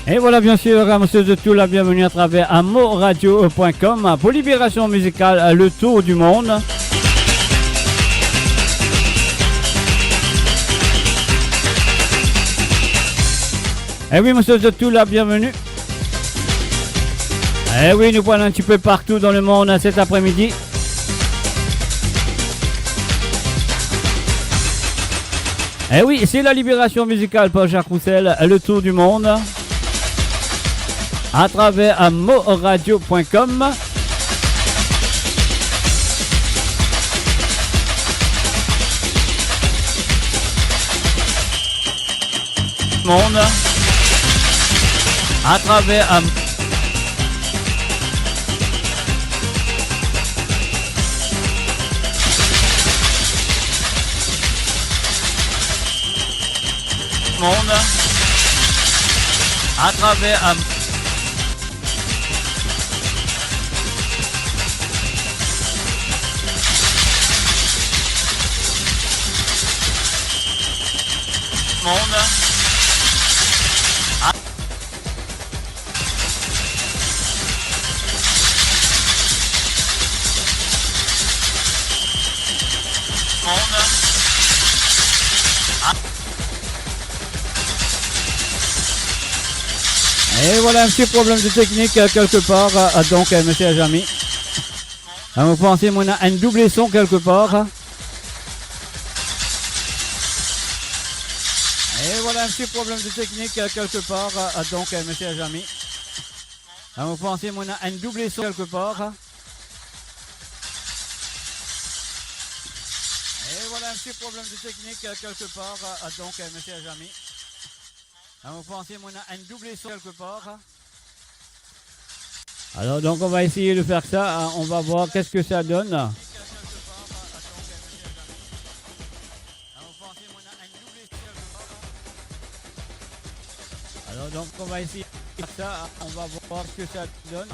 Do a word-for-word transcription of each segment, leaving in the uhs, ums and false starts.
Et voilà, bien sûr, euh, mo swet zot tou la bienvenue à travers, euh, moradio point com, euh, pour Libération Musicale, euh, le tour du monde. Eh oui, mo swet zot tou la bienvenue. Eh oui, nou pran enn tipe partou dan lemond, euh, cet après-midi. Eh oui, c'est la Libération Musicale par Jacques Roussel, le tour du monde, à travers, euh, moradio point com. Monde, à travers, euh, monde, à travers, euh, monde, à Et voilà un petit problème de technique, euh, quelque part, euh, donc, euh, mes chers amis. Euh, mo panse mo ena enn doub son quelque part. Et voilà un petit problème de technique, euh, quelque part, euh, donc, euh, mes chers amis. Euh, mo panse mo ena enn doub son quelque part. Et voilà un petit problème de technique, euh, quelque part, euh, donc, euh, mes chers amis. Euh, mo panse mo ena enn doub son quelque part. Alors donc on va essayer de faire ça, hein. On va voir qu'est-ce que ça donne. Alors donc on va essayer ça, on va voir ce que ça donne.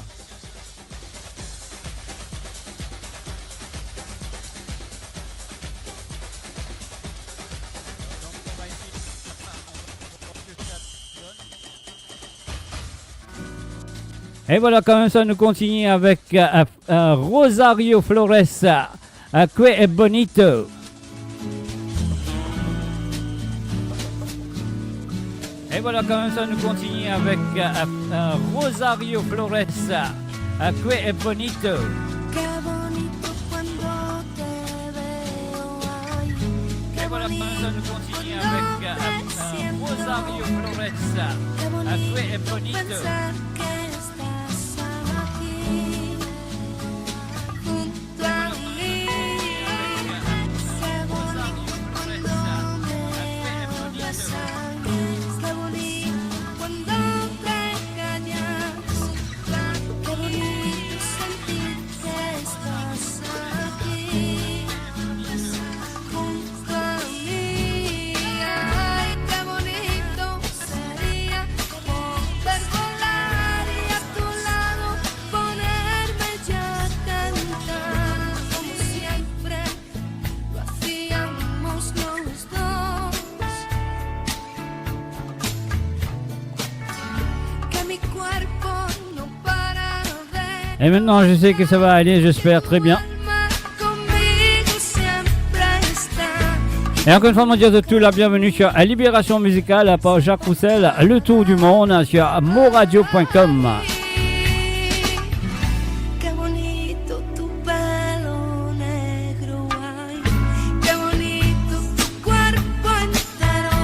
Et voilà, quand même, ça nous continue avec, euh, euh, Rosario Flores, euh, Que Bonito. Et voilà, quand même, ça nous continue avec, euh, euh, Rosario Flores, euh, Que Bonito. Qué bonito cuando te veo ahí. Et voilà, quand même, ça nous continue avec, euh, euh, Rosario Flores, euh, Que Bonito. Qué bonito pensar que estás aquí junto a mí. Qué bonito cuando me abrazas, qué bonito cuando te callas, qué bonito sentir que estás aquí junto a mí. Ay, qué bonito sería poder volar y a tu lado ponerme yo a cantar como siempre lo hacíamos los dos. Que mi cuerpo no para de... Et maintenant, je sais que ça va aller, j'espère très bien. Et encore une fois, mo dir a zot tou la bienvenue sur, euh, Libération Musicale par Jacques Roussel, le tour du monde sur moradio point com. Qué bonito tu pelo negro, ay, qué bonito tu cuerpo entero,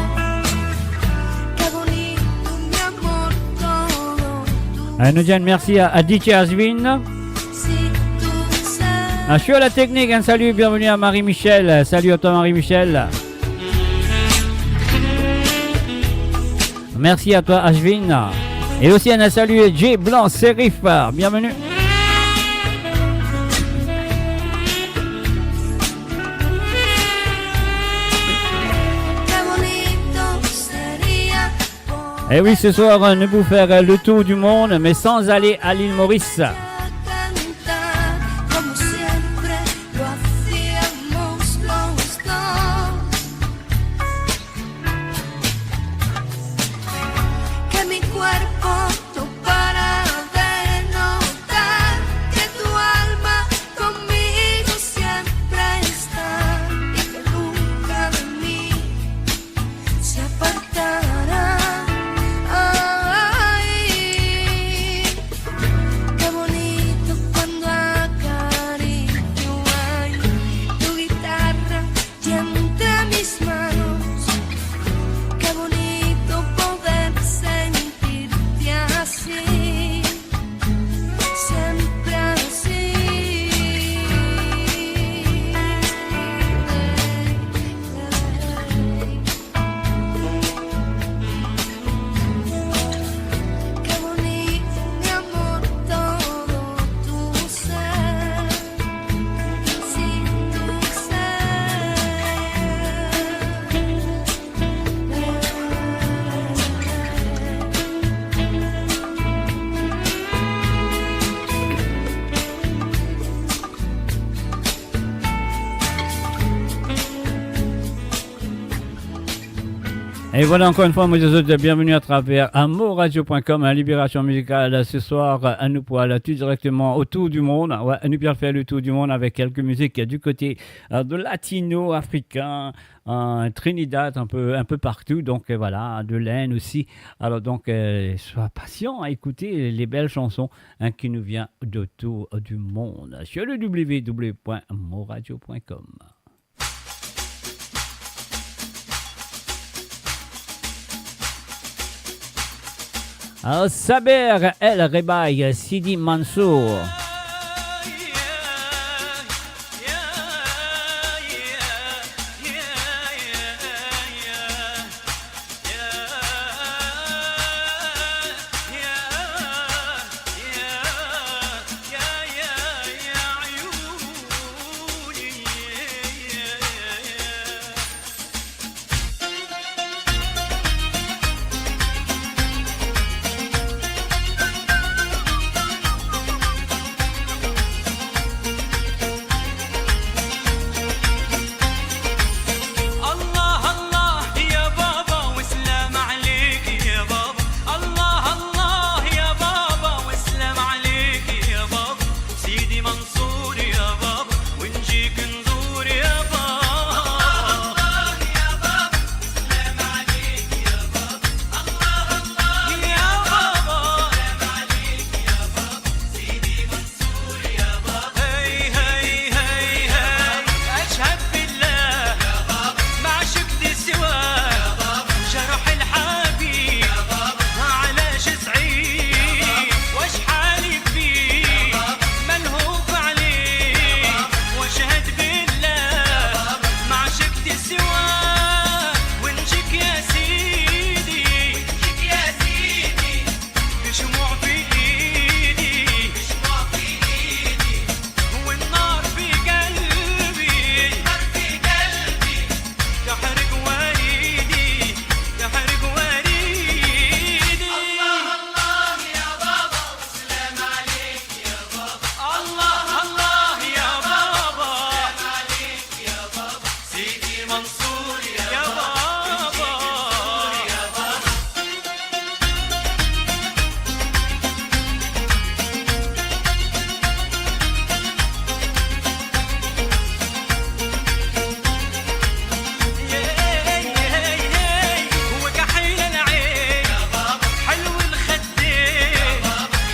qué bonito, mi amor, todo tú. Euh, nou dir enn mersi a, a D J Ashwin. Assure la technique, un salut, bienvenue à Marie-Michel. Salut à toi, Marie-Michel. Merci à toi, Ashwin. Et aussi un salut, J Blanc Serif. Bienvenue. Eh oui, ce soir, euh, nous pouvons faire, euh, le tour du monde, mais sans aller à l'île Maurice. Cantar como siempre lo hacíamos los dos. Que mi cuerpo no para de notar que tu alma conmigo siempre está y que nunca de mí se apartará. Ay, qué bonito cuando acaricio, ay, tu guitarra y entre mis manos. Qué bonito poder sentirte así, siempre así. Qué bonito, mi amor, todo tu ser. Et voilà, encore une fois, moi, je vous souhaite bienvenue à travers amourradio point com, hein, Libération Musicale. Ce soir, euh, nous pourrons aller tout directement autour du monde. Ouais, nous pourrons faire le tour du monde avec quelques musiques du côté, euh, de latino-africain, en Trinidad, un peu, un peu partout. Donc, euh, voilà, de l'Inde aussi. Alors, donc, euh, soyez patients à écouter les belles chansons, hein, qui nous viennent d'autour du monde sur le w w w point moradio point com. Saber El Rebay, Sidi Mansour. الله الله يا بابا والسلام عليك يا بابا. الله الله يا بابا والسلام عليك يا بابا. سيدي منصور يا بابا، ونجيك نزور يا بابا. الله الله يا بابا، سلام عليك يا بابا. الله الله يا بابا، سلام عليك يا بابا. سيدي منصور يا بابا. هي، هي، هي، هي. أشهد بالله ما عشقت سواك. جرح الحبيب على جسمي. واشحال فيه ملهوف عليك، واشهد بالله ما عشقت سواك. ونجيك يا سيدي، ونجيك يا سيدي، بشموع في ايدي، بشموع في ايدي، والنار في قلبي، النار في قلبي، تحرق وريدي، تحرق وريدي. الله الله يا بابا، سلام عليك يا بابا. الله الله يا بابا، سلام عليك يا بابا. سيدي منصور يا بابا. وكحيل العين، حلو الخدين،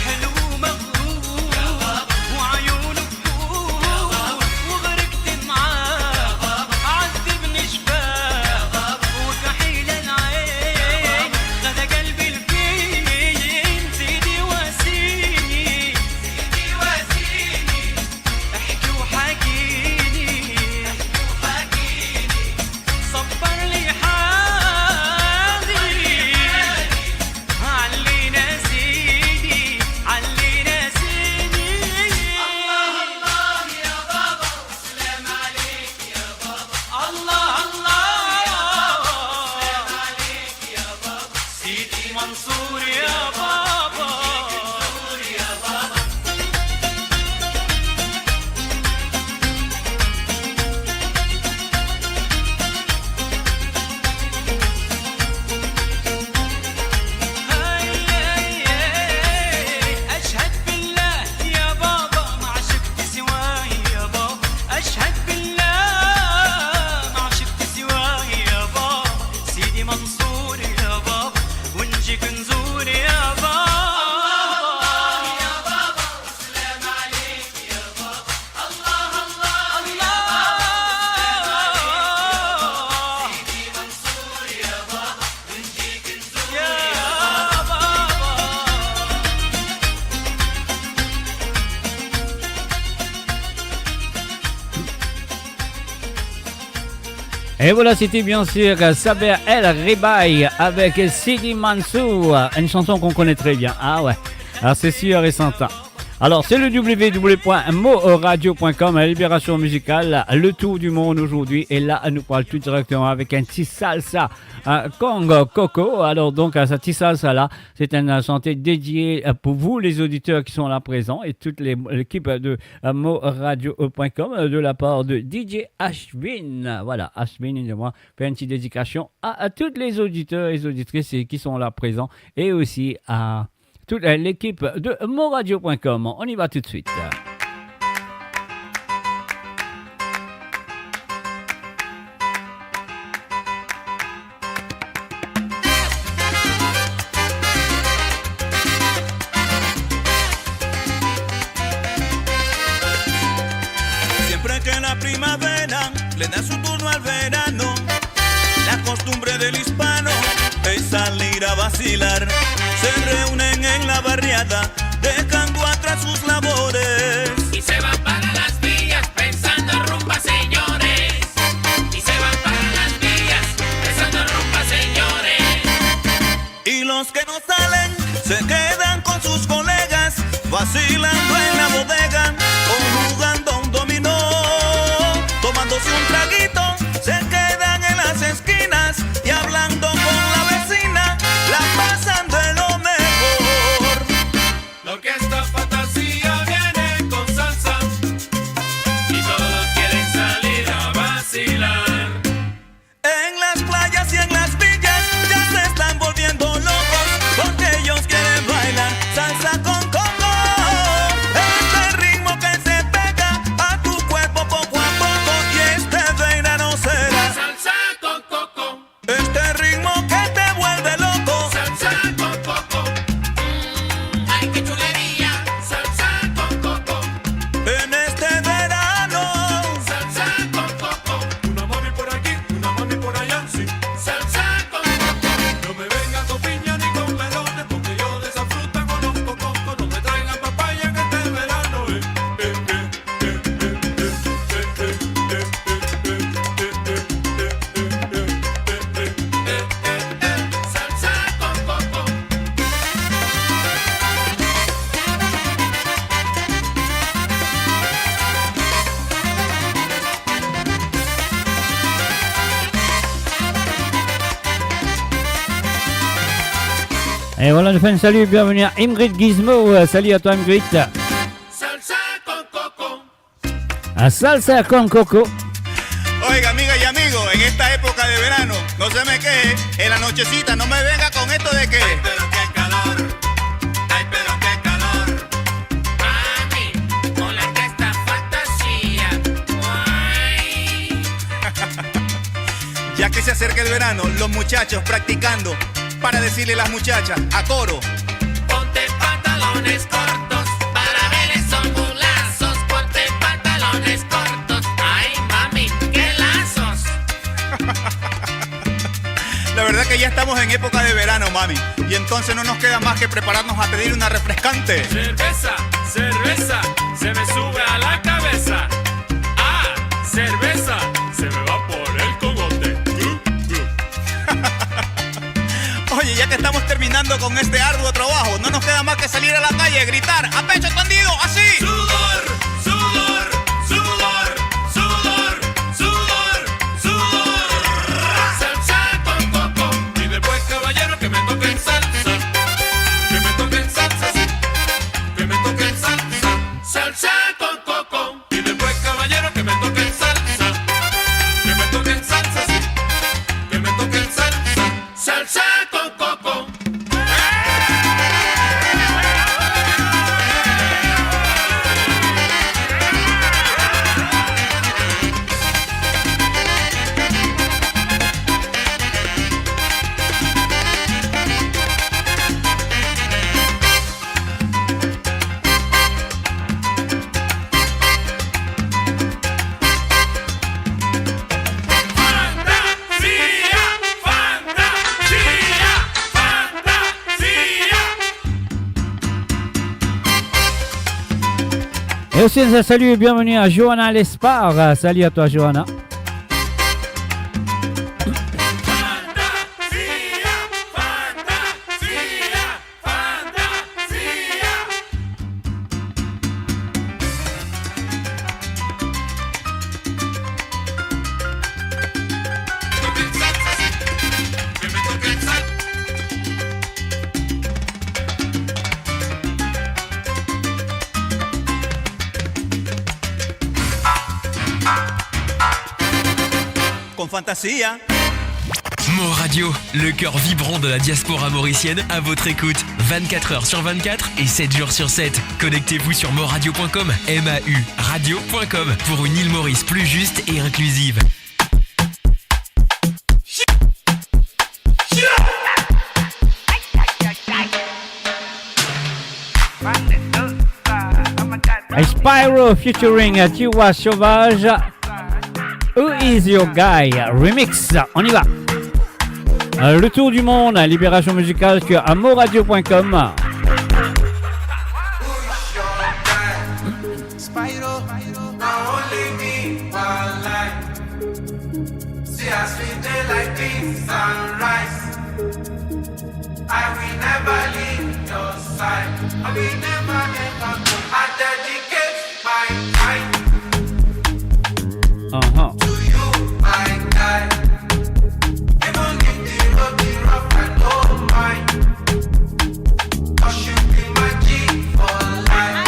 حلو مغرور، وعيونه بحور، وغرقت معاه، عذبني Et voilà, c'était bien sûr, euh, Saber El Rebay avec Sidi Mansour, une chanson qu'on connaît très bien. Ah ouais, ah, c'est sûr et certain. Alors, c'est le w w w point mo radio point com, la libération musicale, le tour du monde aujourd'hui. Et là, nous parle tout directement avec un petit salsa, euh, Congo Coco. Alors, donc, euh, ce petit salsa-là, c'est un, euh, chanté dédié, euh, pour vous, les auditeurs qui sont là présents, et toute les, l'équipe de, euh, mo radio point com, euh, de la part de D J Ashwin. Voilà, Ashwin, il moi, fait une petite dédication à, à tous les auditeurs et les auditrices qui sont là présents, et aussi à toute, euh, l'équipe de mo radio point com. On y va tout de suite. Siempre que la primavera le da su turno al verano, la costumbre del hispano es salir a vacilar. Se reúnen en la barriada, dejando atrás sus labores. Y se van para las villas pensando en rumba, señores. Y se van para las villas pensando en rumba, señores. Y los que no salen se quedan con sus colegas, vacilando en la bodega o jugando un dominó. Tomándose un traguito, se quedan en las esquinas y hablando con la vecina, la pasan de lo mejor. La orquesta Fantasía viene con salsa y todos quieren salir a vacilar. En las playas y en las villas ya se están volviendo locos, porque ellos quieren bailar salsa con coco. Este ritmo que se pega a tu cuerpo poco a poco, y este verano será salsa con coco. Este ritmo que te vuelve loco. Salsa con coco. Mm, ay, qué chulería. Salsa con coco. En este verano. Salsa con coco. Una mami por aquí, una mami por allá, sí. Salsa con coco. No me vengan con piña ni con melones, porque yo de esa fruta conozco poco. No me traigan papaya en este verano, eh, eh, eh. Et voilà, nous faisons un salut, bienvenue à Ingrid Gizmo. Euh, salut à toi, Ingrid. Salsa con coco. A salsa con coco. Oiga, amiga y amigo, en esta época de verano, no se me queje, en la nochecita no me venga con esto de que: "Ay, pero qué calor, ay, pero qué calor, mami, con la orquesta Fantasía, ay". Ya que se acerca el verano, los muchachos practicando para decirle a las muchachas a coro: "Ponte pantalones cortos, para ver esos mulazos. Ponte pantalones cortos, ay, mami, qué lazos". La verdad que ya estamos en época de verano, mami, y entonces no nos queda más que prepararnos a pedir una refrescante. Cerveza, cerveza, se me sube a la cabeza. Ah, cerveza, se me va por el cogote. Glu, glu. Oye, ya que estamos terminando con este arduo trabajo, no nos queda más que salir a la calle, gritar a pecho tendido, así. Sudor, sudor, sudor, sudor, sudor, sudor. Salsa con coco. Y después, caballero, que me toquen salsa. Que me toquen salsa, sí. Que me toquen salsa. Salsa con coco. Y después, caballero, que me toquen salsa. Que me toquen salsa, sí. Que me toquen salsa. Salsa con coco. Fantasia, fantasia, fantasia. Et aussi, un salut et bienvenue à Johanna Lespard. Salut à toi, Johanna. Fantasia. Mo Radio, le cœur vibrant de la diaspora mauricienne, à votre écoute vingt-quatre heures sur vingt-quatre et sept jours sur sept. Connectez-vous sur moradio point com, M A U radio point com, pour une île Maurice plus juste et inclusive. Spyro featuring Tiwa Sauvage. Who is your guy? Remix. On y va. Le tour du monde, libération musicale sur mo radio point com. Spyro, na only me, one life. See as we dey like beans and rice. I will never leave your side. I will never, never go. I dedicate my time Uh-huh. to you, my guy. Even if the road be rough, I don't mind. 'Cause you be my G for life.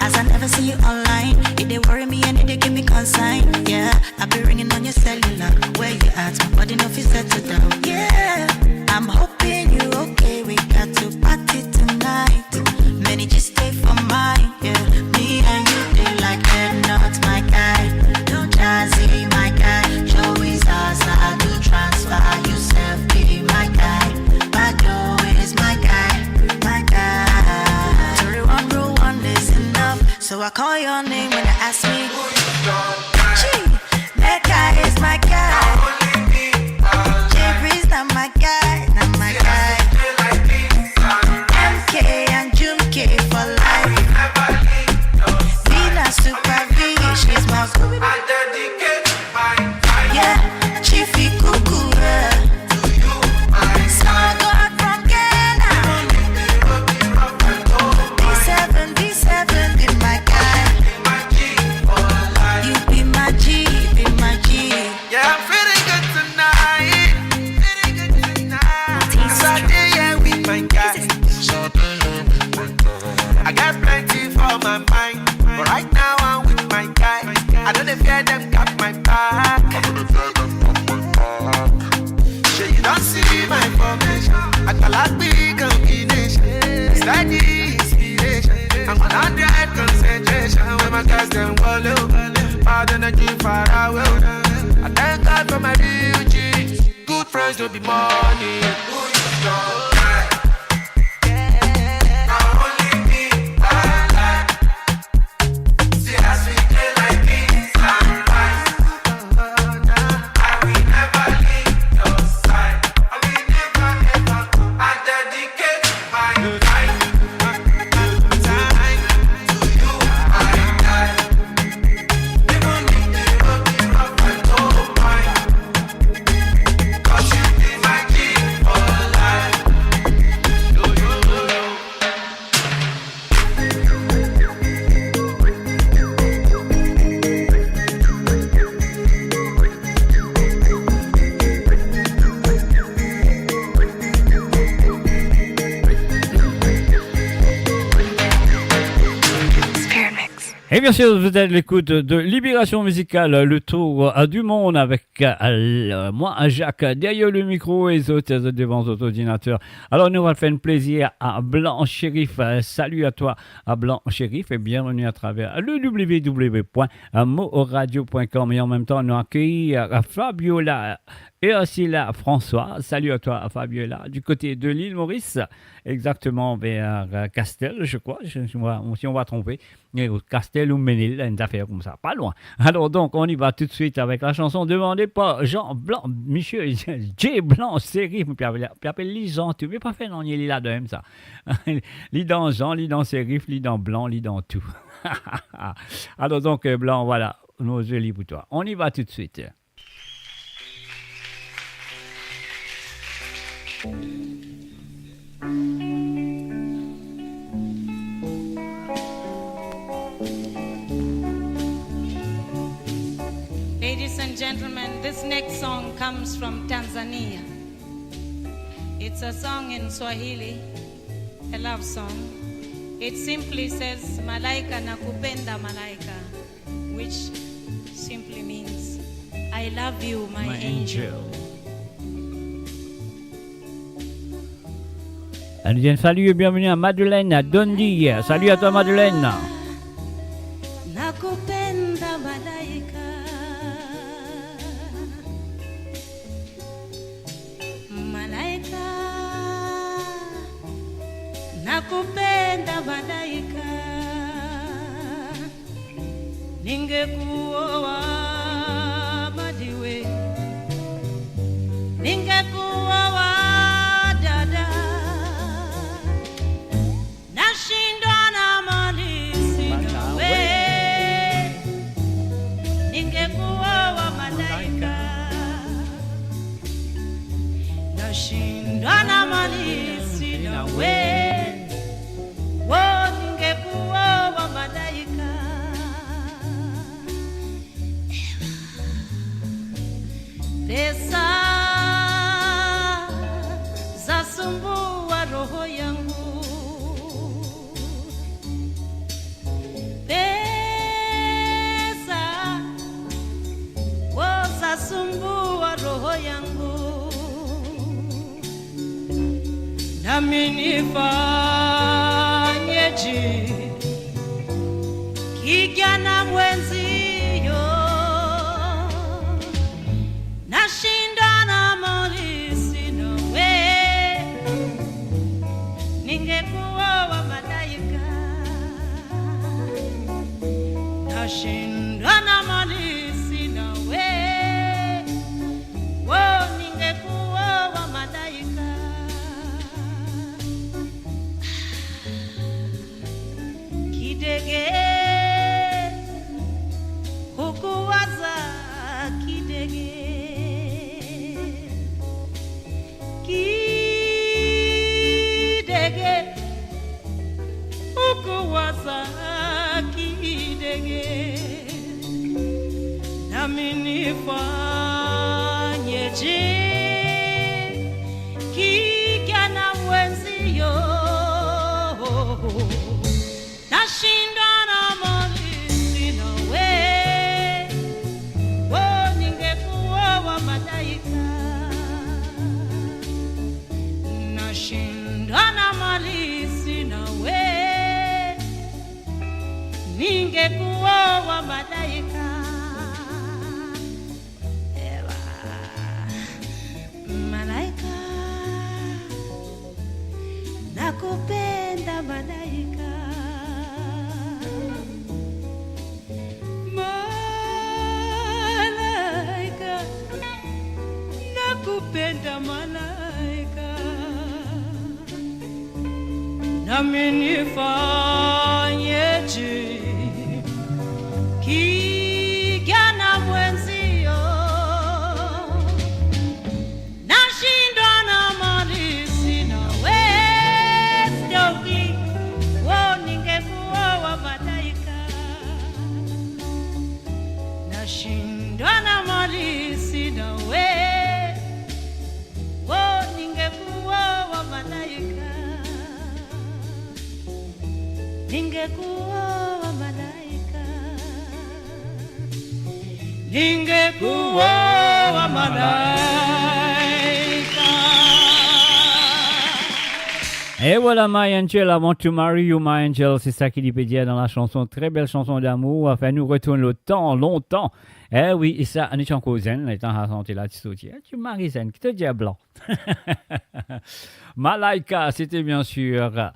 As I never see you online, it dey worry me and it dey give me concern. Yeah, I be ringing on your cellular. Where you at? My body no fit settle down. Yeah, I'm hoping you okay. We got to party tonight. Many just stay for mine. Yeah, me and you dey like head not my guy. No jazzy my guy. Show is ours. I do transfer. You self be my guy. Bado is my guy, my guy. Three one rule one is enough. So I call your name when they ask me. Who is your guy? Gee, that guy is my guy. Jay Breeze, not my guy, not my guy. M K and June K for life. Be not super V, she's my I dedicate my time. Yeah, Chiefy Cuckoo, yeah. Someone go out from Ghana. D seven, D seven, be my guy. You be my G, be my G. Yeah, I'm feeling good tonight. Feeling good tonight. 'Cause I dey here with my guy. I got plenty for my mind, but right now I'm with my guy. I don't dey fear them got my back. Shey you don see my formation? Agbalagba combination. Steady inspiration. I'm one hundred concentration. When my guys dem wallow, bad energy far away. I thank God for my real G's. Good friends no be money. Who you talk? Et bien sûr, vous êtes à l'écoute de Libération Musicale, le tour, euh, du monde avec, euh, moi, Jacques, derrière le micro et les autres, euh, devant votre ordinateur. Alors, nous allons faire un plaisir à Blanc Chérif. Euh, salut à toi, à Blanc Chérif, et bienvenue à travers le w w w point moradio point com. Et en même temps, nous accueillons, euh, Fabiola Ursula François. Salut à toi, Fabiola, du côté de l'île Maurice, exactement vers, euh, Castel, je crois, je, je vois, si on va tromper. Eh, Castel ou Menil, une affaire comme ça, pas loin. Alors donc, on y va tout de suite avec la chanson demandée par Jean Blanc, monsieur Jay Blanc, Chérif, puis il appelle, puis il appelle li Jean tout, mais pas fait non, il est là de même ça. Li dan Jean, li dan Chérif, li dan Blanc, li dan tout. Alors donc, euh, Blanc, voilà, nos jeux pour toi. On y va tout de suite. Ladies and gentlemen, this next song comes from Tanzania. It's a song in Swahili, a love song. It simply says, "Malaika nakupenda malaika." We Simply means, "I love you, my angel." Allez, un salut et bienvenue à Madeleine, à Dundee. Salut à toi, Madeleine. Nakupenda malaika. Malaika, nakupenda malaika. Ningekuoa madiwe, ningekuoa dada. Nashindwa na mali sina we. Ningekuoa malaika. Nashindwa na mali sina we. Wo, ningekuoa malaika. Pesa zasumbua roho yangu. Pesa wo zasumbua roho yangu. Nami nifanyeje? Kikia na mwenzi yo. Nashindwa na mali sina we. Ningekuoa malaika. Nashindwa na mali sina we. Wo, ningekuoa malaika. Kidege, ukuwaza kidege. Kidege, ukuwaza kidege. Nami nifanyeje? Kikia na mwenzi yo. Nashindwa na mali sina we. Wo, ningekuoa malaika. Nashindwa na mali sina we. Ningekuoa malaika. Ewa. Malaika, nakupenda malaika. Malaika, nakupenda malaika. Nami nifanyeje? Kikia na mwenzi yo. Nashindwa na mali sina we. Stoki, wo, ningekuoa malaika. Nashindwa na mali sina we. Wo, ningekuoa malaika. Ningekuoa malaika. Ningekuoa malaika. Et voilà, My Angel, I Want to Marry You, My Angel, c'est ça ki li pe dir dan la chanson. Très belle chanson d'amour. Enfin, nou retourn le tan lontan. Eh oui, e sa, nou ti ankor zenn, letan sa santi la ti sorti. Eh, ti mari zenn, ki to dir blan? Malaika, c'était bien sûr,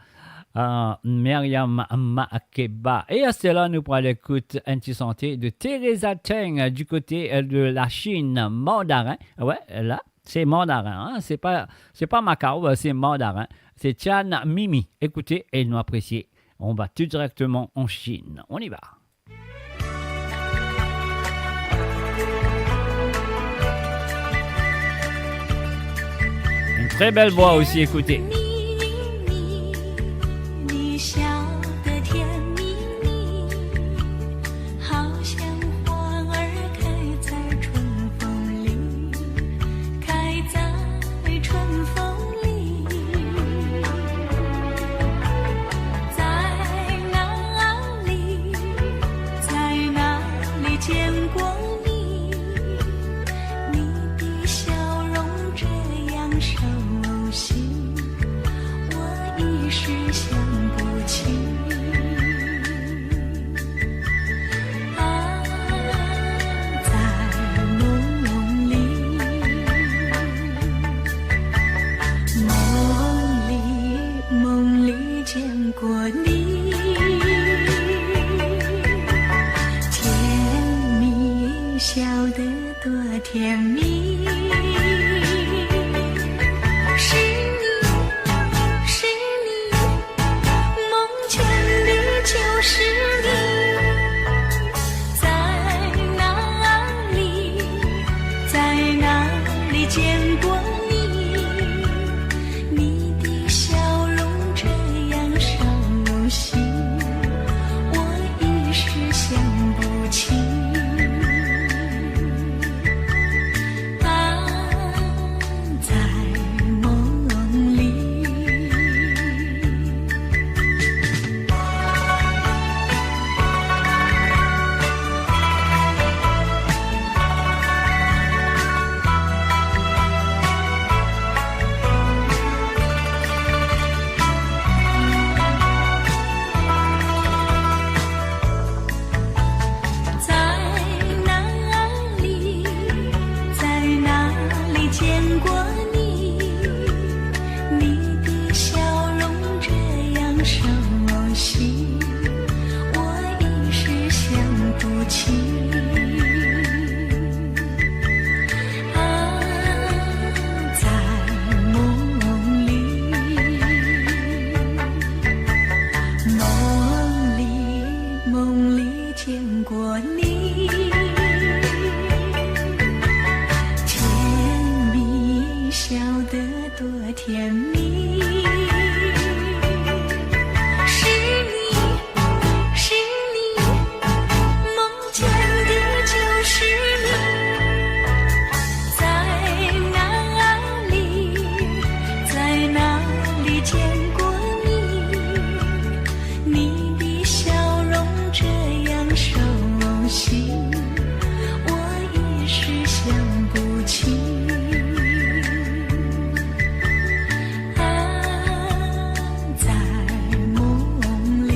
euh, Myriam Makeba. E aster la, nou pou al ekout enn ti sante de Teresa Teng, euh, du côté, euh, de la Chine, Mandarin. Ouais, la, c'est Mandarin, hein. C'est pas, c'est pas Macao, euh, c'est Mandarin. C'est Tian Mimi. Écoutez, et nous apprécier. On va tout directement en Chine. On y va. Une très belle voix aussi, écoutez. 笑得多甜蜜。是你，是你，梦见的就是你。在哪里，在哪里见过你？你的笑容这样熟悉，我一时想不起。啊，在梦里。 在哪里，在哪里见过你？你的笑容这样熟悉，我一时想不起。啊，在梦里，梦里，梦里 见过你，甜蜜，笑得多甜蜜。是你，是你，梦见的就是你。在哪里，在哪里见过你？ 你的笑容这样熟悉，我一时想不起。啊，在梦里。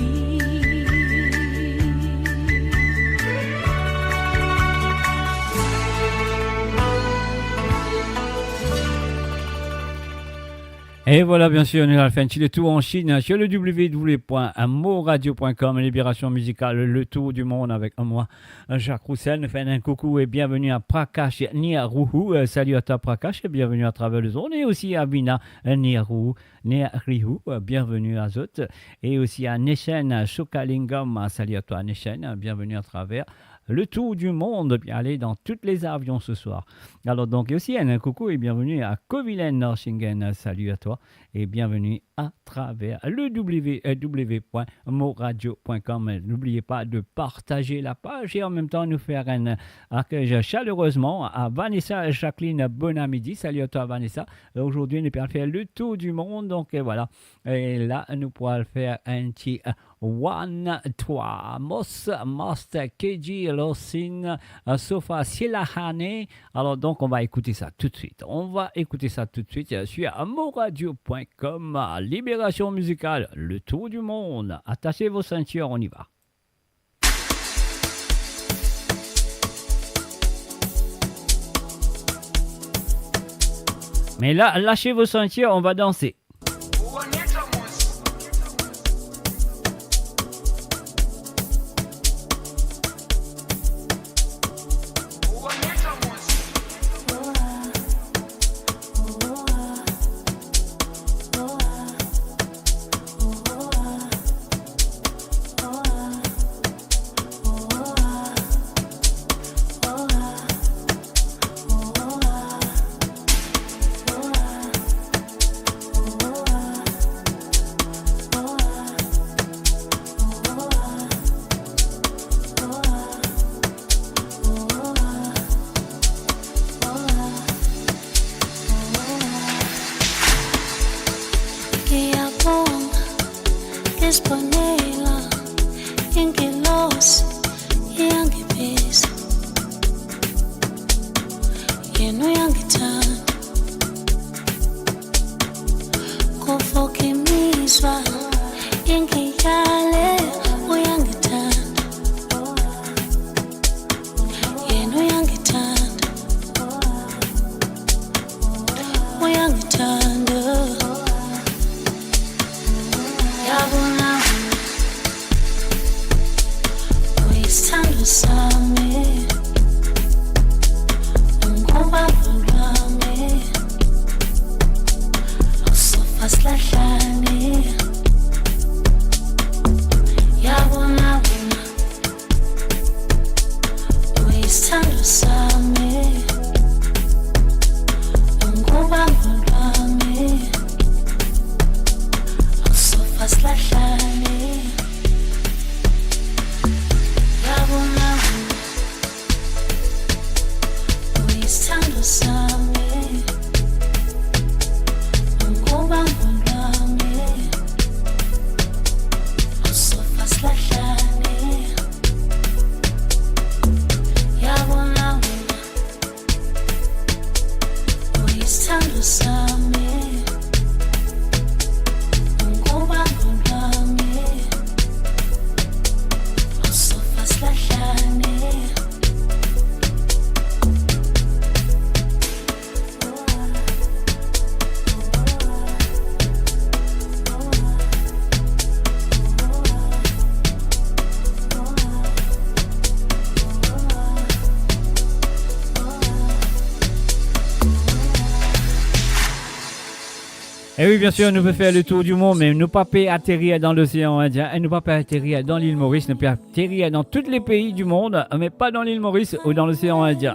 Et voilà, bien sûr, nou al fer enn ti letour an Chine, sur le w w w point moradio point com, Libération Musicale, le tour du monde avec moi, Jacques Roussel. Nou fer enn koukou et bienvenue à Prakash Niaruhu. Euh, salut à toi, Prakash, et bienvenue à travers les ondes. Et aussi à Vina Niaruhu, Niaruhu, euh, bienvenue à zot. Et aussi à Neshen Sokalingam, salut à toi, Neshen, bienvenue à travers le tour du monde, puis aller dans tous les avions ce soir. Alors donc, et aussi un coucou et bienvenue à Kovilen Norshingen. Salut à toi et bienvenue à travers le w w w point moradio point com. N'oubliez pas de partager la page et en même temps nous faire un accueil chaleureusement à Vanessa Jacqueline Bonamidi. Salut à toi, Vanessa. Aujourd'hui, nous allons faire le tour du monde. Donc, euh, voilà. E la, nou pou al fer enn ti, euh, One, Trois, Mos, Master K G, Losin, euh, Sofa, Silahane. Alors donc, on va écouter ça tout de suite. On va écouter ça tout de suite, euh, sur moradio point com. Libération musicale, le tour du monde. Attachez vos ceintures, on y va. Mais là, lâchez vos ceintures, on va danser. Disponela, ingelos, yangibis. Yenu yangitan. Kofoki miswa, ingiyale, uyangitan. Yenu yangitan. Uyangitan. Yabona. Uyisithando sami. E wi, bien sir, nou pe fer le tour du mond, me nou pa pe aterir dan Losean Indien, e nou pa pe aterir dan lil Moris, nou pe aterir dan tou le pei du mond, me pa dan lil Moris ou dan Losean Indien.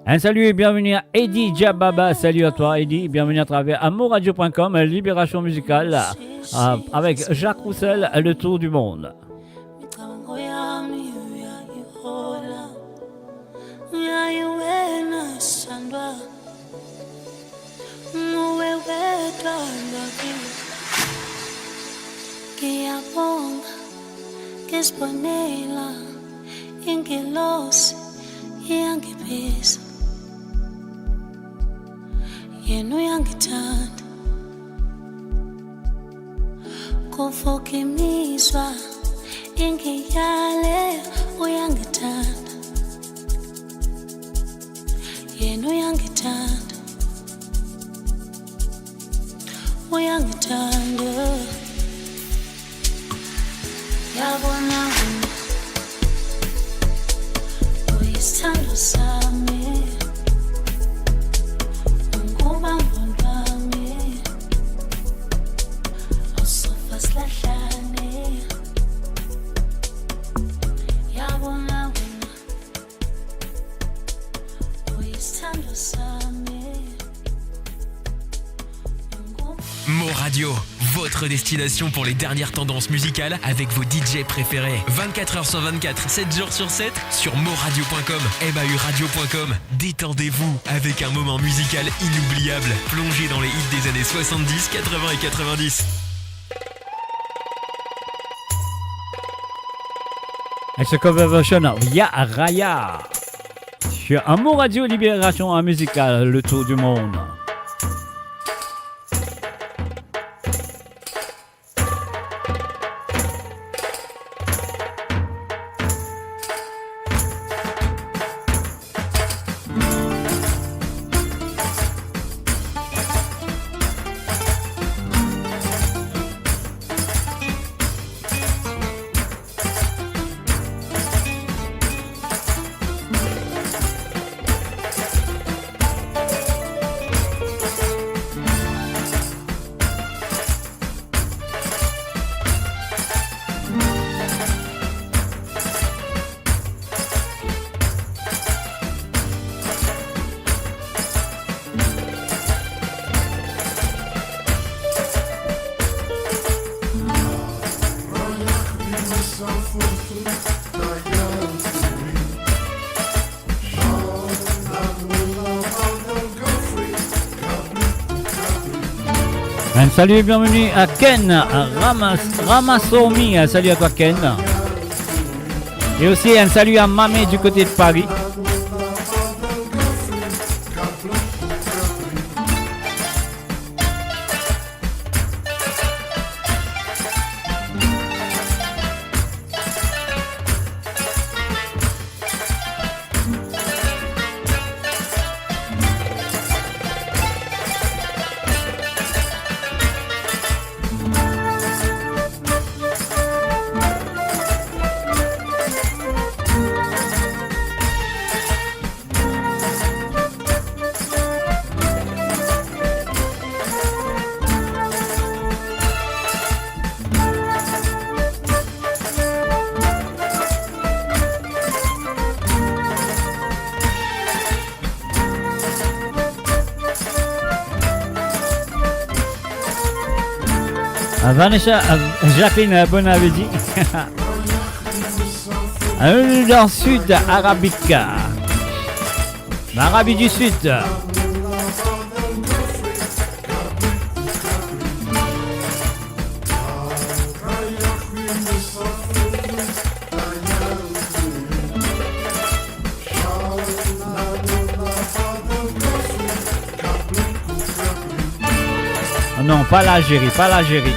Un salut et bienvenue à Eddie Djababa. Salut à toi, Eddie. Bienvenue à travers amourradio point com, Libération Musicale, euh, avec Jacques Roussel, Le Tour du Monde. Ingelosi, ingepesa. Yenu yangitanda. Kofokimizwa, ingeyale, uyangitanda. Yenu yangitanda. Uyangitanda. Yabona wena, uyisithando sami, ungubamboni lwami, awusofa silahlane. Yabona wena, uyisithando sami. Mo Radio, votre destination pour les dernières tendances musicales avec vos D J préférés. Vingt-quatre heures sur vingt-quatre, sept jours sur sept, sur mo radio point com, M A U radio point com. Détendez-vous avec un moment musical inoubliable. Plongez dans les hits des années soixante-dix, quatre-vingts et quatre-vingt-dix. It's a cover version of Ya Raya. Sur Amour Radio, Libération Musicale, le tour du monde. Un salut et bienvenue à Ken Ramas-, Ramasomi. Un salut à toi, Ken. Et aussi un salut à Mamé du côté de Paris. Ah, Vanessa, ah, Jacqueline, ah, bon apéti. Ah, nou dan Sud Arabica. L'Arabie du Sud. Ah non, pa Lazeri, pa Lazeri.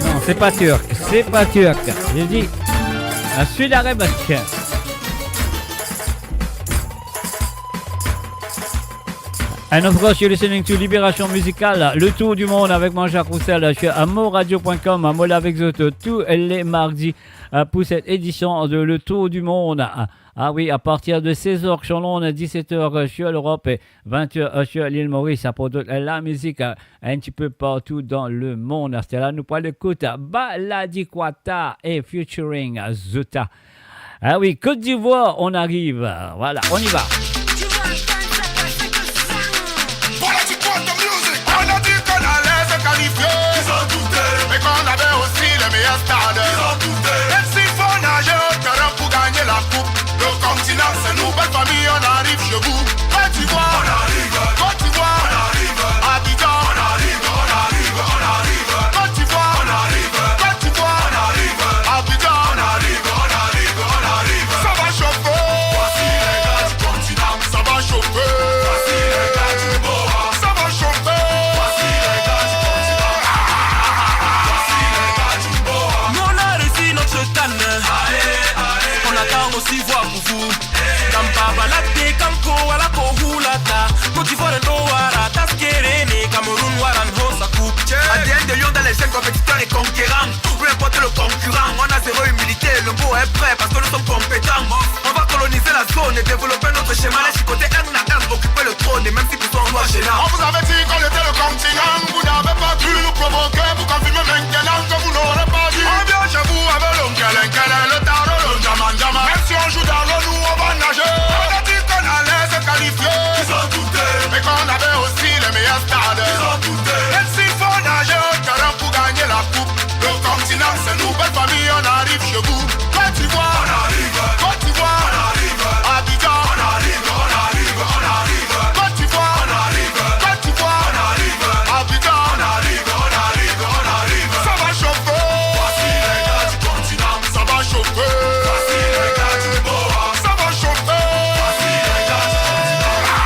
Non, c'est pas turc, c'est pas turc. J'ai dit, euh, sud-arabe. And of course, you're listening to Libération Musicale, le tour du monde avec moi, Jacques Roussel, sur amourradio point com, à moi avec zot tous les mardis, euh, pour cette édition de Le Tour du Monde. Ah, ah oui, à partir de seize heures sur l'onde, dix-sept heures sur l'Europe et vingt heures sur l'île Maurice, ça pour toute la musique, euh, un petit peu partout dans le monde. C'était là, nous pour l'écoute, Baladi Kwata et featuring Zota. Ah oui, Côte d'Ivoire, on arrive. Voilà, on y va. Voilà, tu portes ton music. On a dit qu'on allait se qualifier. Ils ont douté. Mais qu'on avait aussi les meilleurs stades. Ils ont douté. Même s'il faut nager au terrain pour gagner la coupe, le continent, c'est nous, belle famille, on arrive chez vous. Côte d'Ivoire, on arrive. Côte d'Ivoire, on arrive. Abidjan, on arrive, on arrive, on arrive. Côte d'Ivoire, on arrive. Côte d'Ivoire, on arrive. Abidjan, on arrive, on arrive, on arrive. Ça va chauffer. Voici les gars du continent. Ça va chauffer. Voici les gars du Boa. Ça va chauffer. Voici les gars du continent. Voici les gars du Boa. Nous, on a réussi notre canne. On attend aussi voir pour vous. Kampa balate kanko wala kohulata. Côte d'Ivoire do wara taskerene, Cameroun waran hosa coupe. A D N de lion dans les gènes, compétiteur et conquérant. Peu importe le concurrent, on a zéro humilité. Le mot est prêt parce que nous sommes compétents. On va coloniser la zone et développer notre schéma. Les chicoter un à un, occuper le trône. Et même si pour toi on doit gênant. On vous avait dit qu'on était le continent. Vous n'avez pas cru nous provoquer pour confirmer maintenant que vous n'aurez pas dit. On vient chez vous avec l'oncle, l'oncle, le tarot, le diamant, diamant. Même si on joue dans l'eau, nous on va nager. On a dit qu'on allait se qualifier. Ils ont douté. Mais qu'on avait aussi les meilleurs stades. Ils ont douté. Même s'il faut nager au terrain pour gagner la coupe, le continent, c'est nous, belle famille, on arrive chez vous. Côte d'Ivoire, on arrive. Côte d'Ivoire, on arrive. Abidjan, on arrive, on arrive, on arrive. Côte d'Ivoire, on arrive. Côte d'Ivoire, on arrive. Abidjan, on arrive, on arrive, on arrive. Ça va chauffer. Voici les gars du continent. Ça va chauffer. Voici les gars du Boa. Ça va chauffer. Voici les gars du continent.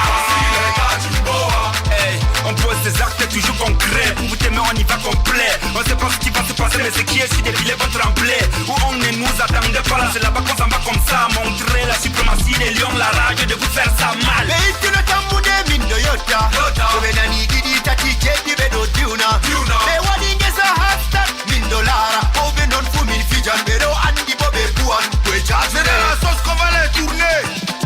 Voici les gars du Boa. Hey, on pose des actes toujours concrets. Pour vous t'aimer, on y va complet. On sait pas ce qui va se passer, mais ce qui est sûr, depuis les vents trembler. Où on ne nous attendait pas, c'est là-bas qu'on s'en va comme ça. Montrer la suprématie des lions, la rage de vous faire ça mal. Beiti na tambune mindo yota. Yota. Obe nani didi tati jedi bedo diuna. Diuna. Me wadinge sa hasta mindo lara. Obe non fu min fijan bedo andi bobe buan. Kwe jazz. C'est dans la sauce qu'on va les tourner.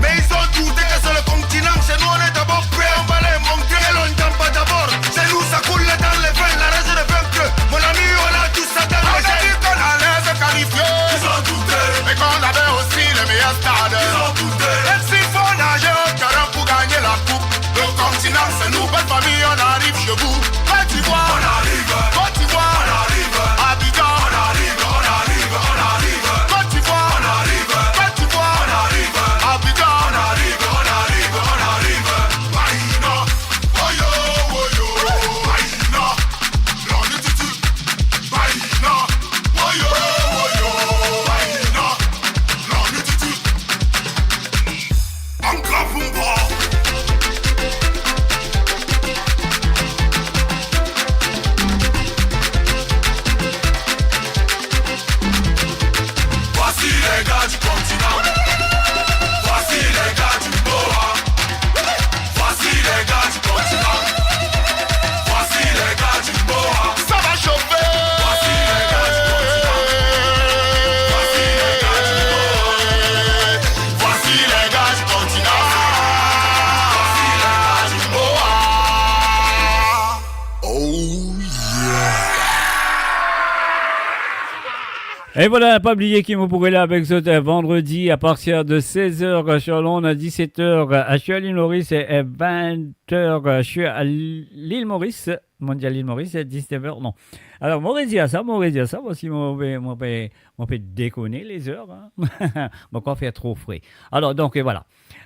Mais ils ont douté que c'est le continent. Chez nous, on est d'abord prêt, on va les montrer. L'on ne tombe pas d'abord. Chez nous, ça coule dans les veines, la rage de vaincre. Mon ami, on a tout ça dans les gènes. On a dit qu'on allait se qualifier. Ils ont douté. Mais qu'on avait aussi les meilleurs stades. Ils ont douté. Même s'il faut E vwala, pa bliye ki mo pou rete la avek zot, eh, vandredi, a partir de sez er, eh, sur Londres, diset er, eh, sur Lil Moris, e, e vent er, eh, sur, eh, Lil Moris. Mo dir Lil Moris, se diznef er, non. Alor, mo redir sa, mo redir sa, parski mo pe, mo pe, mo pe dekone lezer, hein. Mo krwar fer tro fre. Alor, donk, e vwala.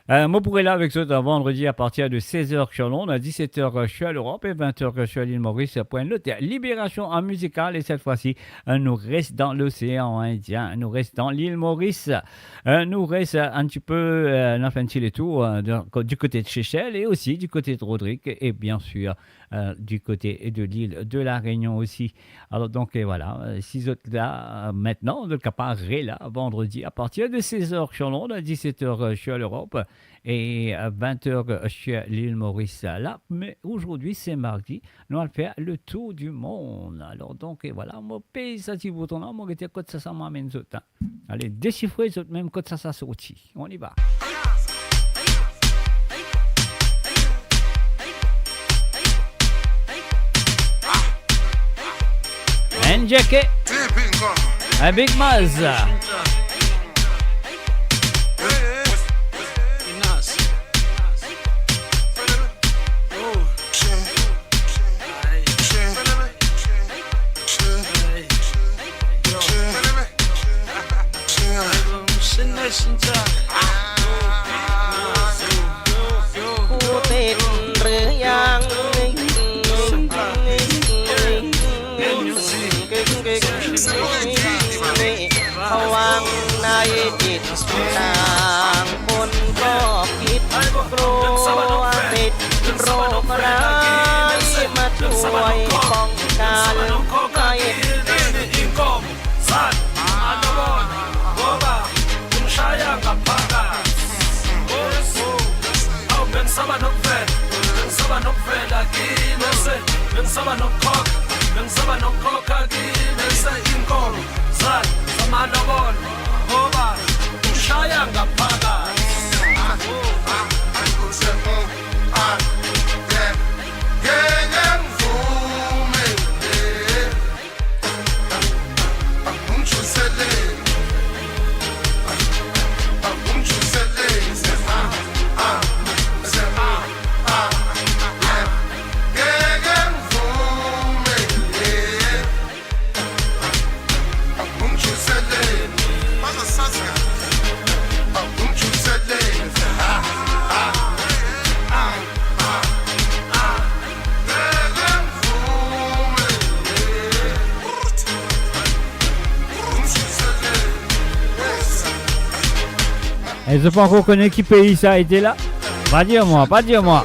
Eh, mo pou rete la avek zot vandredi a partir de sez er sur Londres, diset er sur Lerop e vent er sur Lil Moris. Pou enn lot liberasion mizikal, e set fwa si, eh, nou res dan losean Indien, nou res dan Lil Moris. Eh, nou res, eh, enn tipe, eh, nou fer enn ti letour, eh, de, du kote de Sesel e osi du kote de Rodrig e biensir, eh, du kote de Lil de la Reynion osi. Alor donk, eh, vwala, eh, si zot la, eh, aster, zot kapav rete la vandredi a partir de sez er sur Londres, diset er, eh, sur Lerop e, eh, vent er, eh, sur Lil Moris la. Me azordi se mardi, nou al fer le tour du monde. Alor donk, eh, vwala, mo pez sa ti bouton la, mo gete kot sa, sa mo amenn zot, hein. Ale, desifre zot mem kot sa, sa sorti. On y va. N J K. Hey, Big Maz. E zot pa ankor kone ki pei sa ete la? Pa dir mwa, pa dir mwa.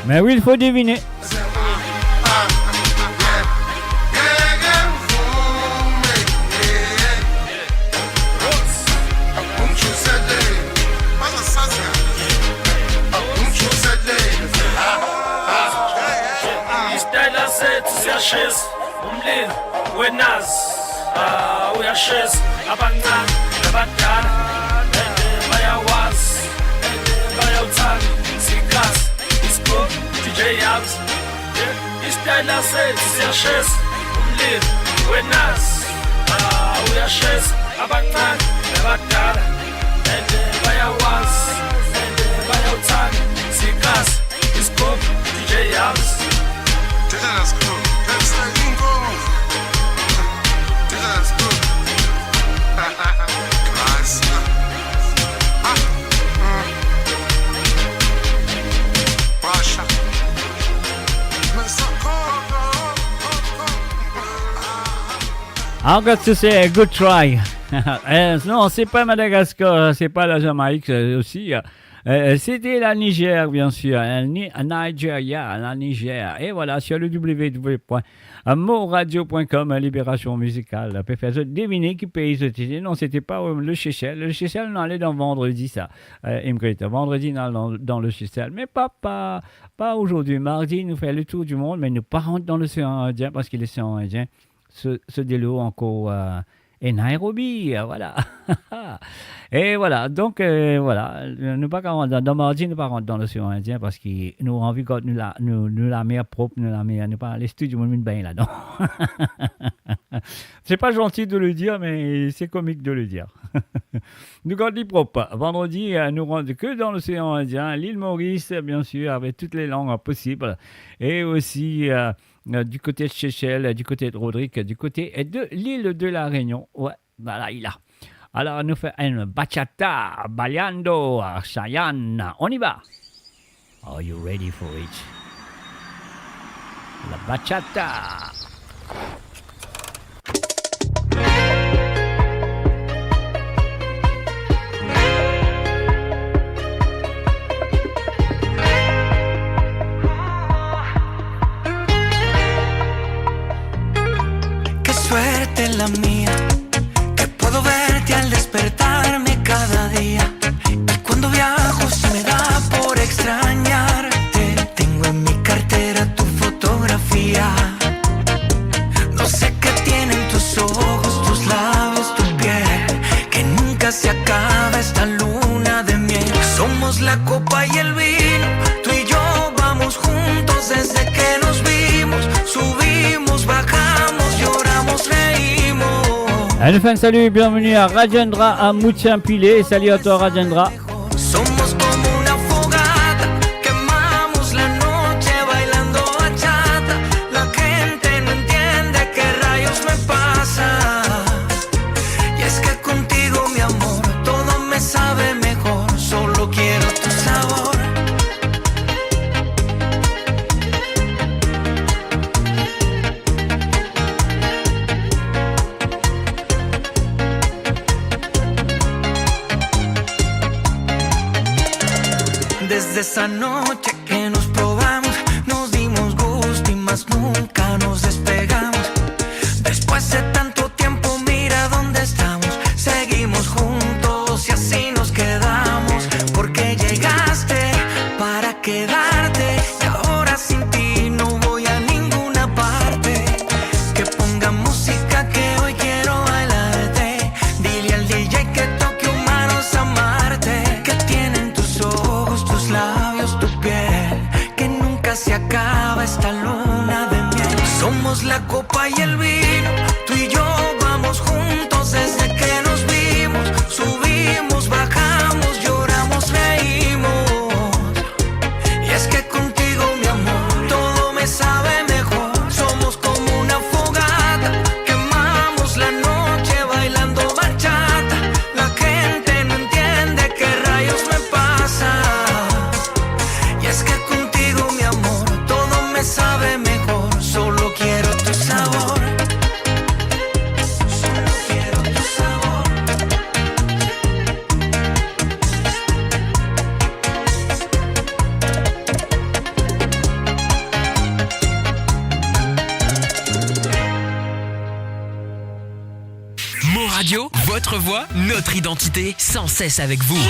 Me wi, fo devine. Style la se T C H S, Umlin, Wenaz, ah, T C H S, abancane, abadala, ende bayawazi, ende bayawuthandi, Sikas, Isco, D J Yabs. Style la se T C H S, Umlin, Wenaz, ah, T C H S, abancane, abadala, ende bayawazi, ende bayawuthandi, Sikas, Isco, D J Yabs. D J Nasco, let's say Ingoma. D J Nasco. Nice. Ah, mm. Pasha. Me sa kor. I got to say a good try. Eh, non, c'est pas Madagascar, c'est pas la Jamaïque, euh, aussi, euh, euh, c'était la Niger, bien sûr, hein, Ni-, Nigeria, la Niger. Et voilà, sur le w w w point moradio point com, hein, Libération Musicale, pe fer zot devine ki pei zot ete. Non, c'était pas, euh, le Seychelles. Le Seychelles, nou ale dan vandredi, sa. Euh, Ingrid, vandredi, nou al dan, dan le Seychelles. Mais pas, pas, pas aujourd'hui. Mardi, nou fer le tour du monde, mais nou pa rant dan l'océan Indien, parski l'océan Indien, se, se déroule encore, euh, en Nairobi, euh, voilà. Et voilà, donk, euh, voilà, nou pa kapav rant dan, dan mardi, nou pa rant dan l'océan Indien, parski nou anvi gard nou la, nou, nou lamer prop, nou lamer, nou pa les tour du monde, nou bengn ladan. C'est pas gentil de le dire, mais c'est comique de le dire. Nou gard li prop. Vandredi, euh, nou rant ke dan l'océan Indien, l'île Maurice, bien sûr, avec toutes les langues possibles. Et aussi, euh, euh, du côté de Seychelles, du côté de Rodrigue, du côté de l'île de la Réunion. Ouais, voilà, il a. Alors, nou fer enn bachata, bailando, Chayanne. On y va. Are you ready for it? La bachata. Qué suerte la mía, que puedo verte al despertarme cada día. Y cuando viajo se me da por extrañarte. Tengo en mi cartera tu fotografía. No sé qué tienen tus ojos, tus labios, tu piel, que nunca se acaba esta luna de miel. Somos la copa y el vino, tú y yo vamos juntos desde que nos vimos. Subimos, bajamos, lloramos, reímos. Allez, fans, salut, bienvenue à Rajendra à Moutien-Pilé. Salut à toi, Rajendra. Somos como una fogata, quemamos la noche bailando bachata. La gente no entiende qué rayos me pasa. Y es que contigo, mi amor, todo me sabe mejor. Solo quiero tu sabor. Desde esa noche que nos probamos, nos dimos gusto y más nunca nos despegamos. Después de tanto tiempo, mira dónde estamos. Seguimos juntos y así nos quedamos. Porque llegaste para quedarte y ahora sin ti no voy a ninguna parte. Que ponga música que hoy quiero bailarte. Dile al D J que toque un manos amarte. Que tienen tus ojos, tus labios, tu piel, que nunca se acaba esta luna de miel. Somos la copa y el vino, tú y yo vamos juntos desde que nos vimos. Subimos, bajamos, lloramos, reímos. Y es que contigo, mi amor, todo me sabe mejor. Somos como una fogata, quemamos la noche bailando bachata. La gente no entiende qué rayos me pasa. Y es que contigo, mi amor, todo me sabe mejor. Solo quiero tu sabor. Solo quiero tu sabor. Mon Radio, votre voix, notre identité, sans cesse avec vous.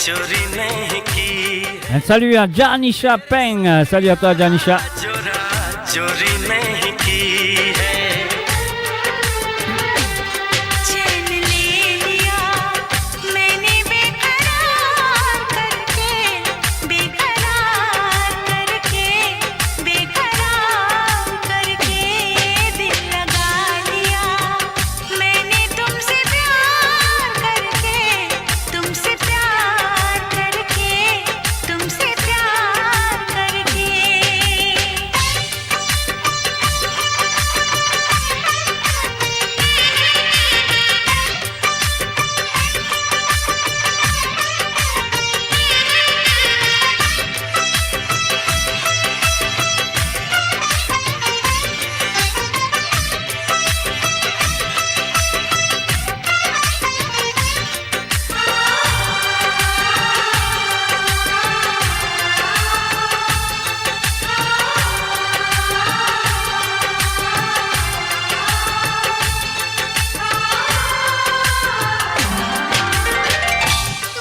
चोरी नहीं की है। Un salut à Janisha Peng. Salut à toi, Janisha. चोरा चोरी नहीं की है। चैन ले लिया मैंने बेकरार करके, बेकरार करके, बेकरार करके दिल लगा लिया। मैंने तुमसे प्यार करके, तुमसे प्यार करके, तुमसे प्यार करके।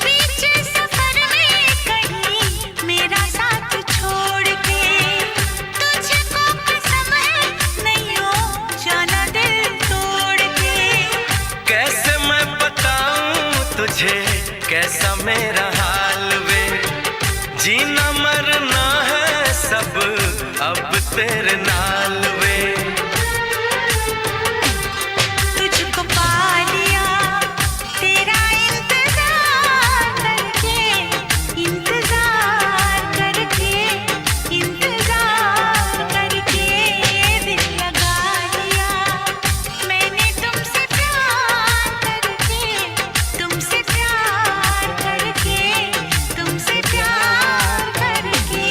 बीच सफर में कहीं मेरा साथ छोड़ के, तुझको कसम है नहीं हो जाना दिल तोड़ के। कैसे मैं बताऊं तुझे कैसा मेरा हाल वे, जीना मरना है सब अब तेरे नाल वे। तुझको पा लिया तेरा इंतजार करके, इंतजार करके, इंतजार करके दिल लगा लिया। मैंने तुमसे प्यार करके, तुमसे प्यार करके, तुमसे प्यार करके।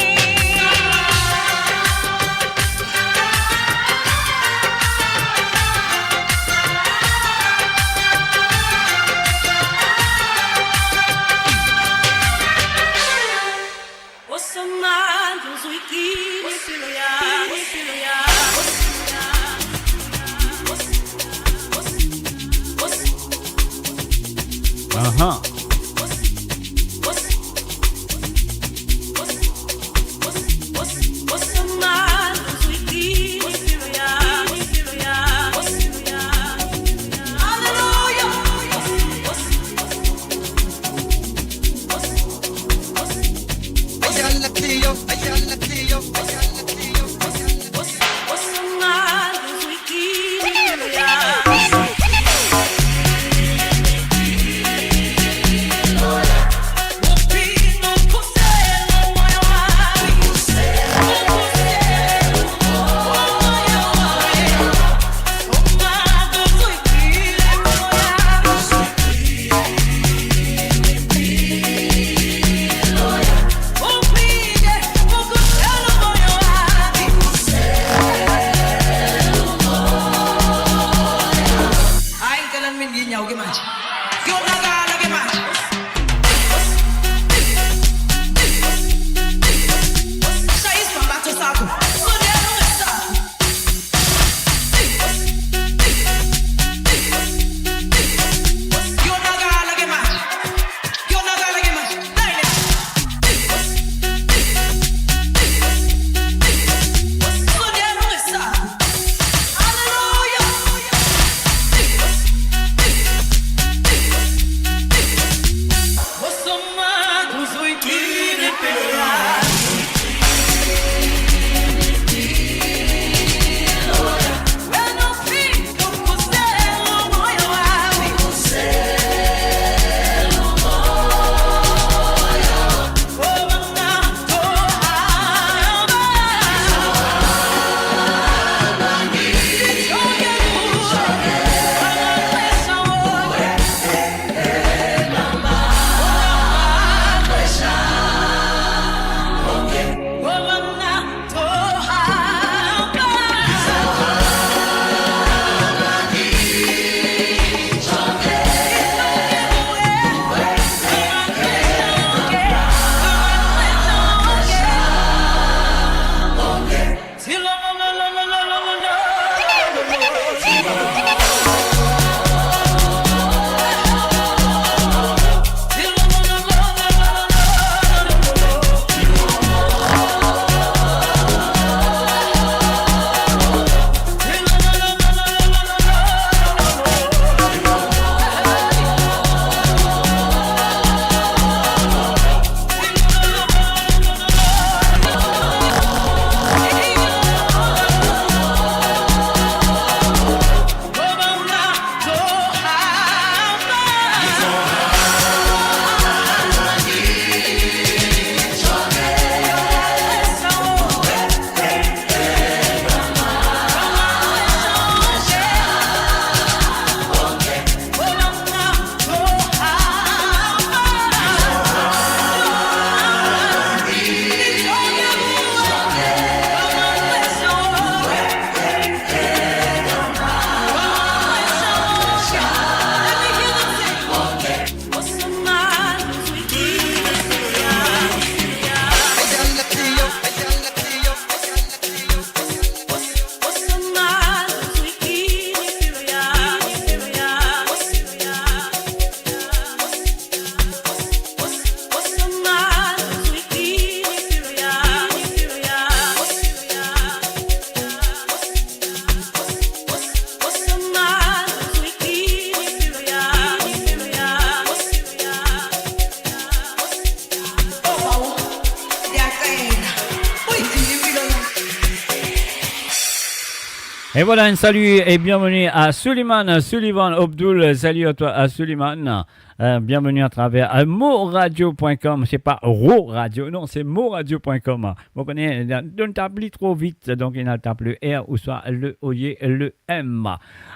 Et voilà, un salut et bienvenue à Suleiman, Sullivan Abdul. Salut à toi, à Suleiman. Euh, bienvenue à travers, euh, moradio point com. C'est pas Ro Radio, non, c'est moradio point com. Vous connaissez, donn tap li tro vit, donk inn al tap le R ou swa le O, le M.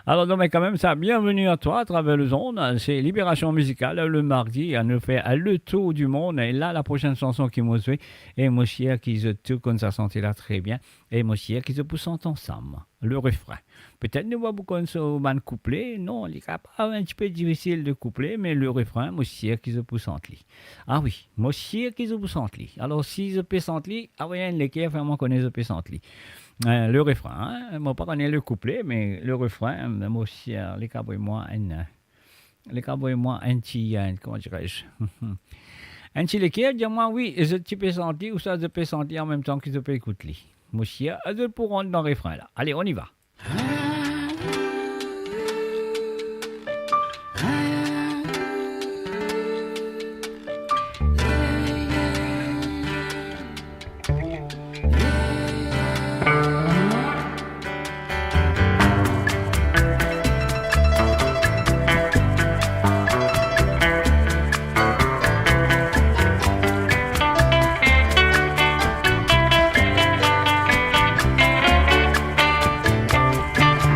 Alors, donc, mais quand même, ça, bienvenue à toi à travers les ondes. C'est Libération Musicale, le mardi, à nous faire le tour du monde. Et là, la prochaine chanson ki mo zwe, e mo sir ki zot tou konn sa santi la très bien. E mo sir ki zot pou sant ansam le refrain. Petet nou pa pou konn so bann kouple, non, li kapav un petit peu difficile de kouple, me le refrain, mo sir ki zot pou sant li. Ah wi, mo sir ki zot pou sant li. Alors, si zot pe sant li, avoy enn leker, fer mwa kone zot pe sant li. Euh, le refrain, hein, mo pa kone le kouple, me le refrain, mo sir, li kapav mwa enn, li kapav mwa enn ti, euh, comment dirais-je, enn ti leker, dir mwa wi, zot ti pe sant li, ouswa zot pe sant li an mem tan ki zot pe ekout li. Mo sir, zot pou rant dan refrain la. Allez, on y va.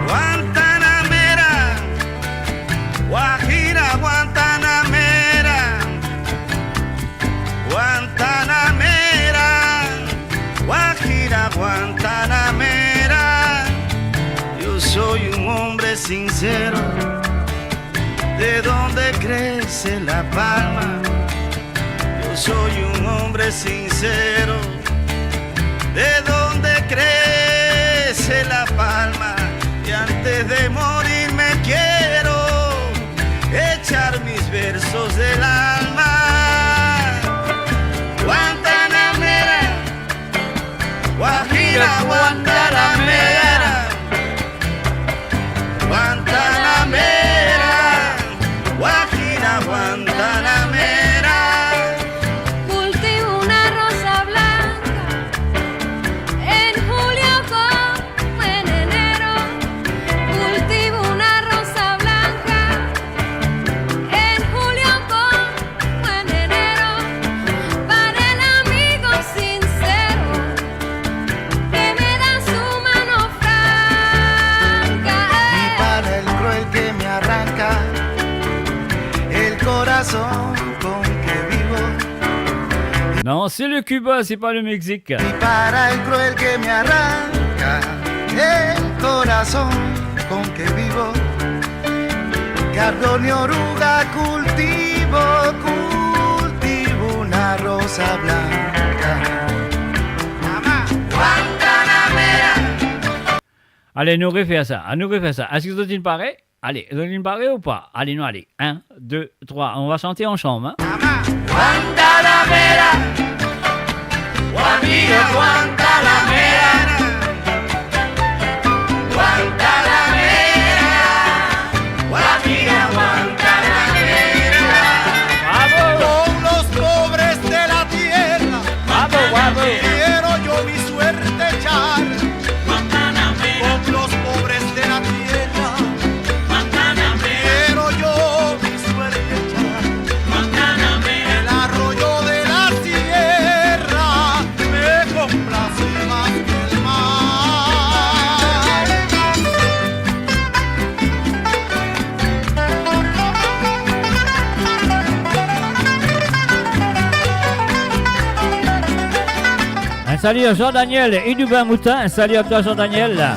Guantanamera, Guajira Guantanamera, Guantanamera, Guajira Guantanamera. Yo soy un hombre sincero, de donde crece la palma. Yo soy un hombre sincero, de donde crece la palma. Y antes de morirme quiero echar mis versos del alma. Guantanamera, Guajira Guantanamera, Guantanamera, Guajira Guantanamera. Cultivo una rosa blanca en julio como en enero. Cultivo una rosa blanca en julio como en enero, para el amigo sincero que me da su mano franca. Y para el cruel que me arranca el corazón con que vivo. Non, c'est le Cuba, c'est pas le Mexique. Y para el cruel que me arranca el corazón con que vivo, guardo ni oruga, cultivo, cultivo una rosa blanca. Guantanamera. Ale, nou refer sa. A, nou refer sa. Eski zot inn pare? Ale, zot inn pare ou pa? Ale, nou ale. Un, deux, trois. On va chanter ensemble, hein. Guantanamera, Guajira Guantanamera, Guantanamera, Guajira Guantanamera. Bravo! Con los pobres de la tierra, bravo, bravo, quiero yo mi suerte echar. Con los pobres de la tierra, quiero yo mi suerte echar. El arroyo de la sierra me complace más que el mar. Un salut à Jean-Daniel Idoubin Moutin. Un salut à toi, Jean-Daniel.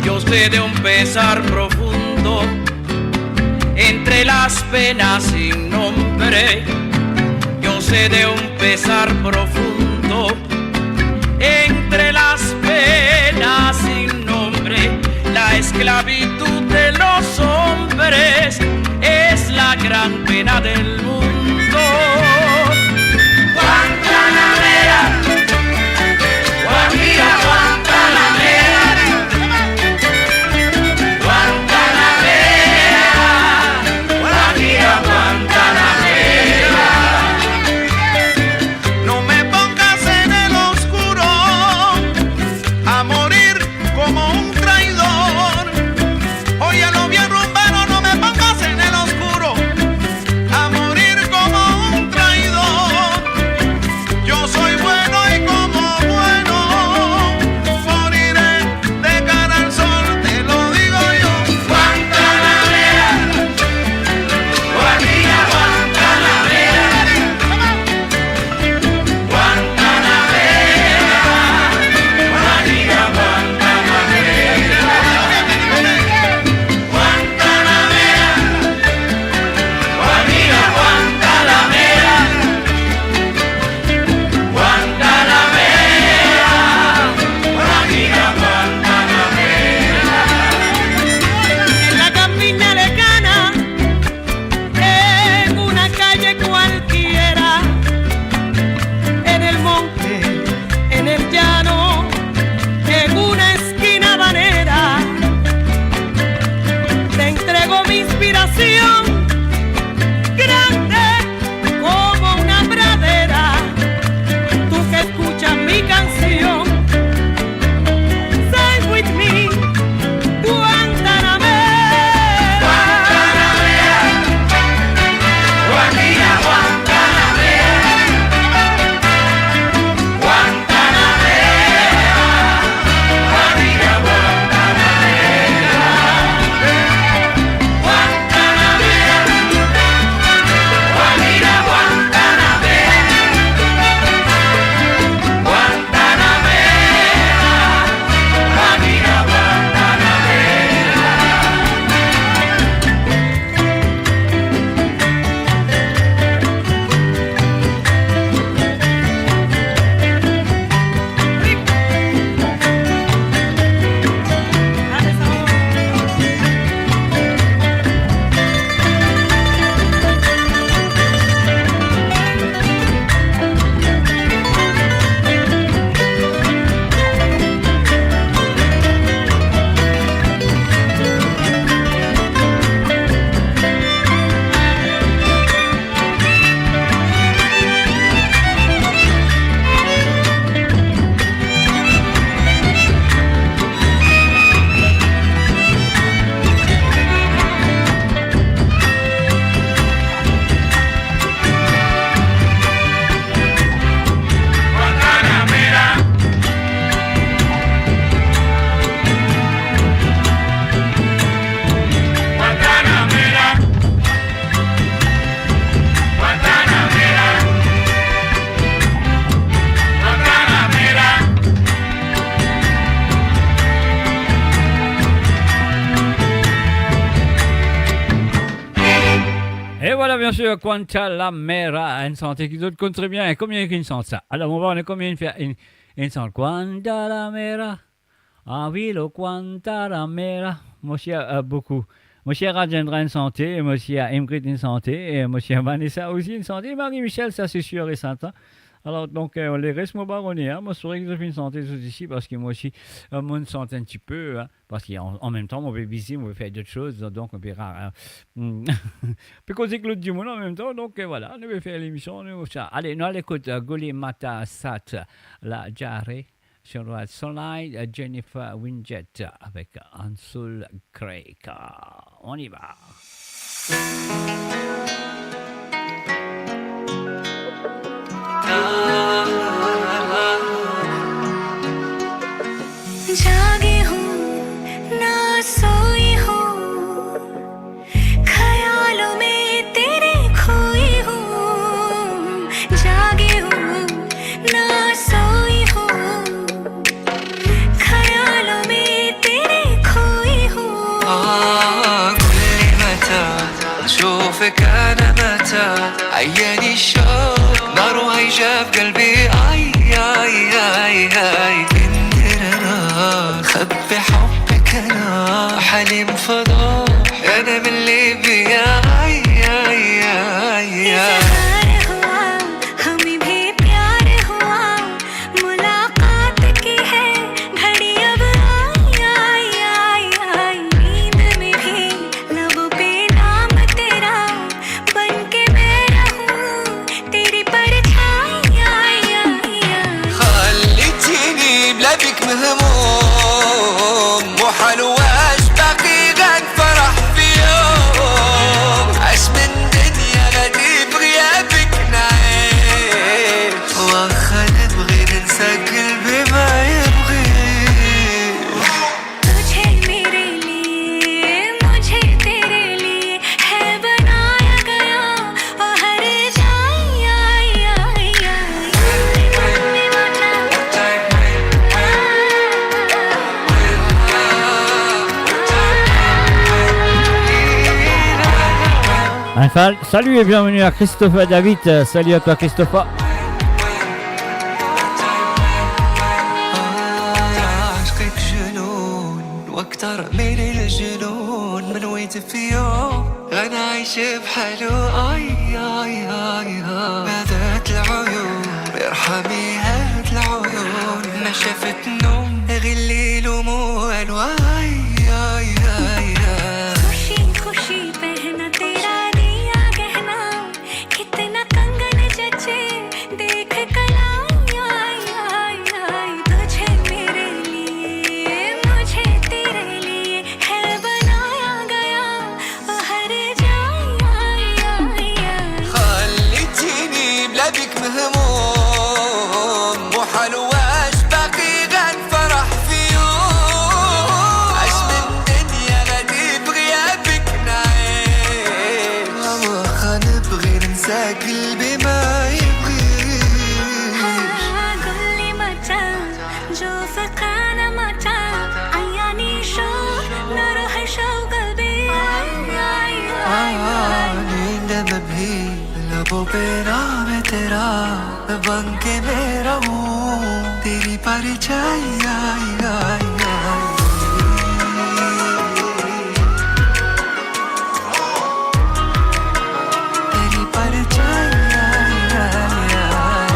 Yo sé de un pesar profundo entre las penas sin nombre. Yo sé de un pesar profundo entre las penas sin nombre. esclavitud de los hombres es la gran pena del mundo. Guantanamera, Guajira, Guantanamera, Guantanamera, Guajira, Guantanamera. No me pongas en el oscuro a morir como un traidor. Óyelo bien, rumbero, no me pongas en el oscuro a morir como un traidor. Yo soy bueno y como bueno moriré de cara al sol, te lo digo yo. Guantanamera, Guajira, Guantanamera. Guantanamera, Guajira, Guantanamera. Guantanamera, Guajira, Guantanamera. Guantanamera, Guajira, Guantanamera. En la campiña lejana, en una calle cualquiera, en el monte, en el llano, en una esquina habanera, te entrego mi inspiración, grande como una pradera. Tú que escuchas mi canción, sing with me, Guantanamera. Guantanamera, Guajira, Guantanamera. Guantanamera, Guajira, Guantanamera. Guantanamera, Guajira, Guantanamera. Guantanamera, Guajira, Guantanamera. E vwala, biensir, Guantanamera, enn sante ki zot konn tre bien. Konbien ki finn sant sa? Alor, mo pa kone konbien inn fer, inn, inn sant Guantanamera. Ah wi, lo Guantanamera. Mo sir, euh, boukou. Mo sir Rajendra inn sante, mo sir Ingrid inn sante, e mo sir Vanessa osi inn sante, e Marie Michel, sa se sir e sertin. Alor, donk, euh, leres, mo pa kone, hein, mo espere ki zot finn sante zot osi, parski mo osi, euh, mo inn sant enn tipe, hein, parski an, an mem tan, mo pe bizi, mo pe fer dot soz, donk, mo pe ra-, euh, pe koz ek lot dimoun an mem tan, donk, euh, vwala, nou pe fer lemision, nou, sa. Ale, nou al ekout, euh, Goli Mata Sat, La Diarrhée, sur Sunlight, euh, Jennifer Winget avec Ansul Craig. On y va. जागी हूँ, ना सोई हूँ, ख्यालों में तेरे खोई हूँ। जागी हूँ, ना सोई हूँ, ख्यालों में तेरे खोई हूँ। آه، قولي متى أشوفك أنا متى؟ عياني الشوق، نار وهيجة في قلبي. آي، آي، آي، آي. من دير أنا، خبي حبك أنا. حليم فضوح، أنا من ليبيا. آي، آي، آي، آي. इजहार हुआ, हमें भी प्यार हुआ, मुलाकात की है घड़ी अब आई, आई, आई, आई. नींद में भी लबों पे नाम तेरा, बन के मैं रहूं तेरी परछाई, आई, आई, आई. خليتيني بلا بيك مهموم، وحلواش باقي غنفرح في يوم. اش من دنيا غادي بغيابك نعيش، واخا نبغي ننسى قلبي ما يبغيش. तुझे मेरे लिए, मुझे तेरे लिए है बनाया गया, ओ हर जाई, आई, आई, आई। Enfin, salut et bienvenue à Christopher David. Euh, salut à toi, Christopher. عاشقك جنون، واكتر من الجنون، من وين في يوم غنعيش بحلو. آي، آي، آي، آي. ماذا العيون، ارحمي هاد العيون، ما شافت نوم غير ليل وموال. آي، آي، آي، آي. खुशी खुशी पहना तेरा दिया गहना, कितना कंगन जचे देख कलाई, आई, आई, आई, तुझे मेरे लिए, मुझे तेरे लिए है बनाया गया, ओ हर जाई, आई, आई, आई. خليتيني بلا بيك مهموم، وحلواش باقي غنفرح في يوم. اش من دنيا غادي بغيابك نعيش، واخا نبغي ننسى قلبي ما يبغيش. قول لي متى، جو فقانا متى، عياني شو، نروح شو قلبي. آي، آي، آي، آي. नींद में भी लबों पे नाम तेरा, बन के मैं रहूं तेरी परछाई, आई, आई, आई। तेरी परछाई, आई, आई, आई।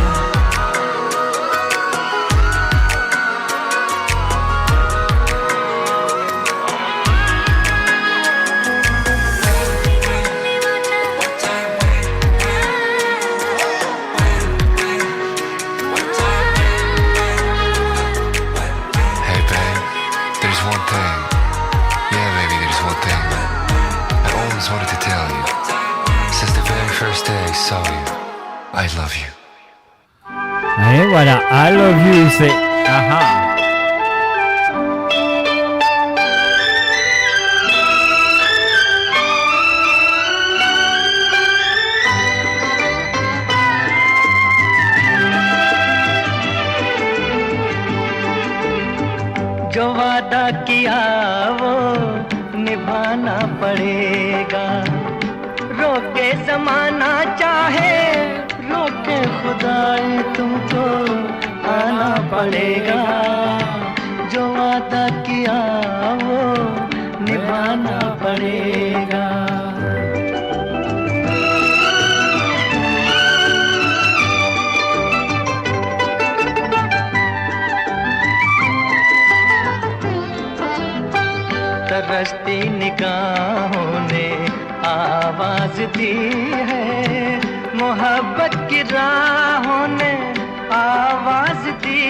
Hey, babe, there's one thing. Yeah, baby, there's one thing. I always wanted to tell you. Since the very first day I saw you, I love you. Et voilà, I love you, c'est, aha. जो वादा किया वो निभाना पड़ेगा, रोके जमाना चाहे रोके खुदाई, तुमको आना पड़ेगा। जो वादा किया वो निभाना पड़ेगा। तरसती निगाहों ने आवाज दी है, मोहब्बत की राहों ने आवाज दी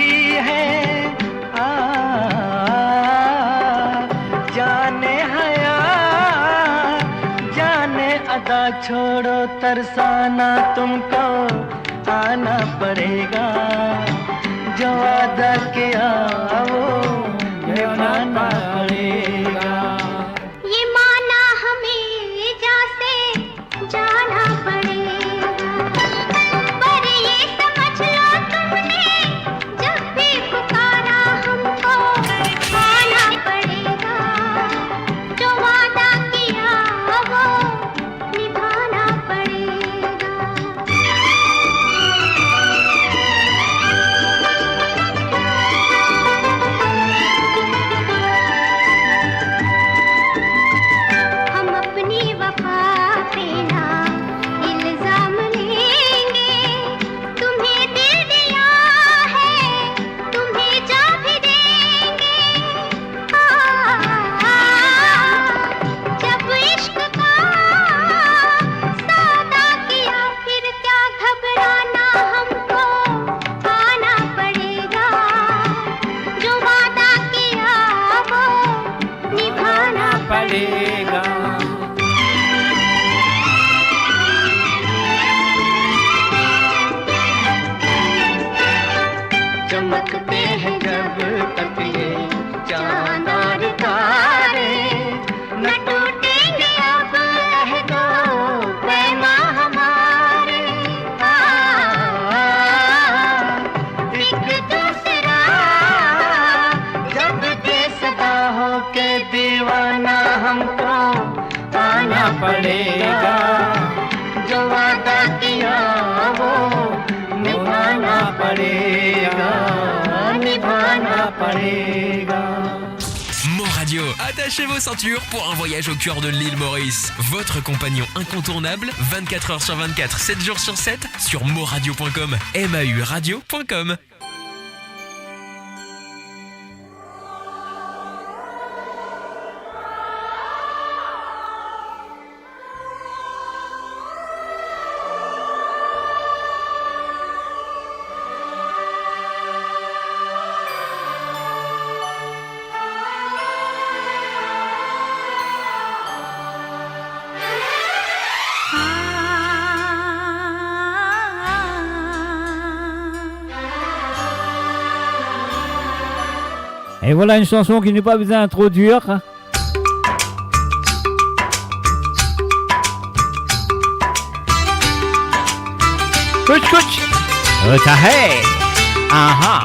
है। आ, जाने हया, जाने अदा, छोड़ो तरसाना, तुमको आना पड़ेगा। जो वादा किया वो निभाना पड़ेगा। ये माना हमें जा से जाना पड़ेगा। पर ये समझ लो तुमने, जब भी पुकारा हमको आना पड़ेगा। जो वादा किया वो निभाना पड़ेगा। वादा किया वो निभाना पड़ेगा, निभाना पड़ेगा। Mon Radio, attachez vos ceintures pour un voyage au cœur de l'île Maurice. Votre compagnon incontournable, vingt-quatre heures sur vingt-quatre, sept jours sur sept, sur mauradio point com, M A U radio point com. Et voilà une chanson qui n'est pas besoin trop dure. Kuch kuch hota hai. Aha.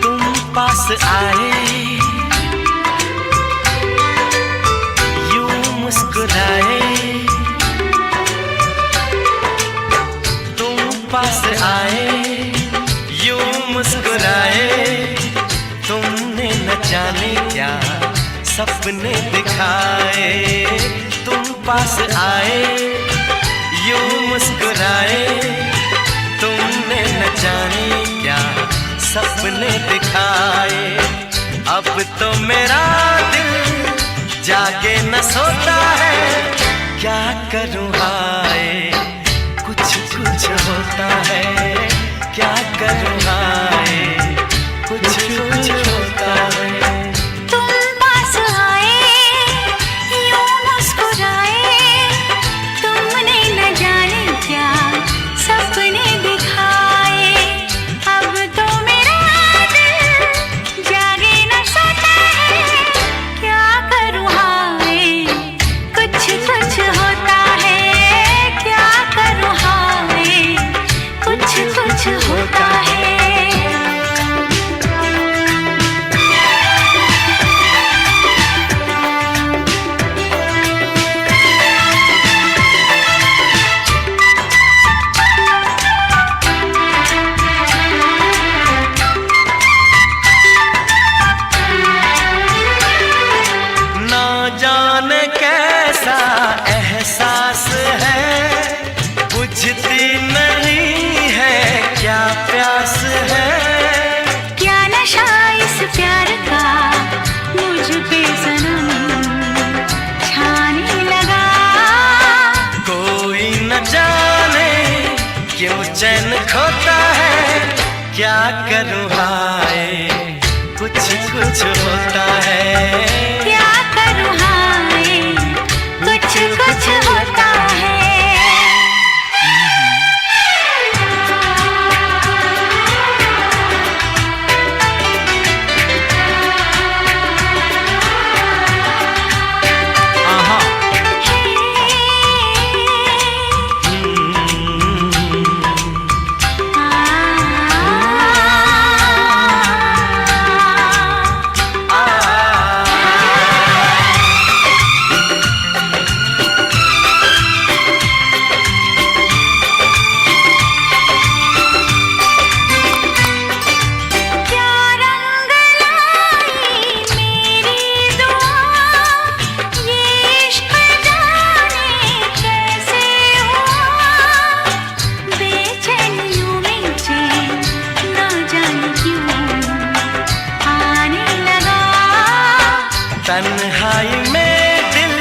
तुम पास आए, यूं मुस्कुराए, तुम पास आए, यूं मुस्कुराए, तुमने न जाने क्या सपने दिखाए। तुम पास आए, यूं मुस्कुराए, तुमने न जाने क्या सपने दिखाए। अब तो मेरा दिल जागे न सोता है, क्या करूं हाय, कुछ कुछ होता है, क्या करूं हाय, कुछ कुछ होता है। तुम पास आए, यूं मुस्कुराए, तुमने न जाने क्या सपने दिखाए। अब तो मेरा दिल जागे न सोता है, क्या करूं हाय, कुछ कुछ होता है, क्या करूं हाय, कुछ कुछ होता है। ना जाने कैसा एहसास है, बुझती नहीं है क्या प्यास है। क्या नशा इस प्यार का मुझ पे सनम छाने लगा। कोई न जाने क्यों चैन खोता है, क्या करूं हाय, कुछ कुछ होता है। क्या करूं हाय, कुछ कुछ होता है। क्या रंग लाई मेरी दुआ, ये इश्क जाने कैसे हुआ। बेचैनियों में चैन ना जाने क्यों आने लगा। तन्हाई में दिल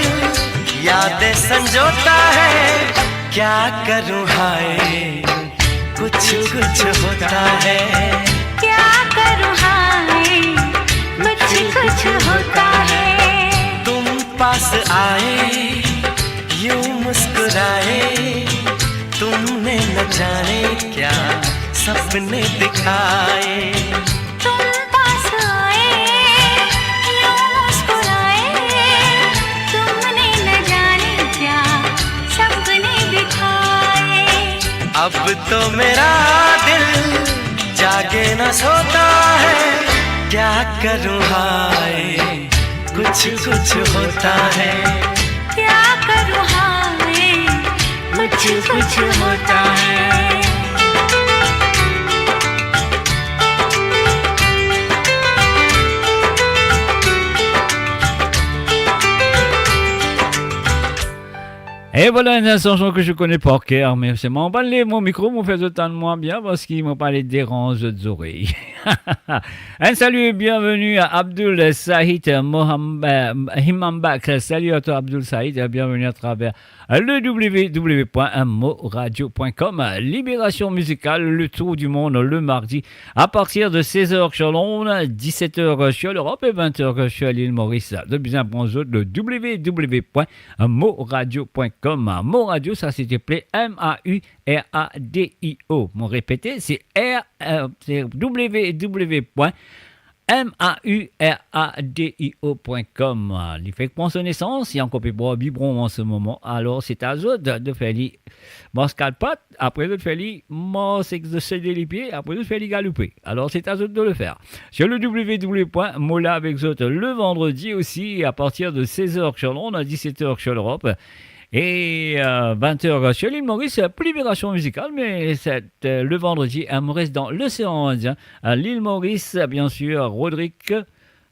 यादें संजोता है, क्या करूं हाय, कुछ कुछ होता है। क्या करूं हाय, कुछ कुछ होता है। तुम पास आए, यूं मुस्कुराए, तुमने न जाने क्या सपने दिखाए। तुम पास आए, यूं मुस्कुराए, तुमने न जाने क्या सपने दिखाए। अब तो मेरा दिल जागे ना सोता है, क्या करूँ हाय, कुछ कुछ होता है। क्या करूँ हाय, कुछ कुछ होता है। E vwala enn sanson ki zot kone par ker, me selman mo pa lev mo mikro, mo fer zot tann mwa bien, parski mo pa le deranz zot zorey. Un salut et bienvenue à Abdul Saïd Moham-, euh, Himambak. Salut à toi, Abdul Saïd, et bienvenue à travers le w w w point moradio point com. Libération musicale, le tour du monde, le mardi, à partir de seize heures sur Londres, dix-sept heures sur l'Europe et vingt heures sur l'île Maurice. Zot bizin pran zot le w w w point moradio point com. Mo Radio, sa se te ple, M A U R A D I O. Mo repete, se R, euh, se w w w point moradio point com. Li fek pran so nesans, li ankor pe bwar bibron an se moman. Alor, se a zot de, de fer li mars kat pat, apre zot fer li mars ek zot de lipie, apre zot fer li galoupe. Alor, se a zot de le fer. Sur le w w w point mola avek zot le vandredi osi, à partir de seize heures sur Londres, dix-sept heures sur l'Europe et, euh, vingt heures sur l'île Maurice, pour Libération musicale, mais c'est, euh, le vendredi, euh, mo res dan l'océan Indien, euh, l'île Maurice, bien sûr, Rodrigue,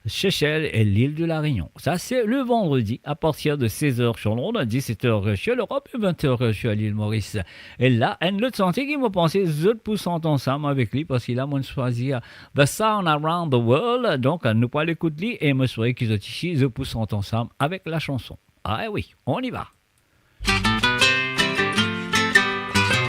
Seychelles et l'île de la Réunion. Ça, c'est le vendredi à partir de seize heures sur Londres, dix-sept heures sur l'Europe et vingt heures sur l'île Maurice. E la, enn lot santi ki mo panse zot pou sant ansam avek li, parski la, mo swazir The Sound Around the World. Donk, nou pou al ekout li e mo swete ki zot isi, zot pou sant ansam avek la chanson. Ah oui, on y va.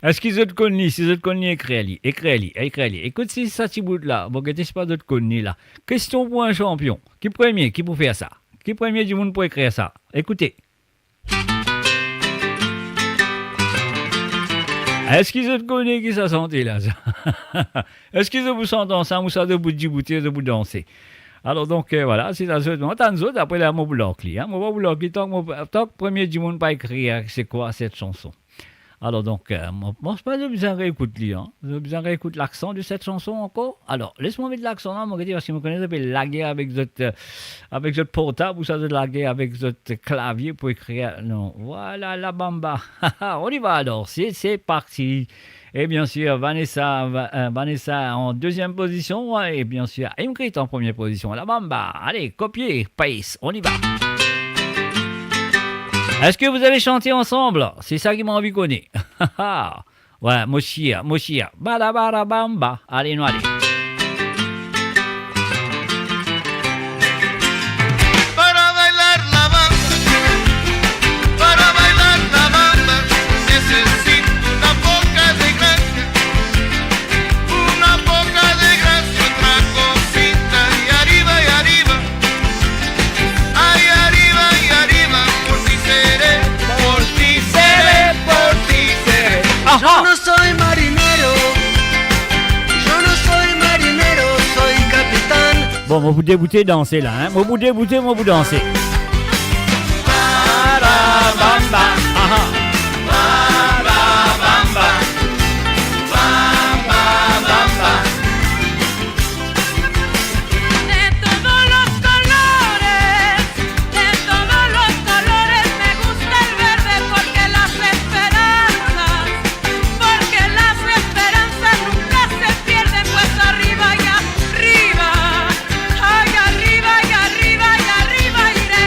Eski zot konn li? Si zot konn li, ekrir li, ekrir li, ekrir li. Ekout si sa ti bout la, bon, gete si pa zot konn li la. Kestion pou enn sanpion. Ki premie ki pou fer sa? Ki premie dimoun pou ekrir sa? Ekoute. Eski zot kone ki sa sante la, sa? Eski zot pou sant ansam ouswa zot pou diboute, zot pou danse? Alor donk, euh, vwala, se a zot, mo tann zot, apre la, mo pou larg li, hein. Mo pa pou larg li tank mo, tank premie dimoun pa ekrir, euh, c'est quoi cette chanson. Alor donk, euh, mo, mo pans pa zot bizin reekout li, hein. Zot bizin reekout laksan de cette chanson ankor. Alor, les mwa met laksan la, mo gete, parski mo kone zot pe lage avek zot, euh, avek zot portab, ouswa zot lage avek zot klavie pou ekrir. Non, vwala, La Bamba. On y va alors, c'est, c'est parti. Et bien sûr, Vanessa, Va-, euh, Vanessa en deuxième position, ouais, et bien sûr, Imkrit en première position. La Bamba, allez, copier, paste, on y va. Est-ce que vous allez chanter ensemble? C'est ça ki mo anvi kone. Ouais, mo sir, mo sir. Bada, bada, bamba. Allez, nou ale. Para bailar la bamba, para bailar la bamba, necesito una poca de gracia, una poca de gracia, otra cosita, y arriba, y arriba. Ay, arriba, y arriba, por ti seré, por ti seré, por ti seré. Aha. Yo no soy marinero, yo no soy marinero, soy capitán. Bon, mo pou deboute danse la, hein. Mo pou deboute, mo pou danse. Ba, ba, bamba. Aha. Ba, ba, bamba. Ba, ba, bamba. De todos los colores, de todos los colores, me gusta el verde porque las esperanzas, porque las esperanzas nunca se pierden, pues arriba y arriba, ay, arriba y arriba y arriba iré.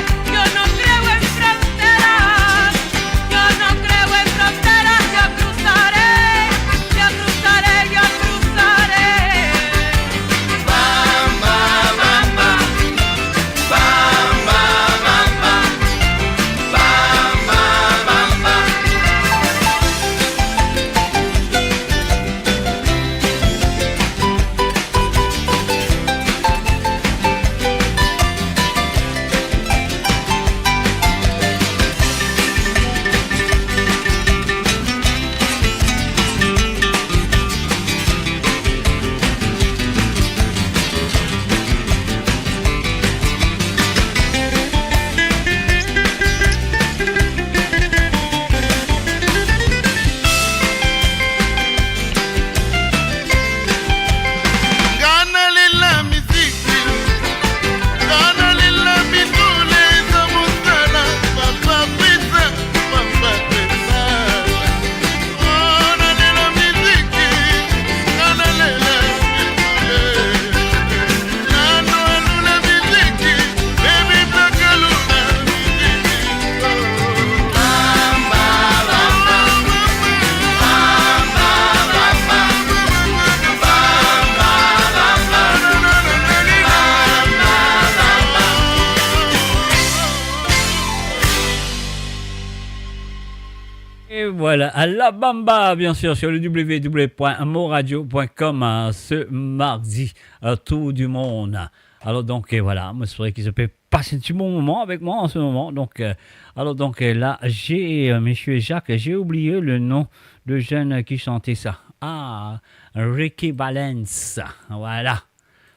Voilà, à la Bamba, bien sûr, sur le w w w point moradio point com, euh, ce mardi, euh, Tour du monde. Alors donc, euh, voilà, moi, c'est vrai qu'ils peuvent passer un petit bon moment avec moi en ce moment. Donc, euh, alors donc, euh, là, j'ai, euh, monsieur Jacques, j'ai oublié le nom de jeune qui chantait ça. Ah, Ricky Valens. Voilà.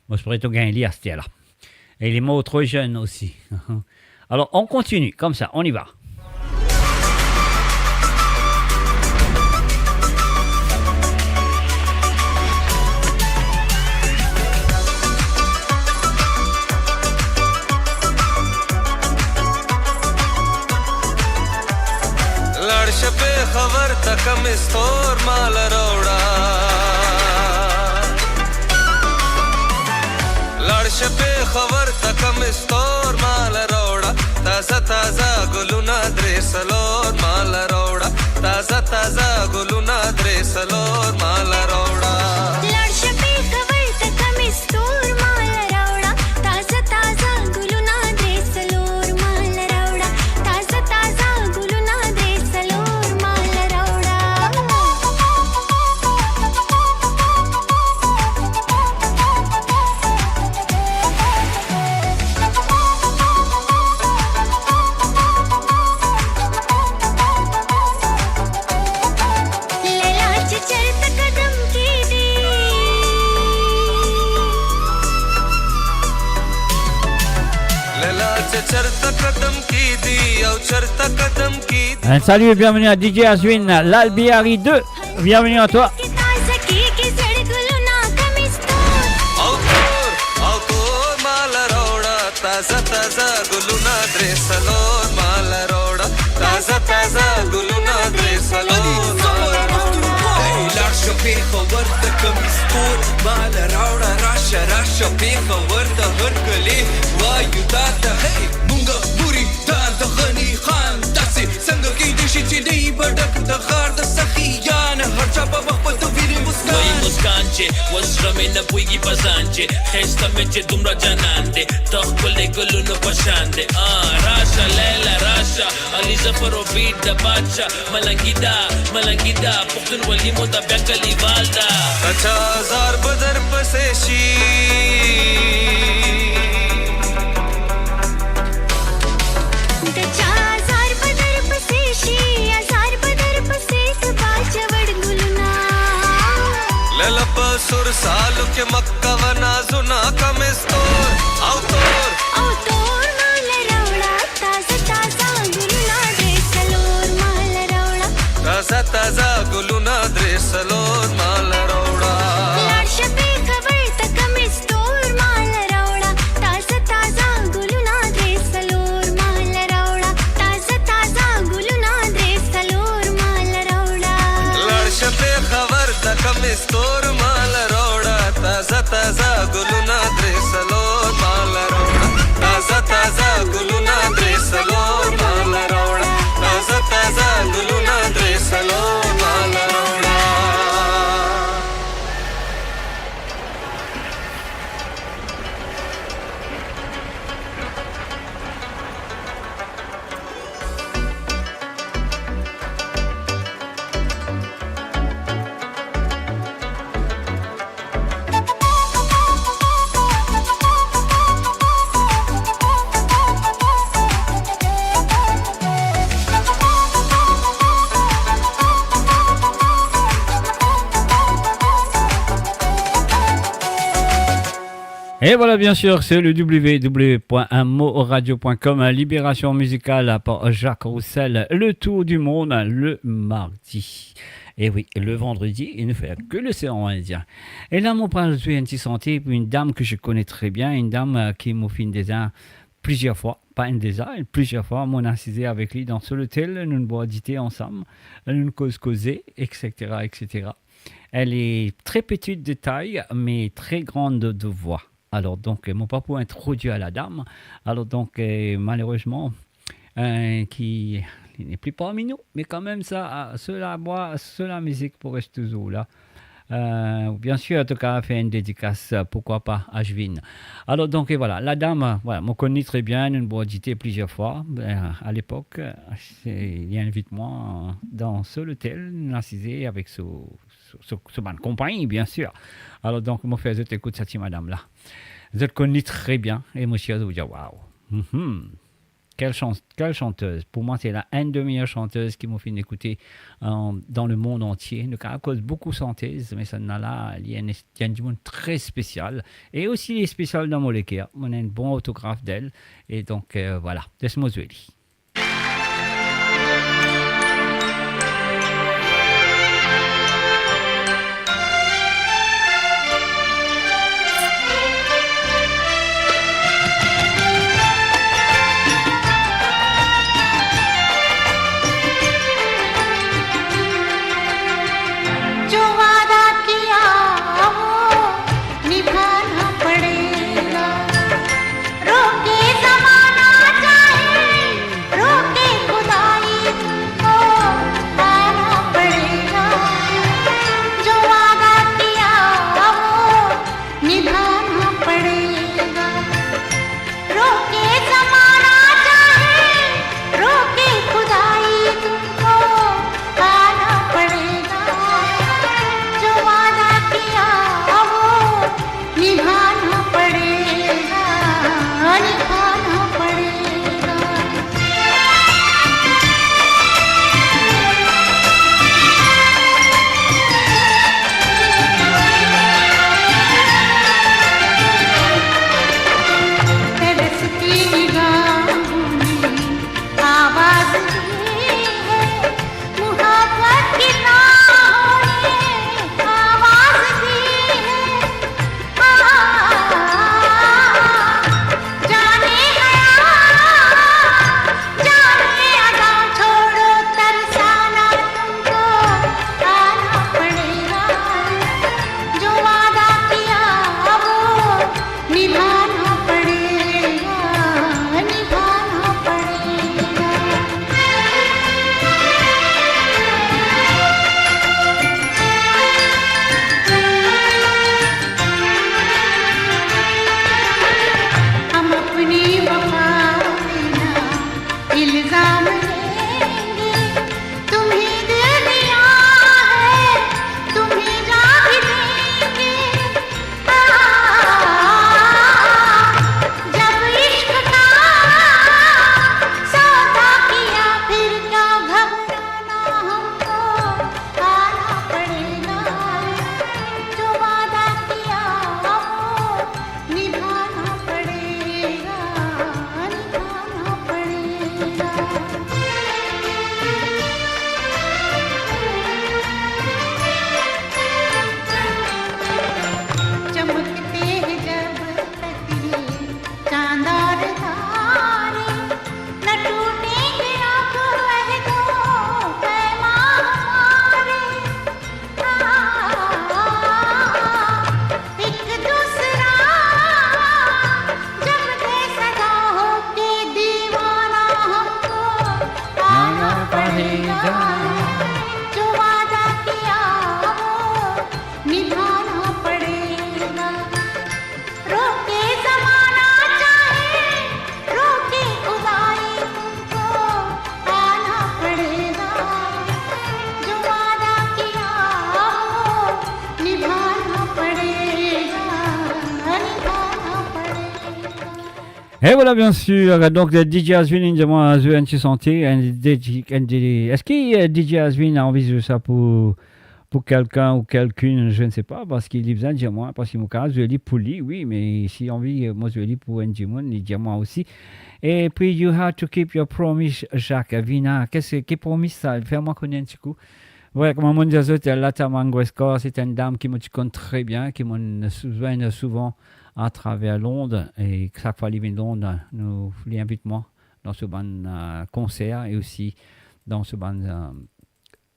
Mo espere to gagn li aster la. E li mor tro zenn osi. Alors, on continue, comme ça, on y va. Lad se pe khabar ta kam istor mal roda. Lad se pe khabar ta kam istor mal roda. Taza taza guluna dre salor mal roda. Taza taza guluna dre salor mal roda. Lad se pe khabar ta kam istor mal roda. Taza taza guluna dre salor mal roda. Taza taza guluna dre salor mal roda. Lala chachar ta kadam ki di. Lala chachar ta kadam ki di, au char ta kadam ki di. Un salut et bienvenue à D J Aswin, l'Albiari deux. Bienvenue à toi. Autor, autor, mal roda, taza, taza, guluna, dre salor, mal roda, taza, taza, guluna, dre salor, mal roda. Hey, lad se pe khabar ta kam istor, mal roda, rasha, rasha, pe khabar ta har kale, wa yu tata, hey, munga, muri, dan, da, ghani, khan, dasi, Sanga ki dishi chini badak da khar da sakhiyan, har cha pa waqt pa to viri muskan. Wahi muskan che, was rame na pui ki pasan che, khesta me che dumra janande, tok kole gulu no pasande. Ah, rasha, Leila, rasha, Ali Zafar o bid da bacha, malangida, malangida, puktun wali mo da bianca li valda. Acha azar badar paseshi. Dacha azar badar paseshi, azar badar paset bacha wad guluna. Lala pasur salu ke Makka wana zuna kam istor. Autor. Autor mal roda, taza taza guluna dre salor mal roda. Taza taza guluna dre salor mal roda. Lad se pe khabar ta kam istor mal roda. Taza taza guluna dre salor mal roda. Taza taza guluna dre salor mal roda. Lad se pe khabar ta kam istor mal roda. Taza taza guluna dre salor mal roda. Taza taza guluna dre salor mal roda. Taza taza guluna dre salor mal roda. Et voilà, bien sûr, c'est le w w w point moradio point com, hein, libération musicale par Jacques Roussel, le tour du monde, hein, le mardi. Et oui, le vendredi, il ne fait que l'océan Indien. Et là, mon pral zwe enn ti santi pou une dame que je connais très bien, une dame, euh, ki mo finn deza plusieurs fois, pas une déjà, plusieurs fois, mo asize avek li dan so lotel, nou bwar dite ansam, nou koz koze, et cetera, et cetera. Elle est très petite de taille, mais très grande de voix. Alors donc, euh, mo pa pou introdwir la dame. Alors donc, euh, malheureusement, euh, qui n'est plus parmi nous, mais quand même, sa, euh, so lavwa, so lamizik pou res touzour la. Euh, bien sûr, en tout cas, faire une dédicace, euh, pourquoi pas, à Juvin. Alors, donc, et voilà, la dame, euh, voilà, mo konn li très bien, nou inn bwar dite plizier fwa, euh, à l'époque, euh, c'est, li invit mwa, euh, dan so lotel, nou asize avek so, so, so, so bann konpagn, bien sûr. Alors, donc, mo fer zot ekout sa ti madam la. Zot konn li très bien, e mo sir zot dir, waouh. Mhm. Quelle chan-, quelle chanteuse. Pour moi, c'est la, une des meilleures chanteuses ki mo finn ekoute, euh, dans le monde entier. Nou kapav koz boukou santez, me sa la, li enn, li enn dimoun très spécial. E osi, li spésial dan mo leker. Mo ena enn bon autographe d'elle. E donk, euh, voilà. Les mo zwe li. जो वादा किया वो निभाना पड़ेगा। रोके जमाना चाहे, रोके खुदाई, तुमको आना पड़ेगा। जो वादा किया वो निभाना पड़ेगा। रोके जमाना चाहे, रोके खुदाई, तुमको आना पड़ेगा। जो वादा किया वो निभाना पड़ेगा, निभाना पड़ेगा। तरसती निगाहों ने आवाज दी है, मुहब्बत की राहों ने आवाज दी है। आ, जाने गया, जाने अदा, छोड़ो तरसाना, तुमको आना पड़ेगा। जो वादा किया वो निभाना पड़ेगा, निभाना पड़ेगा। हम अपनी वफा पे ना इल्जाम लेंगे, तुम्हें दिल दिया है, तुम्हें जा भी देंगे। जब इश्क का सौदा किया, फिर क्या घबराना, हमको आना पड़ेगा। जो वादा किया, वो निभाना पड़ेगा, निभाना पड़ेगा। चमकते हैं जब तक ये चांद और तारे, न टूटेंगे अब अहदो पैमान हमारे। एक दूसरा जब दे सदा होके दीवाना, हमको आना पड़ेगा। जो वादा किया वो निभाना पड़ेगा। रोके जमाना चाहे, रोके खुदाई, तुमको आना पड़ेगा। जो वादा किया वो निभाना पड़ेगा, निभाना पड़ेगा। E vwala, bien sûr, donk, DJ Azvin inn dir mwa zwe enn ti sante, enn dedi-, enn dedi-, eski, euh, DJ Azvin anvi zwe sa pou, pou kelkenn ou kelkinn, je ne sais pas, parski li bizin dir mwa, parski mo kapav zwe li pou li, wi, me si anvi, euh, mo zwe li pou enn dimoun, li dir mwa osi. E pi, You Have to Keep Your Promise, Jacques Vina. Kesa, ki promis sa? Fer mwa kone enn ti kou. Wi, kouma mo dir zot, Lata Mangeshkar, se enn dam ki mo ti konn tre bien, ki mo ti zwenn souvan atraver Lond, e sak fwa li vinn Lond, nou, li invit mwa dan so bann, euh, konser e osi dan so bann, euh,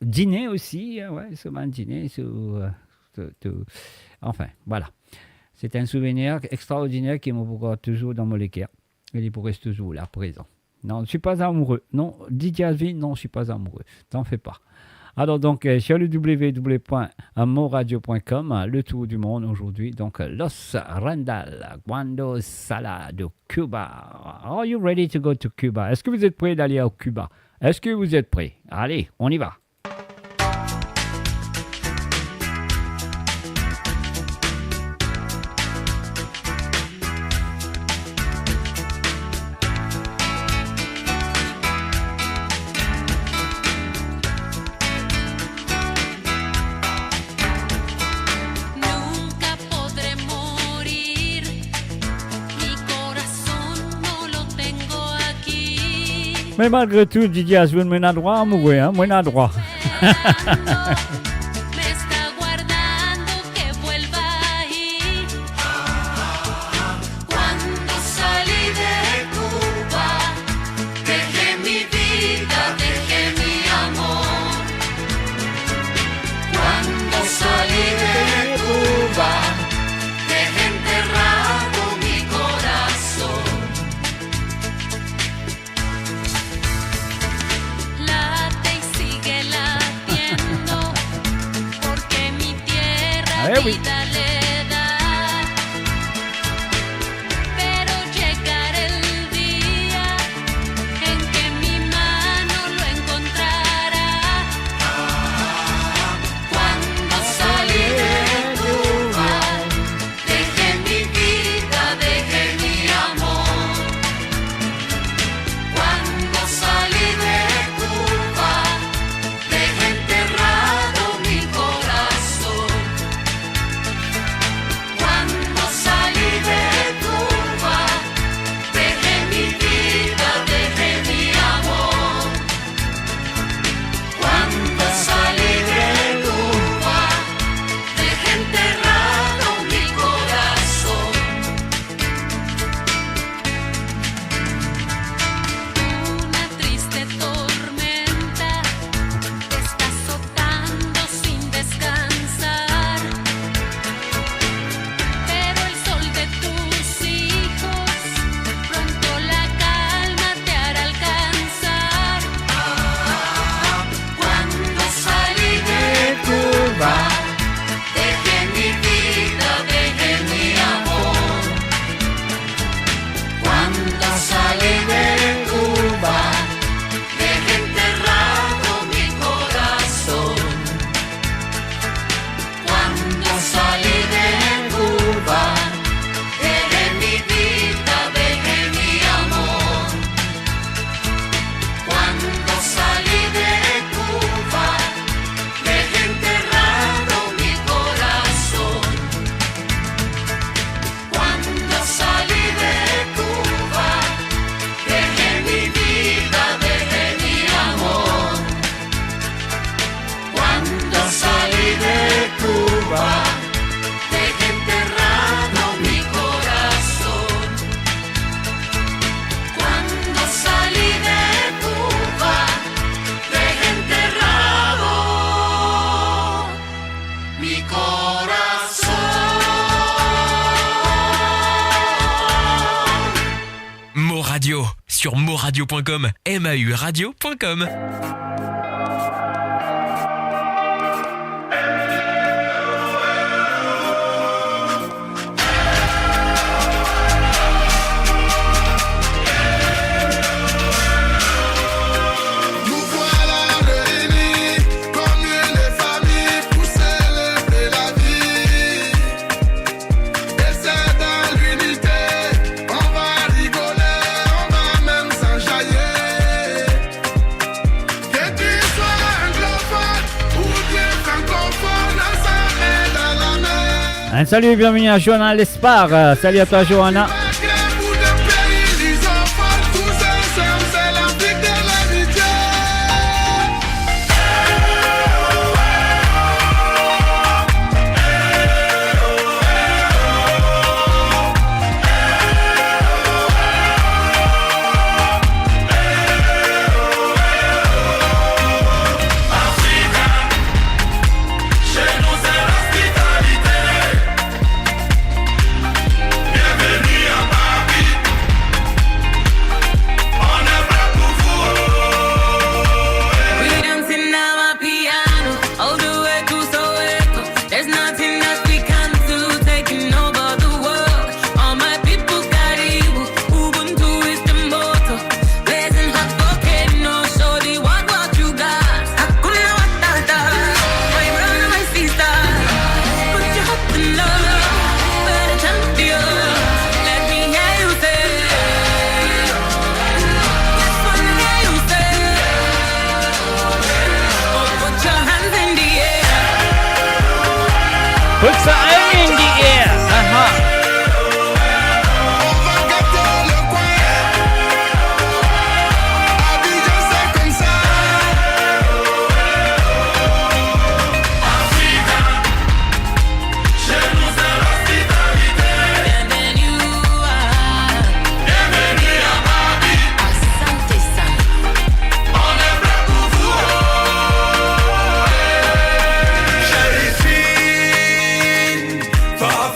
dine osi, euh, wi, so bann dine, so, euh, to, to, anfin, vwala. Se enn souvenir extraordiner ki mo pou gard touzour dan mo leker. E li pou res touzour la, prezan. Non, je suis pas amoureux. Non, DJ Azvin, non, je suis pas amoureux. T'en fais pas. Alors donc, euh, sur le w w w point moradio point com, euh, le tour du monde aujourd'hui. Donc, euh, Los Randall, Cuando Sale de Cuba. Are you ready to go to Cuba? Est-ce que vous êtes prêts d'aller au Cuba? Est-ce que vous êtes prêts? Allez, on y va. Nunca podré morir, mi corazón no lo tengo aquí. Me malgre tou, Didier Azzoun, mo ena drwa amoure, hein, mo ena drwa. Me está guardando que vuelva ahí. Cuando salí de Cuba, dejé mi vida, dejé mi amor. Cuando salí de Cuba, dejé enterrado mi corazón. Late y sigue latiendo, porque mi tierra vida le da. Pero llegará el día en que mi mano lo encontrará. Cuando salí de Cuba, dejé mi vida, dejé mi amor. Cuando salí de Cuba, dejé enterrado mi corazón. Cuando salí de Cuba, dejé mi vida, dejé mi amor. Cuando salí de Cuba, dejé enterrado mi corazón. Una triste tormenta está azotando sin descansar, pero el sol de tus hijos pronto la calma te hará alcanzar. Cuando salí de Cuba, dejé mi vida, dejé mi amor. Cuando salí de Cuba, dejé enterrado mi corazón. Cuando salí de Cuba, dejé mi vida, dejé mi amor. Cuando salí de Cuba, dejé enterrado mi corazón. Cuando salí de Cuba, dejé mi vida, dejé mi amor. Cuando salí de Cuba, dejé enterrado mi corazón. Cuando salí de Cuba, dejé enterrado mi corazón. Mo Radio, sur moradio point com, M A U radio point com. Nous voilà réunis comme une famille pour célébrer la vie. Et c'est dans l'unité, on va rigoler, on va même s'enjailler. Que tu sois anglophone ou bien francophone, ensemble dans la main. Un salut et bienvenue à Johanna Lespard. Euh, salut à toi, Johanna. Africa, chez nous c'est l'hospitalité. Bienvenue à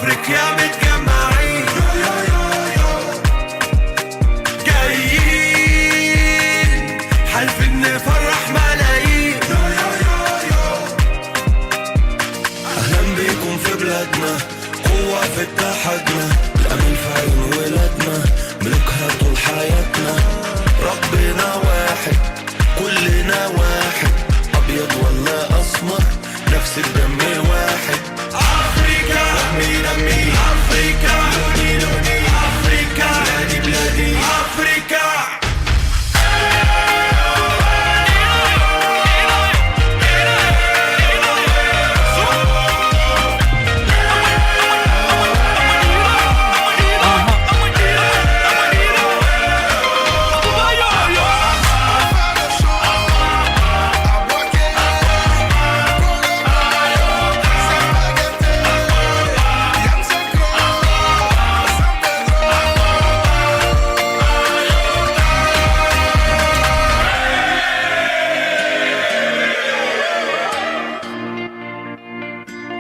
رك يا متجمعين. جايين حالفين نفرح ملايين. أهلا بيكم في بلادنا، قوة في اتحادنا، الأمل في عيون ولادنا، ملكها طول حياتنا. ربنا واحد، كلنا واحد، أبيض ولا أسمر، نفس الدم واحد. أفريقيا، دمي دمي، أفريقيا، لوني لوني، أفريقيا، بلادي بلادي، أفريقيا.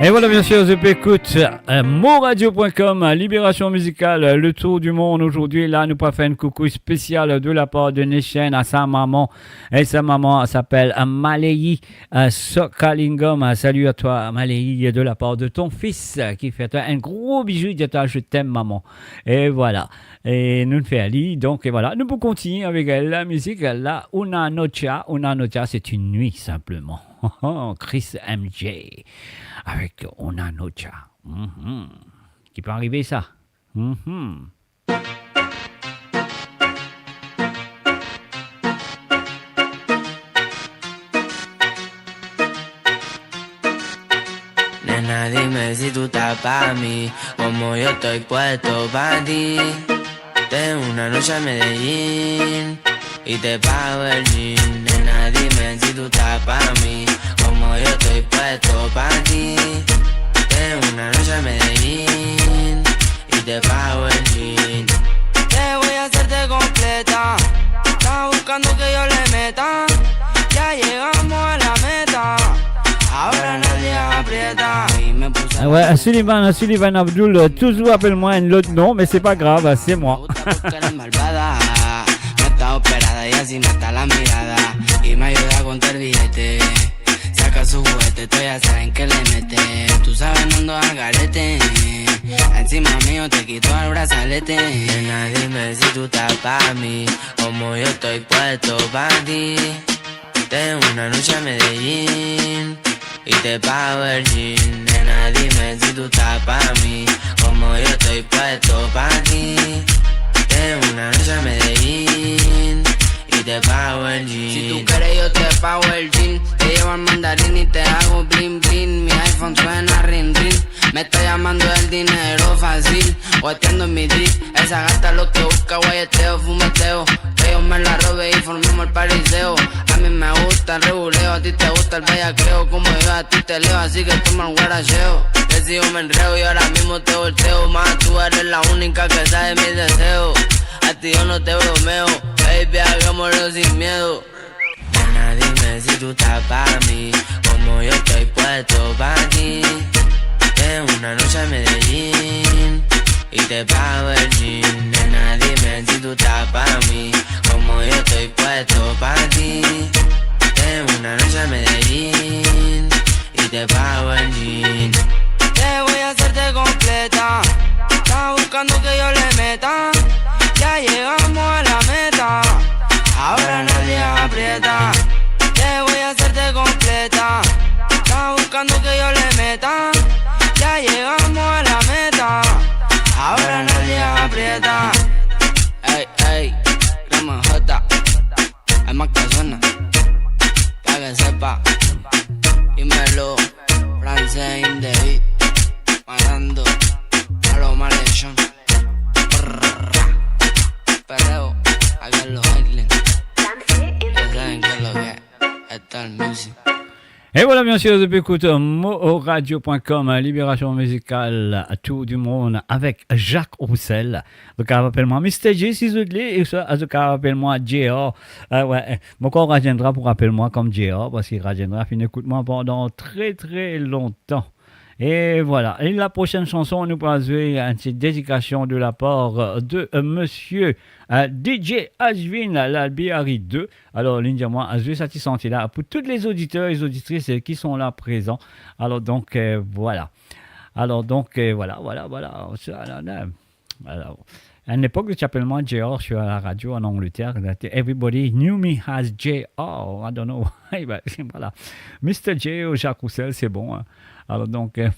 Et voilà, bien sûr, je peux écouter euh, moradio point com, euh, Libération Musicale, euh, le tour du monde aujourd'hui. Là, nous pas fait un coucou spécial de la part de Nation à sa maman. Et sa maman s'appelle euh, Maleyi euh, Sokalingam. Euh, salut à toi, Maleyi, de la part de ton fils euh, qui fait toi un gros bisou. Dit à toi, je t'aime, maman. Et voilà. E nou fer li, donk, e vwala, nou pou kontign avek la mizik la, Una Noche. Una Noche, c'est une nuit simplement. Chris M J avec Una Noche. Mhm. Ki pe arive sa? Mhm. Nena, dime si tú estás pa' mí, como yo estoy puesto pa' ti. Tengo una noche en Medellín y te pago el jean. Nena, dime si tú estás pa' mí, como yo estoy puesto pa' ti. Tengo una noche en Medellín y te pago el jean. Te voy a hacerte completa. Estás buscando que yo le meta. Ya llegamos a la meta. Ahora nadie aprieta. Y me puse... Ah ouais, Sullivan, Sullivan Abdul, euh, toujours appelle-moi un autre nom, mais c'est pas grave, c'est moi. Me gusta porque eres malvada. No está operada y así mata la mirada. Y me ayuda a contar billete. Saca su juguete, tú ya saben que le mete. Tú sabes, no ando al garete. Encima mío te quito el brazalete. Nena, dime si tú estás pa' mí, como yo estoy puesto pa' ti. Tengo una noche en Medellín y te pago el jean. Nena, dime si tú estás pa' mí, como yo estoy puesto pa' ti. Tengo una noche en Medellín y te pago el jean. Si tú quieres, yo te pago el jean. Te llevo al mandarín y te hago bling bling. Mi iPhone suena ring ring. Me está llamando el dinero fácil. Guateando en mi drip. Esa gata lo que busca, guayeteo, fumeteo. Que yo me la robe y formemos el pariseo. A mí me gusta el reguleo, a ti te gusta el bellaqueo. Como yo a ti te leo, así que toma el guaracheo. Que si yo me enreo y ahora mismo te volteo. Más tú eres la única que sabe mi deseo. A ti yo no te bromeo, baby, hagámoslo sin miedo. Nena, dime si tú estás pa' mí, como yo estoy puesto pa' ti. Tengo una noche en Medellín y te pago el jean. Nena, dime si tú estás pa' mí, como yo estoy puesto pa' ti. Tengo una noche en Medellín y te pago el jean. Te voy a hacerte completa. Estás buscando que yo le meta. Ya llegamos a la meta. Ahora nadie aprieta. Te voy a hacerte completa. Estás buscando que yo le meta. Ya llegamos a la meta. Ahora nadie aprieta. Ey, ey, Grama J. Hay más que suena, pa' que sepa. Dímelo, Francés in the beat, matando a los malhechón. Perreo, a que lo bailen. Ya saben que lo que es, está el music. Et voilà, bien sûr, vous écoutez moradio point com, Libération Musicale, Tour du Monde avec Jacques Roussel. Zot kapav apel mwa Mister J si zot le, e sa, zot kapav apel mwa J R. Ah ouais, eh, mo krwar Rajendra pou apel mwa kom J R, parski Rajendra finn ekout mwa pandan tre, tre lontan. E vwala. E la prosenn sanson, nou pou zwe enn ti dedikasion de la par, euh, de, euh, monsieur, euh, D J Ashwin, la, Lalbi Ari de. Alor, li dir mwa, zwe sa ti santi la pou tout les auditeurs et auditrices, euh, qui sont là présents. Alor, donk, euh, vwala. Alor, donk, euh, vwala, vwala, vwala. Sa, la, la. Alor, à une époque, tu appelles moi J R sur la radio en Angleterre. Everybody knew me as J R. I don't know why, but voilà. Mister J ou Jacques Roussel, c'est bon, hein. Alors donc, euh,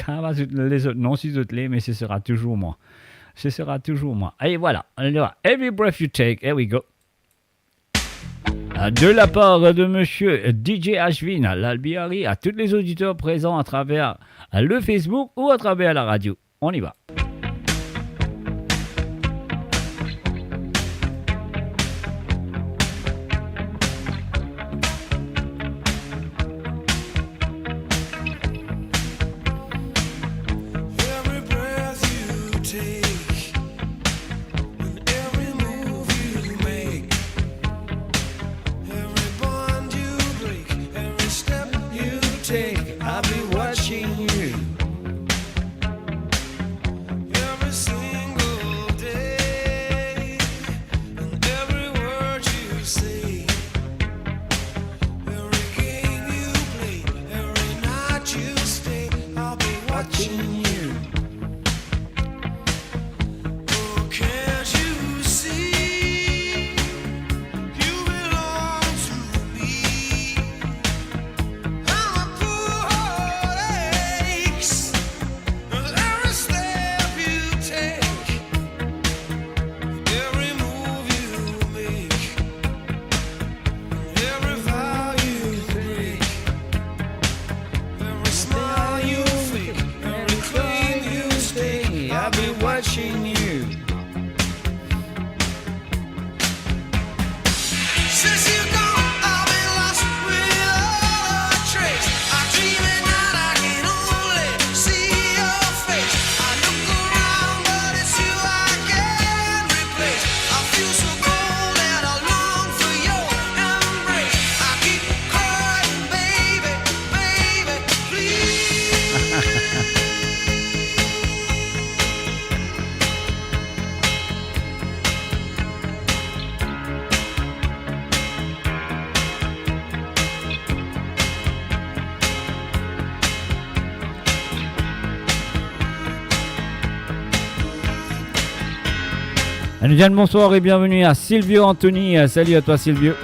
quand même, les autres, non, si zot le, mais ce sera toujours moi. Ce sera toujours moi. Et voilà, on y va. Every breath you take, here we go. De la part de monsieur D J Ashwin, Lalbi Ari, à tous les auditeurs présents à travers le Facebook ou à travers la radio. On y va. Every breath you take, and every move you make, every bond you break, every step you take, I'll be watching you. Every single day, and every word you say, every game you play, every night you stay, I'll be watching you. Oh, can't you see you belong to me? I'm a poor heartaches. Every step you take, every move you make, every vow you break, every smile you fake, every claim you stake, I'll be watching you. Since you gone, I've been lost without a trace. I dream at night, I can only see your face. I look around, but it's you I can't replace. I feel so cold and I long for your embrace. I keep crying, baby, baby, please. Allez, bien le bonsoir et bienvenue à Silvio Anthony. Euh, salut à toi, Silvio.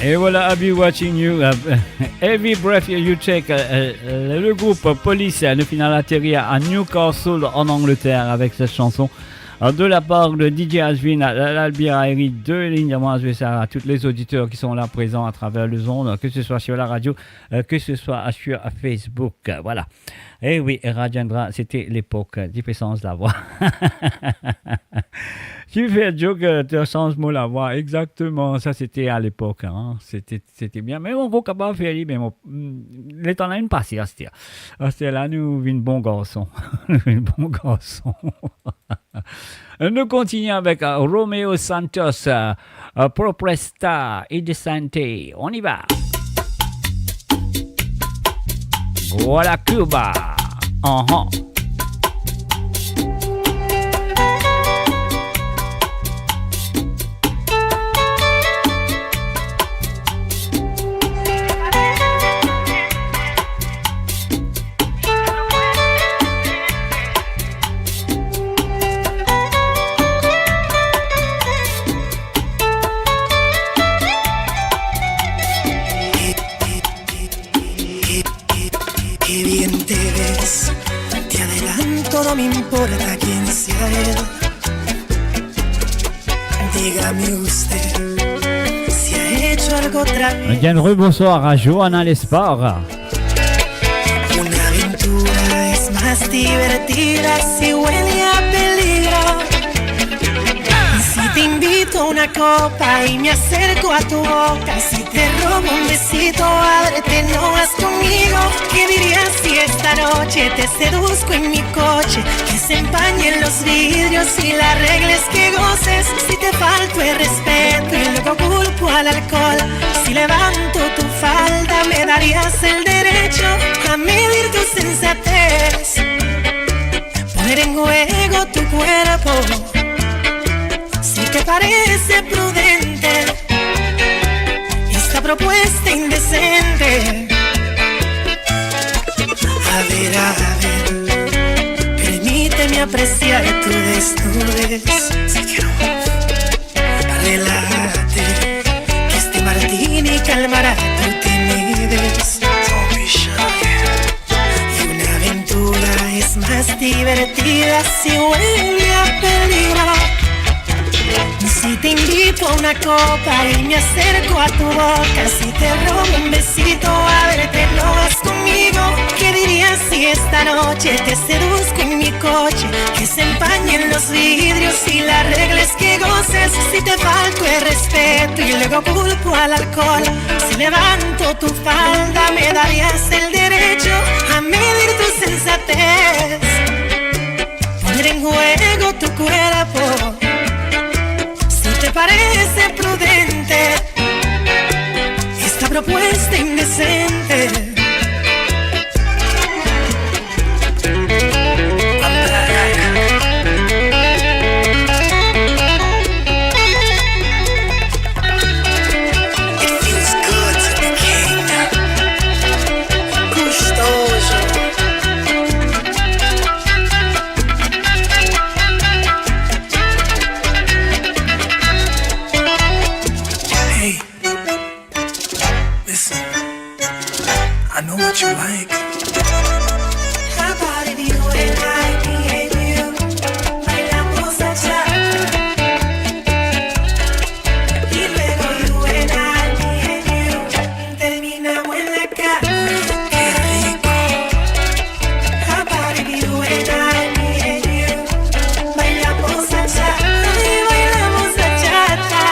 Et voilà, I'll be watching you, euh, every breath you take. Euh, euh, le groupe Police, euh, nou finn al ateri à Newcastle en Angleterre avec cette chanson. Alors, de la part de D J Asvin, à la, la bière Aérie, deux lignes d'amour à jouer ça à tous les auditeurs qui sont là présents à travers le monde, que ce soit sur la radio, euh, que ce soit sur Facebook. Euh, voilà. Eh oui, Rajendra, c'était l'époque. Tu fais changer la voix. Tu fais un joke, euh, tu changes mon la voix. Exactement, ça c'était à l'époque, hein. C'était, c'était bien. Mais on va capable faire, mais bon, hmm, le temps là, il passe, aster. Aster là, nou vinn bon garson. Nou vinn bon garson. Nou kontigne avek, euh, Romeo Santos, euh, euh, Propresta e Desante. On y va. Voilà Cuba. Ahan. Qué bien te ves, te adelanto, no me importa quién sea él. Dígame usted si ha hecho algo otra vez. Bien, rebonsoir à Johanna Lespar. Una aventura es más divertida si huele a peligro. Si te invito a una copa y me acerco a tu boca, si te robo un besito, ábrete, no vas conmigo. ¿Qué dirías si esta noche te seduzco en mi coche? Que se empañen los vidrios y la regla es que goces. Si te falto el respeto y luego culpo al alcohol, si levanto tu falda, me darías el derecho a medir tu sensatez, poner en juego tu cuerpo. Si te parece prudente esta propuesta indecente, a ver, a ver, permíteme apreciar tu desnudez. Relájate, que este martini calmará tu timidez. Don't be shy. Y una aventura es más divertida si huele a peligro. Si te invito a una copa y me acerco a tu boca, si te robo un besito, ábrete, no vas conmigo. ¿Qué dirías si esta noche te seduzco en mi coche? Que se empañen los vidrios y la regla es que goces. Si te falto el respeto y luego culpo al alcohol, si levanto tu falda, me darías el derecho a medir tu sensatez, poner en juego tu cuerpo. Si te parece prudente esta propuesta indecente. It feels good to be king. Gustoso. Hey, listen. I know what you like. How about if you and I, me and you, bailamos bachata? Y luego you and I, me and you, terminamos en la cama. Qué rico. How about if you and I, me and you, bailamos bachata? Y bailamos bachata.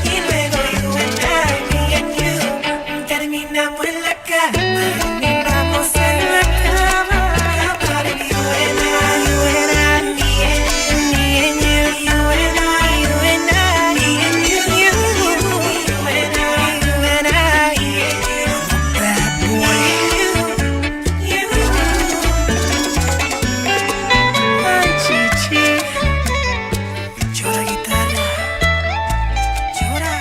Y luego you and I, me and you, terminamos en la cama. Terminamos en la cama. How about if you and I, you and I, me and you, me and you, you and I, you and I, me and you, you and I, you and I, me and you. Bad boy. Ay, chichi. Llora guitarra. Llora.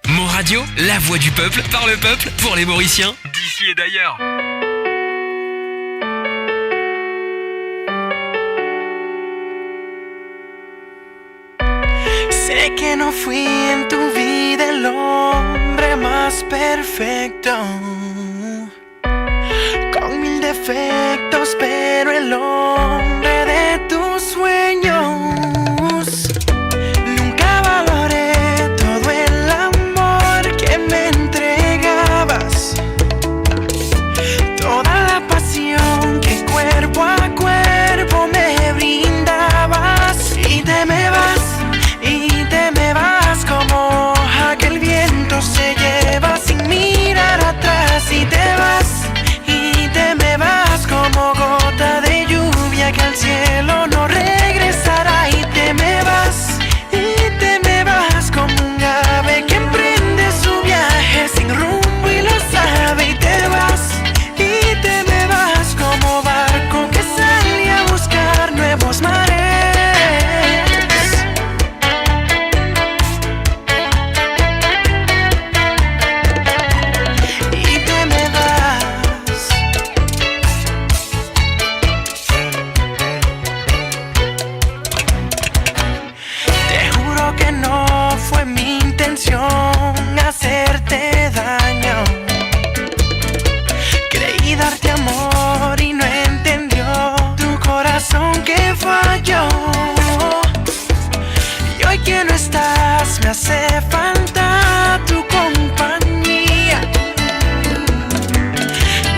Mon Radio, la voix du peuple, par le peuple, pour les Mauriciens, d'ici et d'ailleurs. Sé que no fui en tu vida el hombre Más perfecto, con mil defectos, pero el hombre de tus sueños. Nunca valoré todo el amor que me entregabas, toda la pasión que cuerpo a cuerpo me brindabas. Y te me vas, y te me vas como hoja que el viento se lleva sin mirar atrás. Y te vas, y te me vas como gota de lluvia que al cielo no regresará. Y te me vas, y te me vas como un ave que emprende su viaje sin rumbo y lo sabe. Y te vas, y te me vas como barco que sale a buscar nuevos mares. Y te me vas. Te juro que no fue mi intención hacerte daño. Creí darte amor y no entendió tu corazón que falló. Y hoy que no estás, me hace falta tu compañía.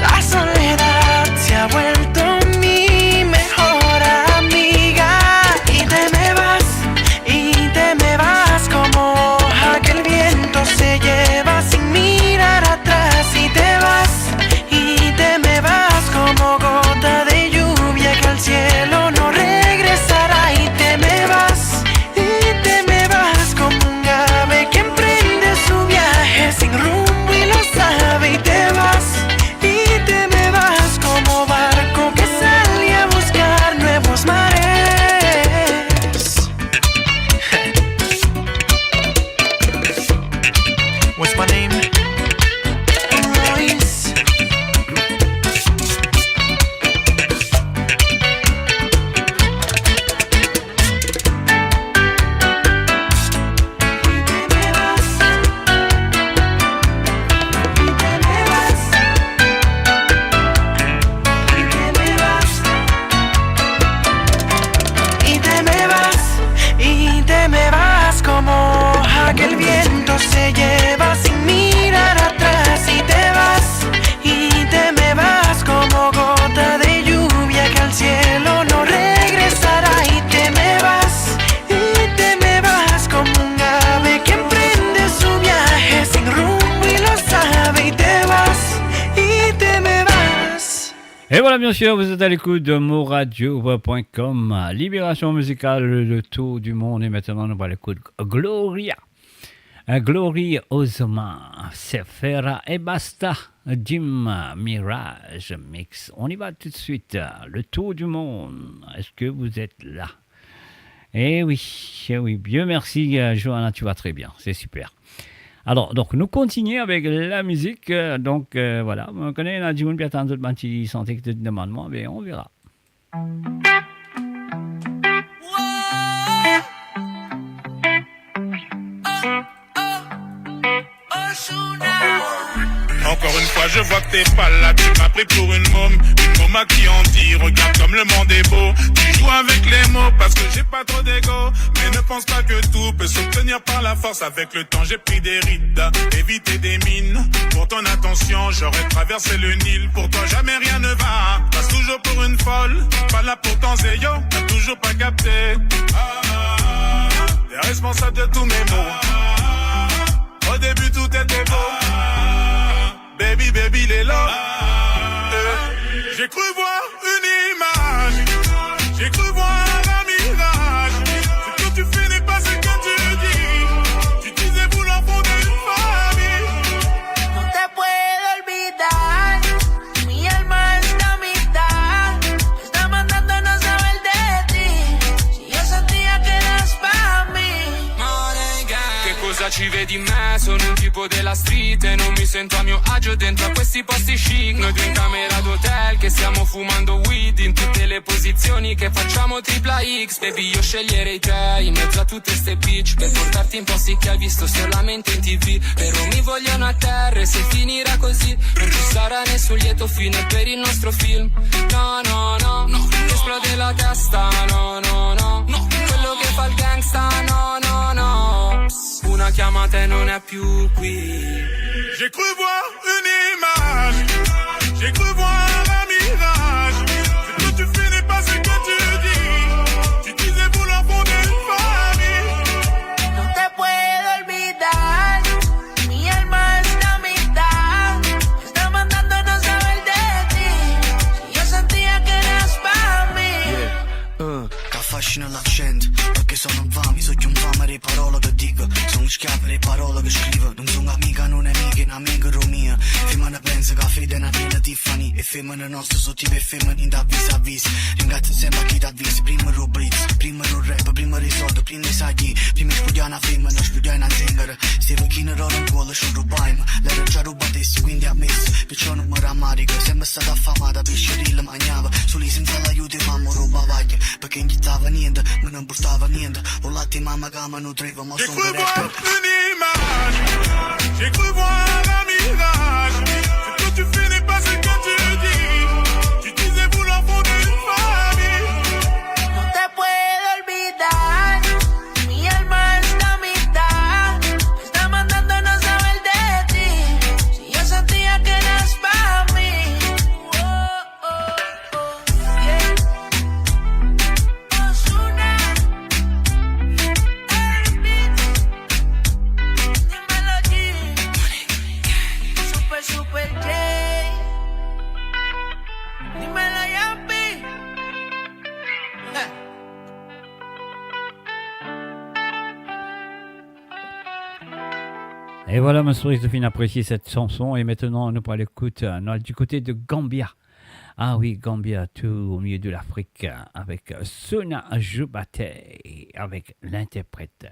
La soledad se ha vuelto mi mejor amiga. Y te me vas, y te me vas como hoja que el viento se lleva sin mirar atrás. Y te vas, y te me vas como gota de lluvia que al cielo no regresará. Y te me vas, y te me vas como un ave que emprende su viaje sin rumbo y lo sabe. Y te vas, y te me vas como barco que sale a buscar nuevos mares. What's my name? Royce. Y te me vas, y te me vas como hoja que el viento se lleva sin mirar atrás. Y te vas, y te me vas como gota de lluvia que al cielo no regresará. Y te me vas, y te me vas como un ave que emprende su viaje sin rumbo y lo sabe. Y te vas, y te me vas. Et voilà, bien sûr, vous êtes à l'écoute de moradio point com, Libération musicale, le tour du monde. Et maintenant, nous allons écouter Gloria. Euh, Gloria Ozoma, c'est Ferra et Basta, Jim Mirage Mix. On y va tout de suite, euh, le tour du monde. Est-ce que vous êtes là ? Eh oui, eh oui, Dieu merci, euh, Johanna, tu vas très bien, c'est super. Alors, donc, nous continuons avec la musique, euh, donc, euh, voilà, nou konnen ena dimoun pe atann zot bann ti sante ki to demann mwa, be on verra. Encore une fois, je vois que t'es pas là. Tu m'as pris pour une môme, une môme à qui on dit, regarde comme le monde est beau. Tu joues avec les mots parce que j'ai pas trop d'ego. Mais ne pense pas que tout peut s'obtenir par la force. Avec le temps, j'ai pris des rides, évité des mines. Pour ton attention, j'aurais traversé le Nil. Pour toi, jamais rien ne va. Passe toujours pour une folle, pas là pour ton zéyo. T'as toujours pas capté. Ah, ah, ah. T'es responsable de tous mes maux. Au début, tout était beau. Baby, baby, les là. Euh, j'ai cru voir une image. J'ai cru voir un mirage. Ce que tu fais n'est pas ce que tu dis. Tu disais vouloir fonder une famille. No te puedo olvidar. Mi alma está a mitad. Está matando no saber de ti. Si yo sentía que eras pa' mí. Morega. Che cosa ci vedi in mezzo? Sono un tipo della street e non mi sento a mio agio dentro a questi posti chic. Noi due in camera d'hotel che stiamo fumando weed in tutte le posizioni che facciamo tripla X. Baby, io sceglierei te in mezzo a tutte ste bitch per portarti in posti che hai visto solamente in T V. Però mi vogliono a terra e se finirà così non ci sarà nessun lieto fine per il nostro film. No, no, no, no, no. Esplode la testa, no, no, no, no. Quello che fa il gangsta, no, no, no. Una chiamata e non è più qui. J'ai cru voir une image, j'ai cru voir un mirage. Ce que tu fais n'est pas ce que tu dis. Tu disais vouloir fonder une famille. No te puedo olvidar, mi alma está a mitad. Está mandando no saber de ti. Yo sentía que eras pa' mí. Yeah, uh, che affascina l'accento, perché sono infame, so più infame delle parole che dico, sono schiavo delle parole che scrivo, non sono amica, non è mica un amico mio, femmina pensa che la fede è una bella Tiffany, e femmine nostre sono tipo femmine da vis a vis, ringrazio sempre a chi t'ha visto, prima ero blitz, prima ero rap, prima ero soldi, prima sai chi, prima spugliai una femmina, spugliai una zingara, stevo chi ne ero in cuollo, sciorbo Baima, l'era già rubato, quindi ha messo, perciò non mi rammarico, sempre stata affamata, pesciarella mangiava, solo senza l'aiuto di mamma, roba vecchia, perché non ghittava niente, ma non portava niente, o latte mamma che mi nutriva, ma sono rapper. J'ai cru voir une image, j'ai cru voir un mirage, ce que tu fais n'est pas ce que tu dis, tu disais vouloir fonder une famille. No te puedo olvidar, mi alma está a mitad, está mandando no saber de ti. Yo sentía que eras pa' mí. Oh, oh, oh, yeah. Ozuna, Elvis, dímelo G, Super, Super J, dímelo Yampi. E vwala, mo swete zot finn apresie set sanson. E aster, nou pou al ekout, euh, nou al di kote de Gambia. Ah wi, Gambia, tou o milieu de Lafrik, euh, avek Sona Joubate, avek l'interprète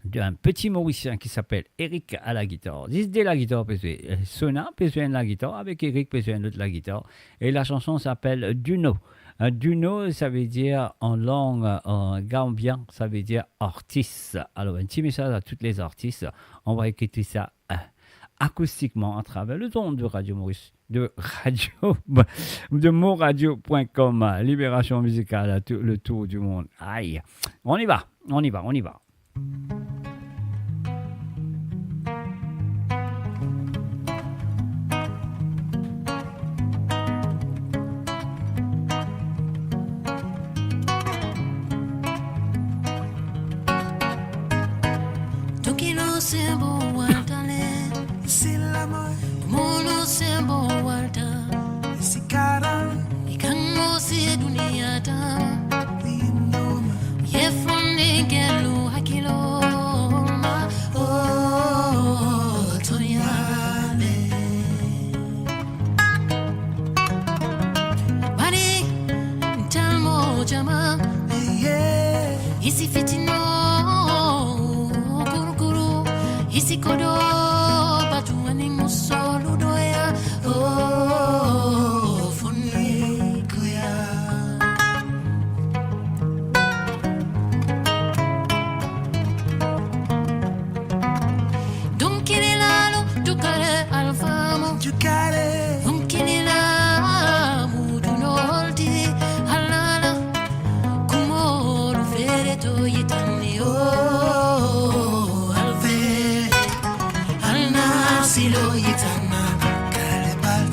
d'un petit Mauricien qui s'appelle Eric à la guitare. Zis de lagitar pe zwe. Euh, Sona pe zwe enn lagitar, avek Eric pe zwe enn lot lagitar. E la chanson s'appelle Duno. Euh, Duno, sa ve dir an lang, euh, gambien, sa ve dir artis. Alor, enn ti mesaz a tout lezartis. On va écouter ça, euh, acoustikman atraver lezond de Radio Maurice, de radio, de moradio point com, libération musicale, tout le tour du monde. Aïe. On y va, on y va, on y va. Donk, isi lase bon Walter, isi lame. Kouma lase bon Walter, isi karan. Li kan lase dunia ta. Wi, non. Ye fane gelo hakilo ma. Oh, Tonyane. Bani, talmo jama. Yeah. Isi fitino, kurukuru. Isi kodo, batu ani musolu doya. Oh, fone kuya. Dunkile lalo, dukale alfamo. Dukale. Dunkile lamo, dunolti, halala. Kumolu fere to yitani, oh, alfe. Alna silo yitana.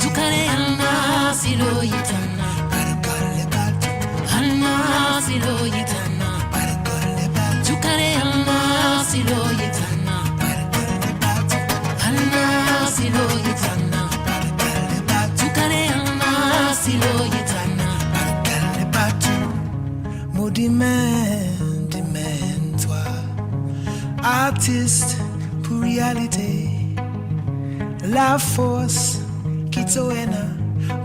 Dukale alna silo yitana. Alna silo yitana. Dukale alna silo yitana. Alna silo yitana. Dukale alna silo yitana. Mo dimann, dimann twa, artis pou realite. Lafors ki to ena,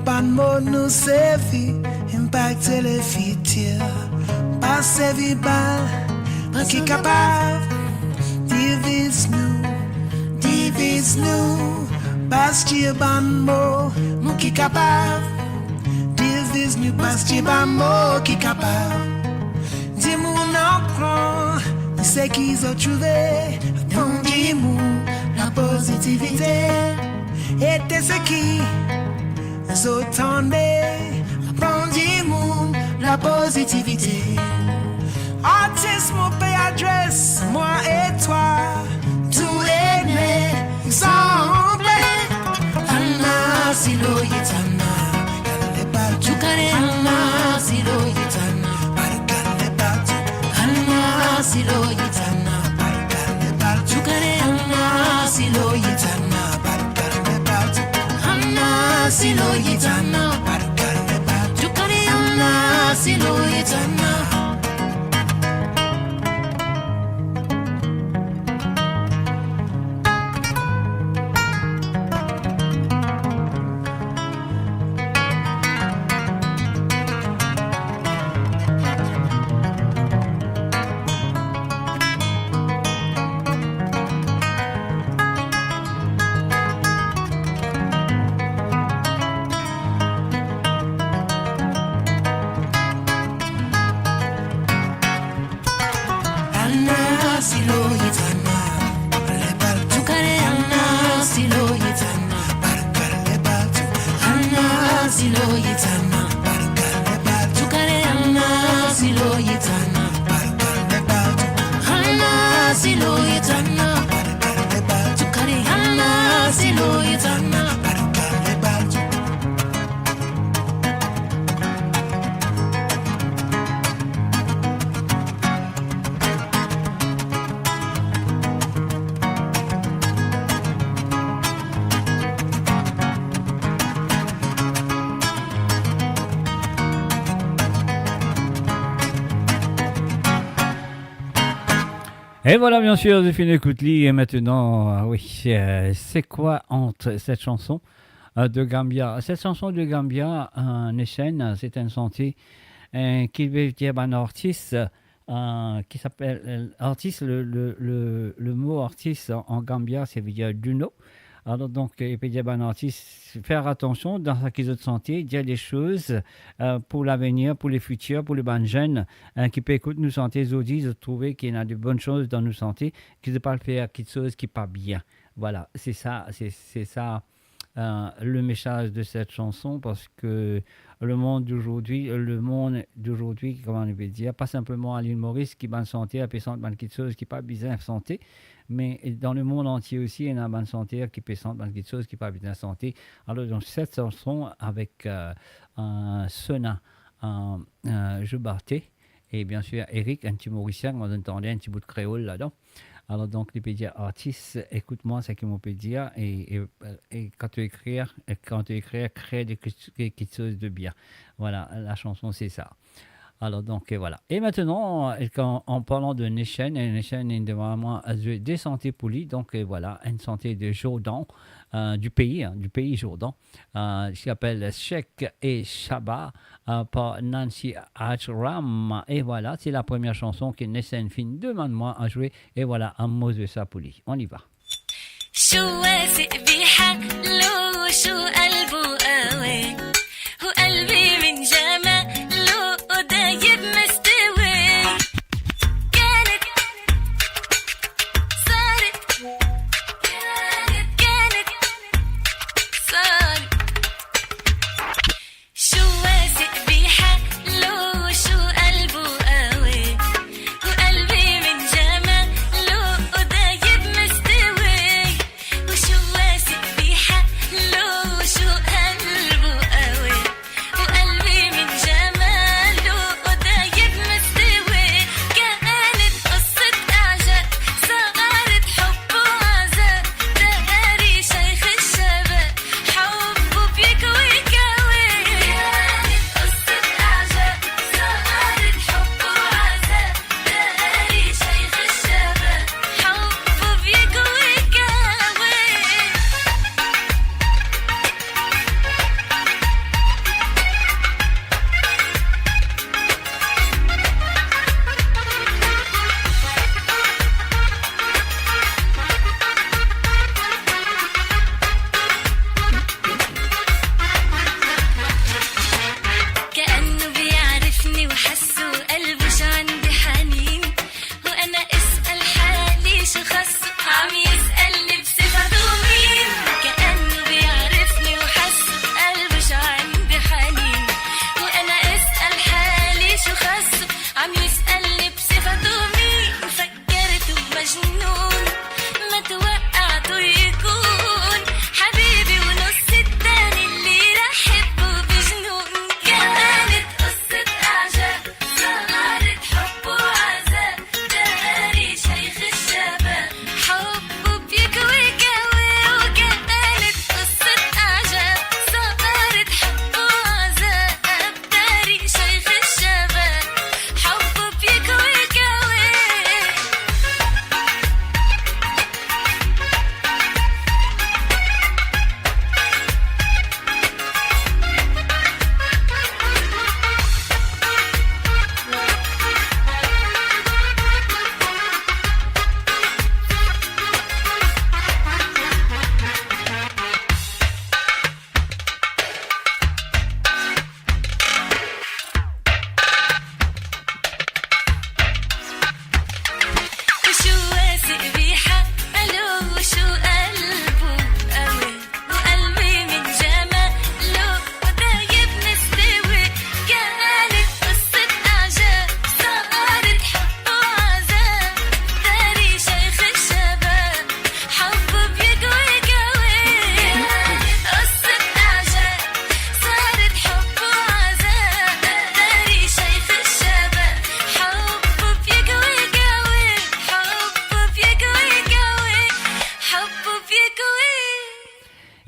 bann mo nou servi, inpakte lefitir. Pa servi bann ki kapav diviz nou. Diviz nou, pa stir bann mo, nou ki kapav. Diviz nou, pa stir bann mo ki kapav. Dimoun aprann seki zot trouve, aprann dimoun lapozitivite. E ete seki zot tande, aprann dimoun lapozitivite. Artis, mo pe adres mwa e twa, tou ene, ansanm. Anna, silo, yetana, kale partou, kale Anna, silo, yetana, kale partou. Anna, silo, yetana, kale partou, kale Anna, silo, yetana, kale partou. Anna, silo, yetana, kale partou, kale Anna, silo, yetana. Anna, silo, yetana, kale partou, kale Anna, silo, yetana, kale partou. Anna, silo, yetana, kale partou, kale Anna, silo, yetana, kale partou. Anna, silo, yetana, kale partou, kale Anna, silo, yetana, kale partou. Et voilà, bien sûr, j'ai fini écoute li. Et maintenant, euh, oui, euh, c'est quoi entre cette chanson, euh, de Gambia, cette chanson de Gambia, euh, Nation, euh, c'est un chantier, euh, qui veut dire un artiste, euh, qui s'appelle, euh, artiste, le, le, le, le mot artiste en, en Gambia, c'est veut dire duno. Alors donc, euh, il peut dire, ben, artiste, faire attention dans ce qu'ils ont chanté, dire des choses, euh, pour l'avenir, pour le futur, pour les bann zenn, euh, ki pe ekout nou sante zordi, zot trouve ki ena de bonn soz dan nou sante, ki zot pa al fer kiksoz ki pa bien. Voilà, c'est ça, c'est, c'est ça, euh, le message de cette chanson, parce que le monde d'aujourd'hui, le monde d'aujourd'hui, kouma nou pe dir, pa sinpleman a Lil Moris ki bann santer pe sant bann kiksoz ki pa bizin sante, me dan lemond antie osi, ena bann santer ki pe sant bann kiksoz ki pa bizin sante. Alors, dans cette chanson avec, euh, euh, Sona, euh, euh, Jobarté, et bien sûr Eric, un ti Morisien, kouma zot inn tande, un ti bout kreol ladan. Alors donc, li pe dir, artis, écoute-moi ce que mon pe dir, et, et, et quand tu écris, et quand tu écris, crée des, quelque chose de bien. Voilà, la chanson, c'est ça. Alors donc, euh, voilà. Et maintenant, euh, quand, en parlant de Nation, euh, Nation, il demande à moi, euh, de, de chanter pour lui. Donc, euh, voilà, une chanteuse de Jordan, euh, du pays, hein, du pays Jordan, euh, qui s'appelle Sheikh et Shaba, euh, par Nancy Ajram. Et voilà, c'est la première chanson que Nation Fin demande moi à jouer. Et voilà, un mot de ça pour lui. On y va. شو واسق بيحلو، شو قلبه قوي، وقلبي من جماله دايب مستوي. كانت، صارت، كانت، صارت. شو واسق بيحلو، شو قلبه قوي، وقلبي من جماله دايب مستوي. وشو واسق بيحلو، شو قلبه قوي.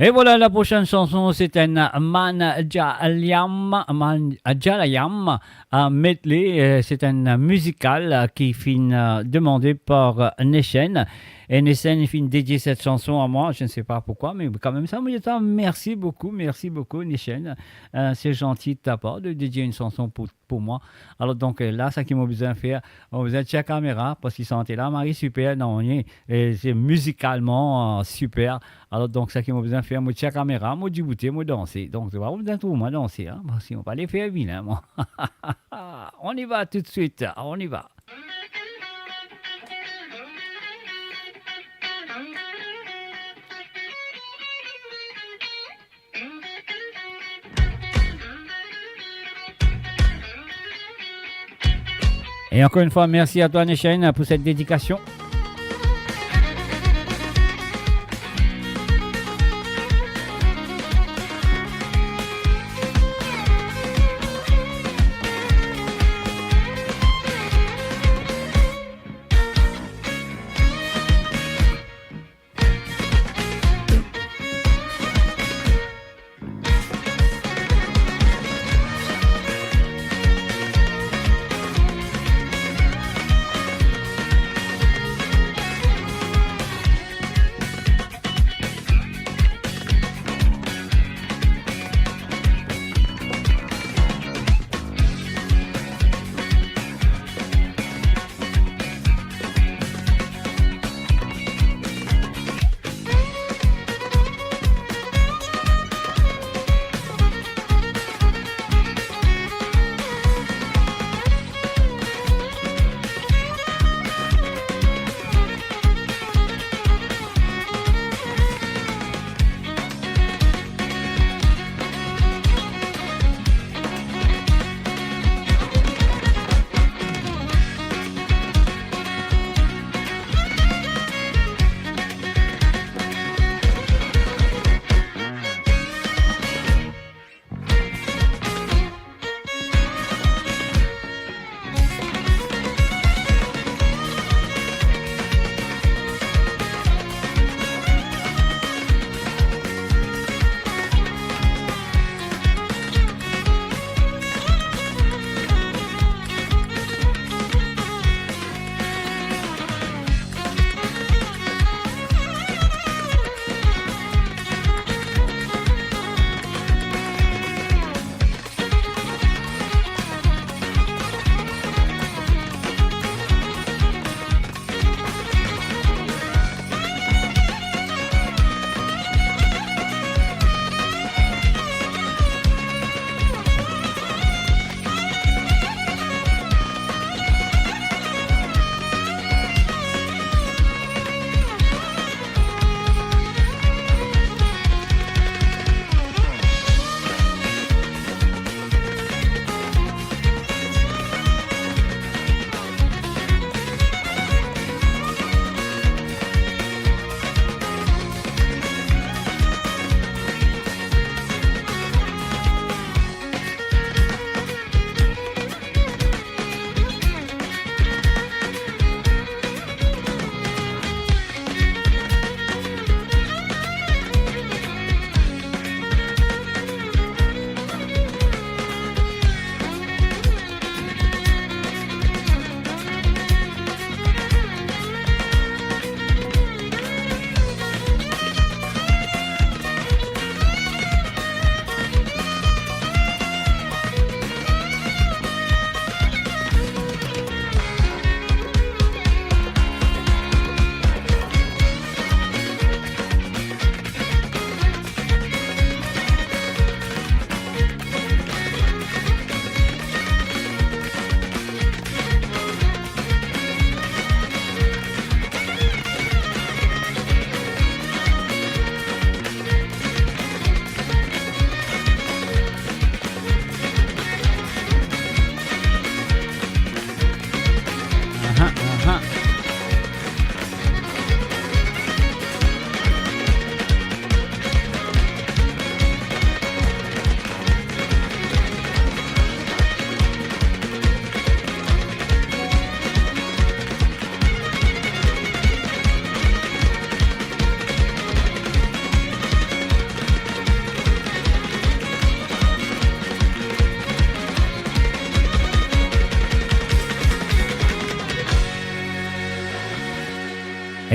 Et voilà, la prochaine chanson, c'est un Manjalayam, Manjalayam, euh, medley. Euh, c'est un musical, euh, ki finn, euh, demandé par, euh, Neshen. Et Neshen, il finn dédier cette chanson à moi. Je ne sais pas pourquoi, mais quand même ça, moi, je dis, ah, merci beaucoup, merci beaucoup, Neshen. Euh, c'est gentil de ta part de dédier une chanson pour, pour moi. Alors donc, euh, la, sa ki mo bizin fer, mo bizin tir kamera, parski sante la mari siper, non, li, e se mizikalman, euh, siper. Alor, donk, sa ki mo bizin fer, mo tir kamera, mo diboute, mo danse. Donk, zot pa bizin trouv mwa danse, hein, parski mo pa le fer vilin, mwa. On y va tout de suite, on y va. Et encore une fois, merci à toi, Neshen, pour cette dédication.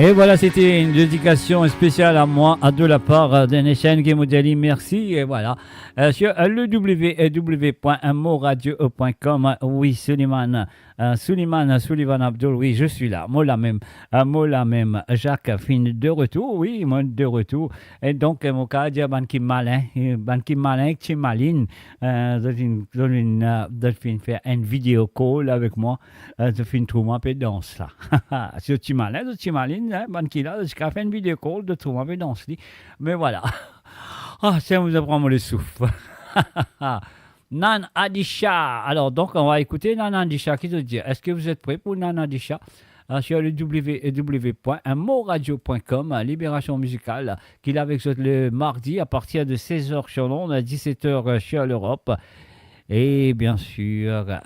Et voilà, c'était une dédication spéciale à moi, à, de la part, euh, de Nation qui me dit merci, et voilà. Euh, sur, euh, le w w w point moradio point com, oui, Suleiman, euh, Suleiman, Sullivan Abdul, oui, je suis là, mo la mem, euh, mo la mem, Jacques, finn de retour, oui, mo de retour. Et donc, euh, mo kapav dir bann ki malin, euh, bann ki malin, ki malin, euh, zot finn, zot finn, euh, zot finn fer enn video call avek mwa, euh, zot finn trouv mwa pe dans la. Si zot ti malin, zot ti malin, hein, bann ki la, zot ti kapav fer enn video call, zot trouv mwa pe dans li. Me voilà. Ah, sa, zot pran mo lesouf. Nan Adisha. Alors, donc, on va écouter Nan Adisha. Qui te dit, est-ce que vous êtes prêts pour Nan Adisha ? Euh, sur le w w w point moradio point com, euh, Libération Musicale, qui est avec zot le mardi à partir de seize heures sur l'onde, à dix-sept heures, euh, sur l'Europe. Et bien sûr, euh,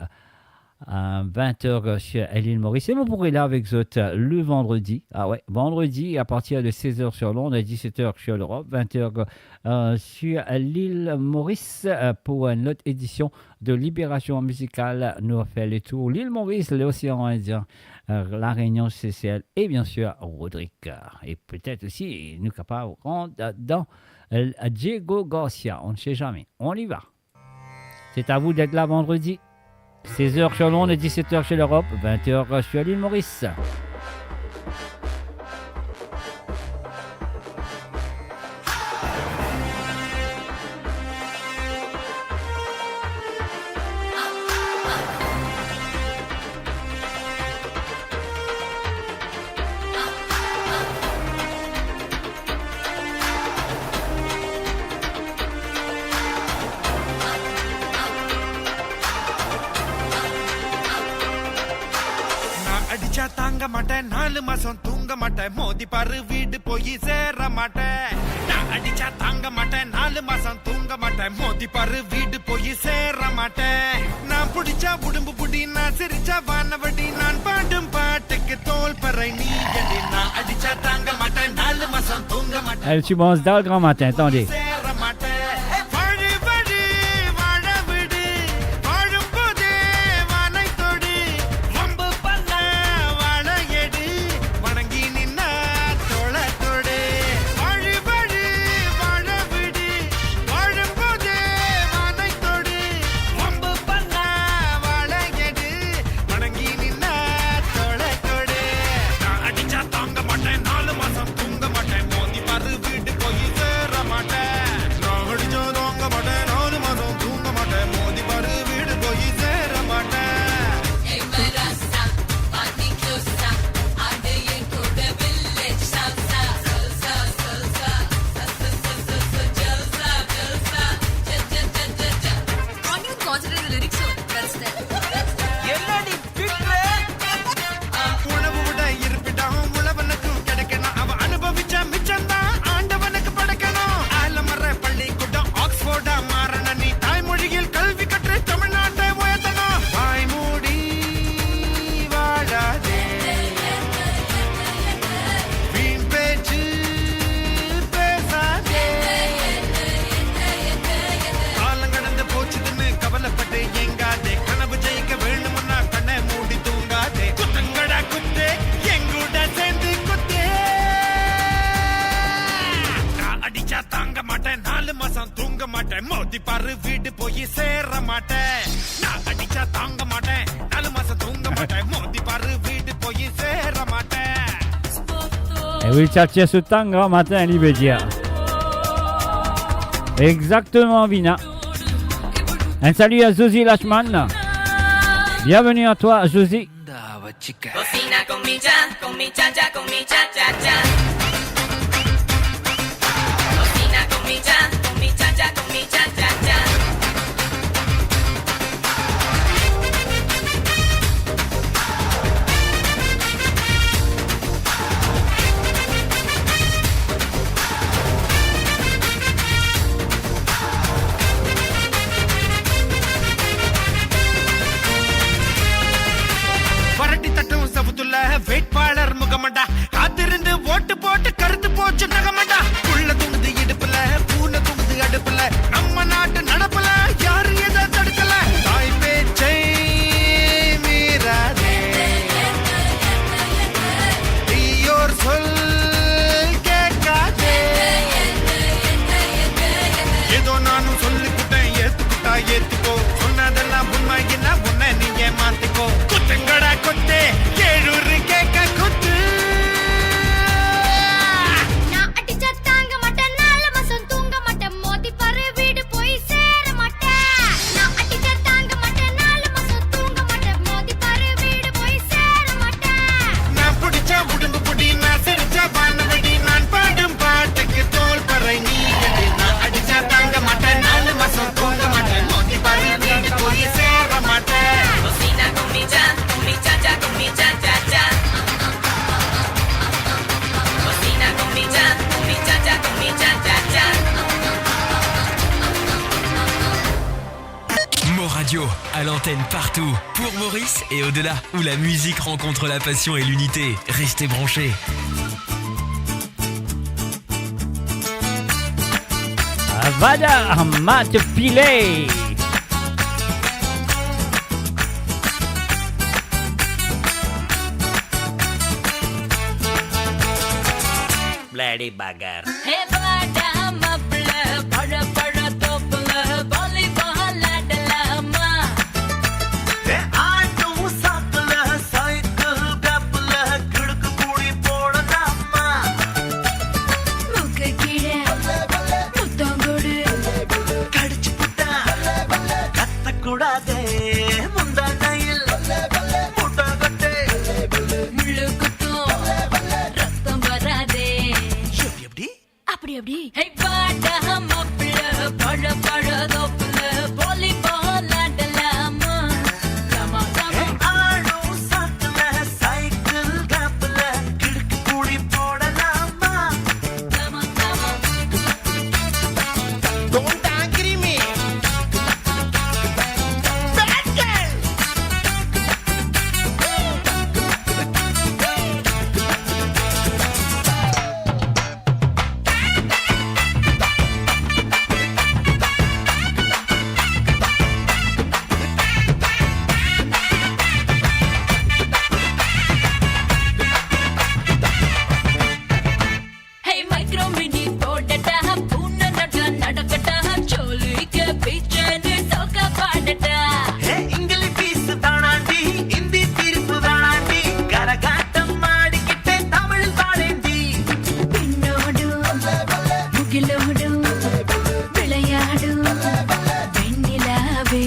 à vingt heures, euh, sur l'île Maurice. Et vous pourrez là avec zot, euh, le vendredi. Ah ouais, vendredi à partir de seize heures sur l'onde, à dix-sept heures sur l'Europe, vingt heures, euh, sur l'île Maurice, euh, pour une autre édition de Libération Musicale. Nou fer le tour l'île Maurice, l'océan Indien, euh, La Réunion, Seychelles et bien sûr Rodrigue. Et peut-être aussi, nou kapav rant dan, euh, Diego Garcia. On ne sait jamais. On y va. C'est à vous d'être là vendredi. Seize heures sur l'onde et dix-sept heures sur l'Europe, vingt heures sur l'île Maurice. நான் அடிச்சா தாங்க மாட்டேன், நாலு மாசம் தூங்க மாட்டேன், மோதி பாரு, வீடு போய் சேர மாட்டேன். நான் அடிச்சா தாங்க மாட்டேன், நாலு மாசம் தூங்க மாட்டேன், மோதி பாரு, வீடு போய் சேர மாட்டேன். நான் புடிச்சா உடம்பு புடி, நான் சிரிச்சா வானவடி, நான் பாடும் பாட்டுக்கு தோல் பறை நீ அடி. நான் அடிச்சா தாங்க மாட்டேன், நாலு மாசம் தூங்க மாட்டேன். Eh, tu manges dans le grand matin, attendez. சேர மாட்டேன். வழி வழி வாழ விடு, வாழும்போதே வானை தொடு, வம்பு பண்ண வாழ எடு, வணங்கி நின்னா தோள Anyone consider the lyrics or that's there? என்னடி பிட்ரே? உணவு விட இருப்பிடம் உழவனுக்கும் கிடைக்கணும். அவன் அனுபவிச்ச மிச்சம்தான் ஆண்டவனுக்கு படைக்கணும். ஆலமர பள்ளிக்கூடம் ஆக்ஸ்போர்டா மாறணும். நீ தாய்மொழியில் கல்வி கற்று தமிழ்நாட்டை உயர்த்தணும். வாய் மூடி வாழாதே, வீண் பேச்சு பேசாதே. காலங்கடந்து போச்சுதுன்னு கவலைப்பட்டு ஏங்காதே. கனவு ஜெயிக்க வேணும்னா கண்ணை மூடி தூங்காதே. குத்துங்கடா குத்து, எங்கூட சேர்ந்து குத்து. நான் அடிச்சா தாங்க மாட்டேன், நாலு மாசம் தூங்க மாட்டேன், மோதி பாரு, வீடு போய் சேர மாட்டேன். நான் அடிச்சா தாங்க மாட்டேன், நாலு மாசம் தூங்க மாட்டேன், மோதி பாரு, வீடு போய் சேர மாட்டேன். Eh oui, tchatcha sou Tanga matin, li ve dir. Exactement, Vina. Un salut à Zozi Lachman. Bienvenue à toi, Zozi. Cocina con mi cha, con mi cha cha, con mi cha cha cha. Cocina con mi cha, con mi cha cha, con mi cha cha cha. புரட்டி தட்டும் செவுத்துல வேட்பாளர் முகமடா, காத்திருந்து ஓட்டு போட Radio, à l'antenne partout, pour Maurice et au-delà, où la musique rencontre la passion et l'unité. Restez branchés. Avada, Matt Pillay. Bloody bugger. Hey, bada mapla, bada, bada topla, volleyball adalama. Hey, auto sakla, cycle gapla, kidki pudi podalama. Mukka kida, muttam kodu, kadichu putta, katta koodade, munda nayil, mutta katte, mullu kuttum, rattam varade. Apdi, apdi. Hey, bada mapla, bada, bada topla, volleyball adalama. Lama, lama. Hey, auto sakla, cycle gapla, kidki pudi podalama. Lama, lama. Don't angry me. Bad girl. Hey, micro mini podata, puna nada nadakata, choli ke piche ni soka padata. Hey, English piece danandi, Hindi tirpu danandi, karagatam maadi kitte Tamil padendi. Pinnodu, mugilodu, vilayadu, vennilave.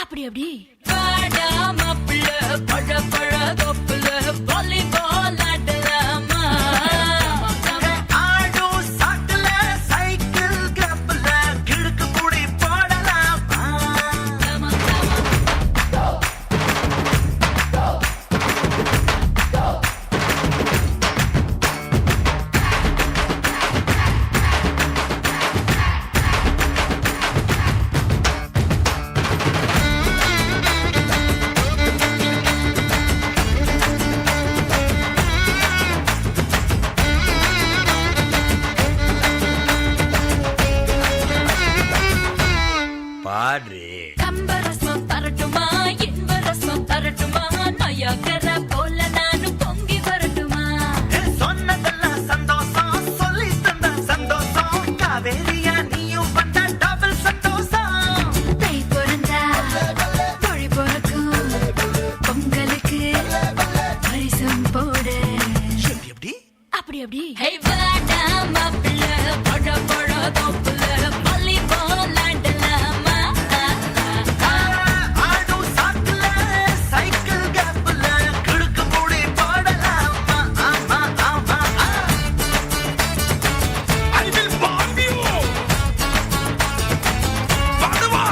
Apdi, apdi. Bada mapla, bada, bada topla, volleyball adalama. Auto sakla, cycle gapla, kidki pudi podalama. Padre. Kam baras ma paratuma, yen baras ma paratuma, naya kara bola nanu pongi baratuma. Hey, sonnadella santosam, solli thanda santosam, Kaveriya neeyu vanda double santosam. Pei poranda, body porakum, pongalukku, parisum podu. Apdi, apdi. Hey, vada mapla, bada, bada topla, volleyball adalama. Auto sakla, cycle gapla, kidki pudi podalama. Ama, ama, ah. I will bomb you. Padua.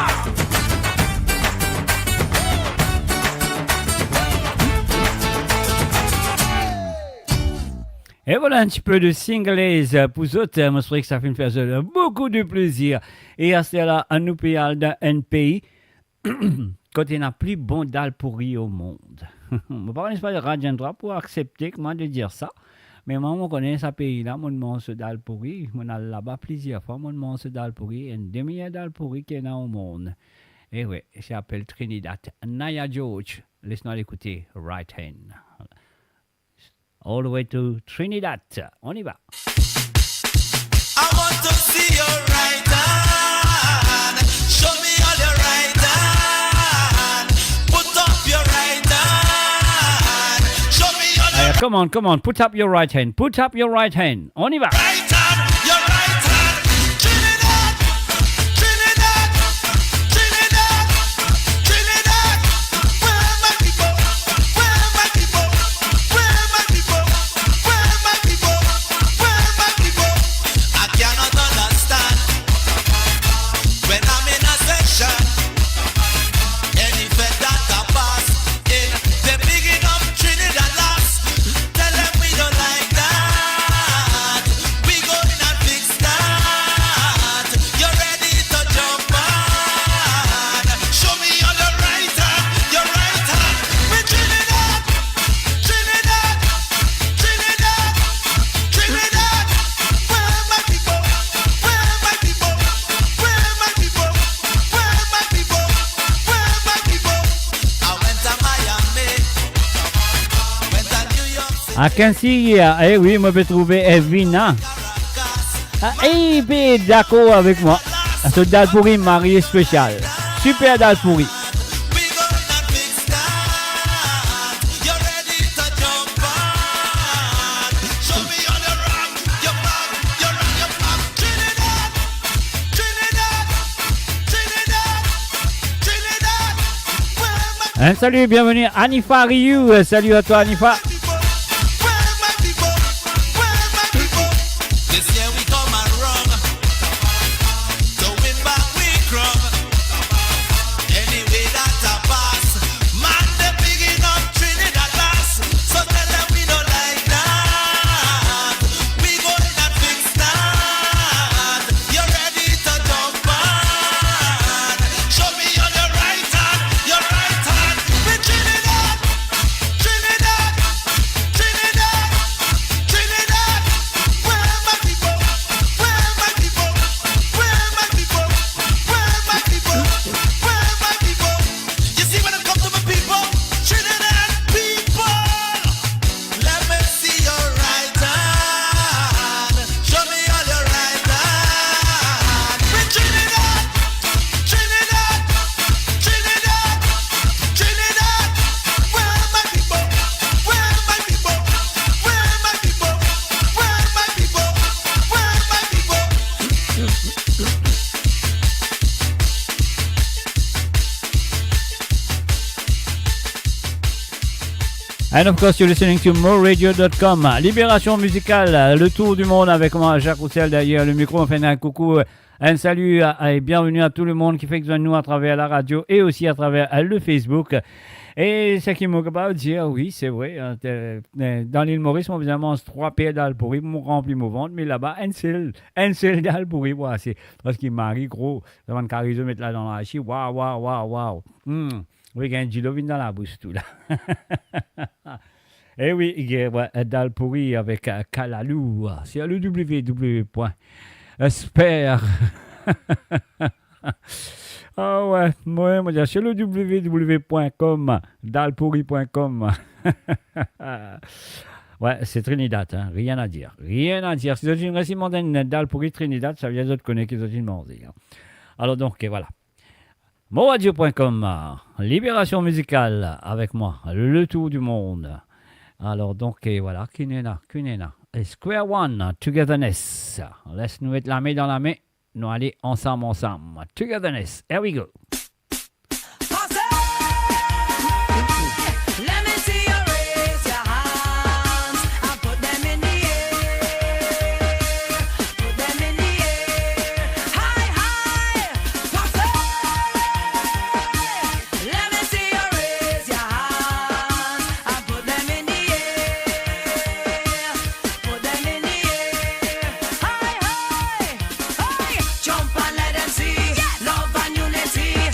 E vwala enn tipe de Singalese pou zot. Mo swete ki sa finn fer zot boukou de plezir. E aster la, nou pe al dan enn pei kot ena pli bon dal pouri o mond. Mo pa kone si Rajendra pou aksepte mwa de dir sa, me mwa, mo kone sa pei la, mo'nn manz so dal pouri, mo'nn al laba plizier fwa, mo'nn manz so dal pouri, enn de meyer dal pouri ki ena o mond. E wi, sa apel Trinidad. Naya George, les nou al ekoute Right Hand. All the way to Trinidad. On y va. I want to see your right hand. Show me all your right hand. Put up your right hand. Show me all your... Allez, come on, come on. Put up your right hand. Put up your right hand. On y va. Right hand, your right hand. Trinidad, Trinidad, Trinidad, Trinidad. Where are my people? Where are my people? Where are my people? Where are my people? Where are my people? I cannot understand when I'm in a session. Any fed that I pass in the beginning of Trinidad last, tell them we don't like that. We I can see here. Eh wi, mo pe trouve Evina. Ah, eh, pe dakor avek mwa. So Dal Pouri mari spesial. Super Dal Pouri. Un salut, bienvenue Anifa Rioux. Salut à toi, Anifa. Let me see your right hand. Show me all your right hand. With Trinidad, Trinidad, Trinidad, Trinidad. Where are my people? Where are my people? Where are my people? Where are my people? Where are my people? And of course, you're listening to Mo Radio dot com. Libération musicale, le tour du monde avec moi, Jacques Roussel, derrière le micro. On fait un coucou, un salut à, et bienvenue à tout le monde ki fek zwenn nou à travers la radio et aussi à travers, euh, le Facebook. E seki mo kapav dir, wi, se vre, hein, te, euh, dan Lil Moris, mo bizin manz trwa per dal pouri pou mo ranpli mo vant, me laba, enn sel, enn sel dal pouri pou ase. Parski mari gro, sa bann karizo met la dan lasie, waw, waw, waw, waw. Hmm. Wi, gagn dilo vinn dan labous tou la. E wi, gagn, wi, dal pouri avek, euh, kalalou, sur le W W W point esper. Ah ouais, mwa, mo dir, sur le W W W point com, dal pouri point com. Ouais, c'est Trinidad, hein, rien à dire, rien à dire. Si zot inn resi manz enn dal pouri Trinidad, sa vedir zot kone ki zot inn manze, hein. Alors donc, et voilà. Mo radio point com, euh, libération musicale avec moi, le tour du monde. Alors donc, et voilà, ki nou ena, ki nou ena. Et Square One, Togetherness. Les nou met lame dan lame, nou ale ansam, ansam. Togetherness, here we go. Let me see you raise your hands and put them in the air. Put them in the air. High, high. Pase. Let me see you raise your hands and put them in the air. Put them in the air. High, high. Hey. Jump and let them see. Yes. Love and unity.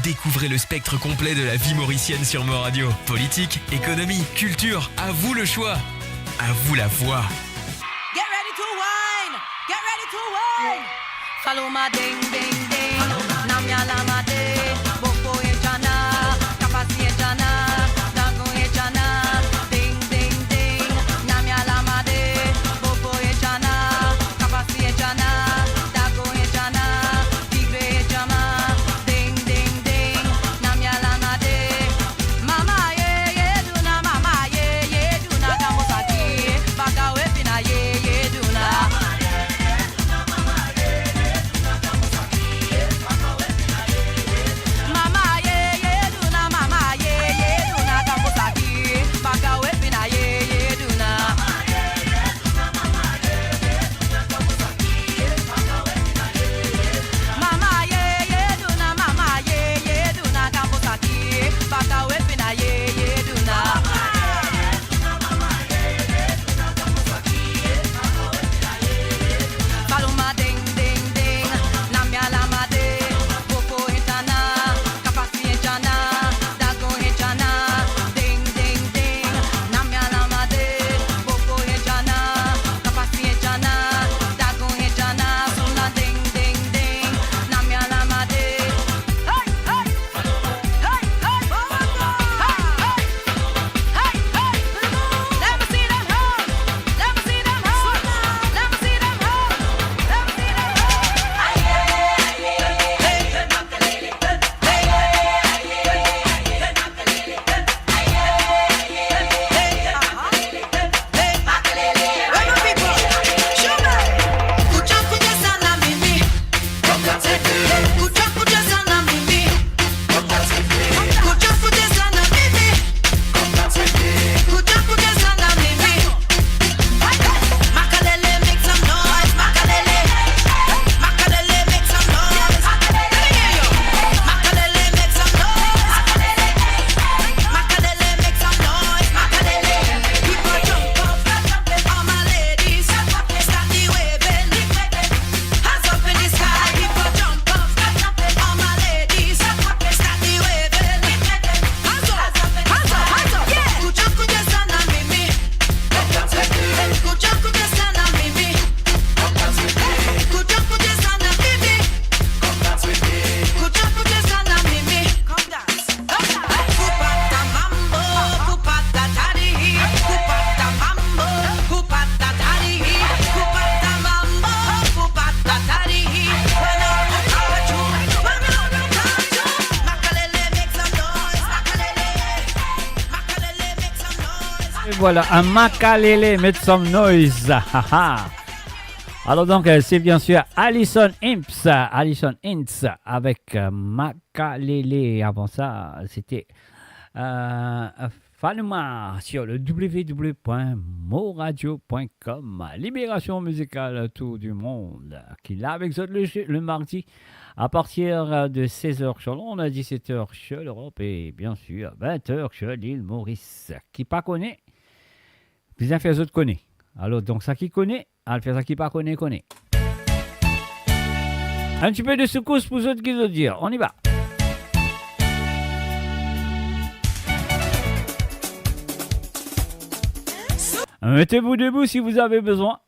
Découvrez le spectre complet de la vie mauricienne sur Mo Radio. Politique, économie, culture, à vous le choix. À vous la voix. Get ready to wine! Get ready to wine! Faluma ding, ding, ding. Namya lama de. Boko e djana. Kapasi e djana. Dagon e djana. Ding, ding, ding. Namya lama de. Boko e djana. Kapasi e djana. Dagon e djana. Tigre e djama. Ding, ding, ding. Namya lama de. Mama ye, ye, duna, mama ye, ye, duna, kambo saki, baka we fina ye, ye, duna. Mama ye, ye, duna, mama ye, ye, duna, kambo saki, baka we fina ye, ye, duna. Mama ye, ye, duna, mama ye, ye, duna, kambo saki, baka we fina ye, ye, duna. Faluma ding, ding, ding, namya lama de, boko e djana, kapasi e djana, dagon e djana, ding, ding, ding, namya lama de, boko e djana, kapasi e djana, dagon e djana, suna ding, ding, ding, namya lama de. Hey, hey! Hey, hey! Hey, hey! Hey, hey! Let me see them hands! Let me see them hands! Let me see them hands! Let me see them hands! Et voilà, un Makalele, met some noise. Ha, ha. Alors donc, euh, c'est bien sûr Alison Imps, Alison Ince avec, euh, Makalele. Avant ça, c'était, euh, Faluma sur le w w w point moradio point com. Libération musicale, tour du monde, ki la avek zot le, le mardi à partir de seize heures sur l'onde, à dix-sept heures sur l'Europe et bien sûr vingt heures sur l'île Maurice. Ki pa kone, bizin fer zot kone. Alors, donc, sa ki kone, al fer sa ki pa kone, kone. Un petit peu de secousse pour zot ki zot dir. On y va. Mettez-vous debout si vous avez besoin.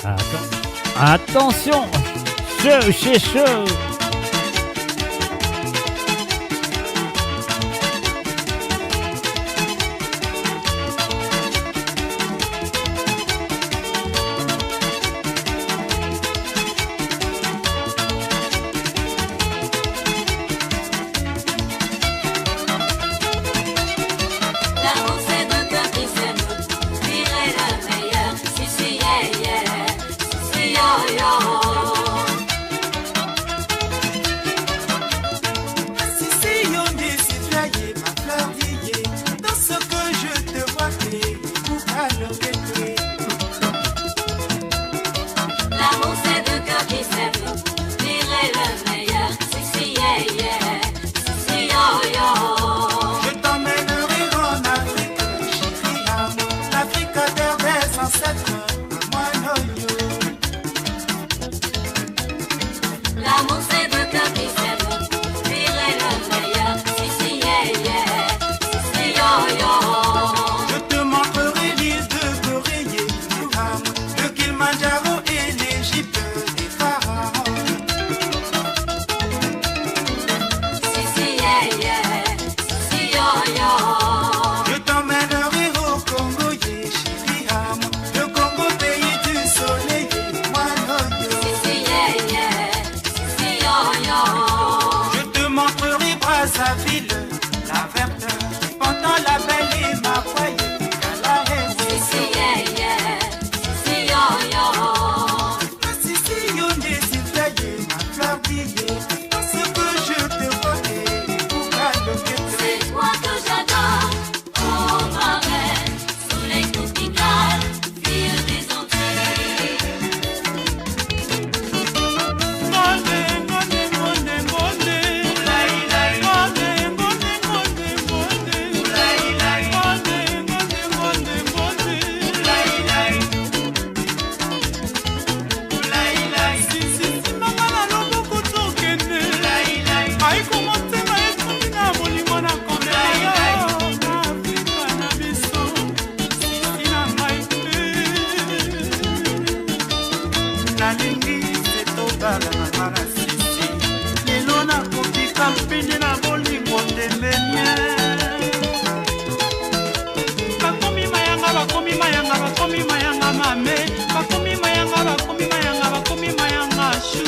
Atann-, atansion, so, se so. L'amour, c'est deux cœurs qui s'aiment, pire et le meilleur. Si, si, yeah, yeah. Si, si, yo, yo. Si, si, yo, nde si, flaye, ma fleur, diye. Dans ce que je te vois, t'es pour pas le regretter. L'amour, c'est deux cœurs qui s'aiment, pire et le meilleur. Si, si, yeah, yeah. Si, si, yo, yo. Je t'emmènerai en Afrique, chérie, amour. L'Afrique, terre des ancêtres, à moi, non, yo. L'amour, c'est deux cœurs qui s'aiment, pire et le meilleur. Si, si, yeah, yeah. Si, si, yo, yo. Je te montrerai l'île de Gorée, le Kilimanjaro et l'Égypte des pharaons. Si, si, yeah, yeah. Si, si, yo, yo. Je t'emmènerai au Congo, yeah, chérie, amour. Le Congo, pays du soleil, moi, non, yo. Si, si, yeah, yeah. Si, si, yo, yo. Je te montrerai Brazzaville, la verdure, pendant la belle et ma foyer, à la haine. Si, si, yeah, yeah. Si, si, yo, yo. Ma si, si, yo, nde si, flaye, ma fleur, diye. Dans ce que je te vois, t'es pour pas le regretter. C'est toi que j'adore, oh ma reine, soleil tropical, fille des Antilles. Si, si, si, mama, na loboko tokende. Ai, komanse na esali na bolingo na kondela yo, na Afrika na biso. Si, si, na ngai, eh. Nalingi se tobala na mama na Sisi. Lelo nakobika mpene na bolingo, ndembe mie. Bakomi mayanga, bakomi mayanga, bakomi mayanga mame. Bakomi mayanga, bakomi mayanga, bakomi mayanga chou.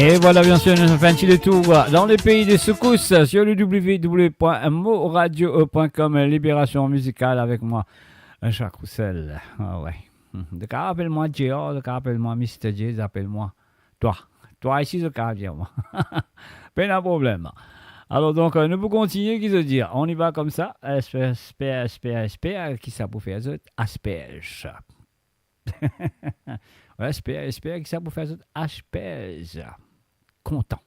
Et voilà, bien sûr, nous avons fait un petit détour dans les pays de Soukous sur le w w w point mo radio point com. Libération musicale avec moi, Jacques Roussel. Ah ouais. Hmm. Zot kapav apel mwa J R, zot kapav apel mwa Mister J, zot apel mwa twa. Twa isi, zot kapav dir mwa. Pena problem. Alors donc, euh, nous pouvons continuer, ki zot dir. On y va comme ça. Esper, esper, esper, esper, ki sa pou fer zot? Asperge. Esper, esper ki sa pou fer zot aspez kontan.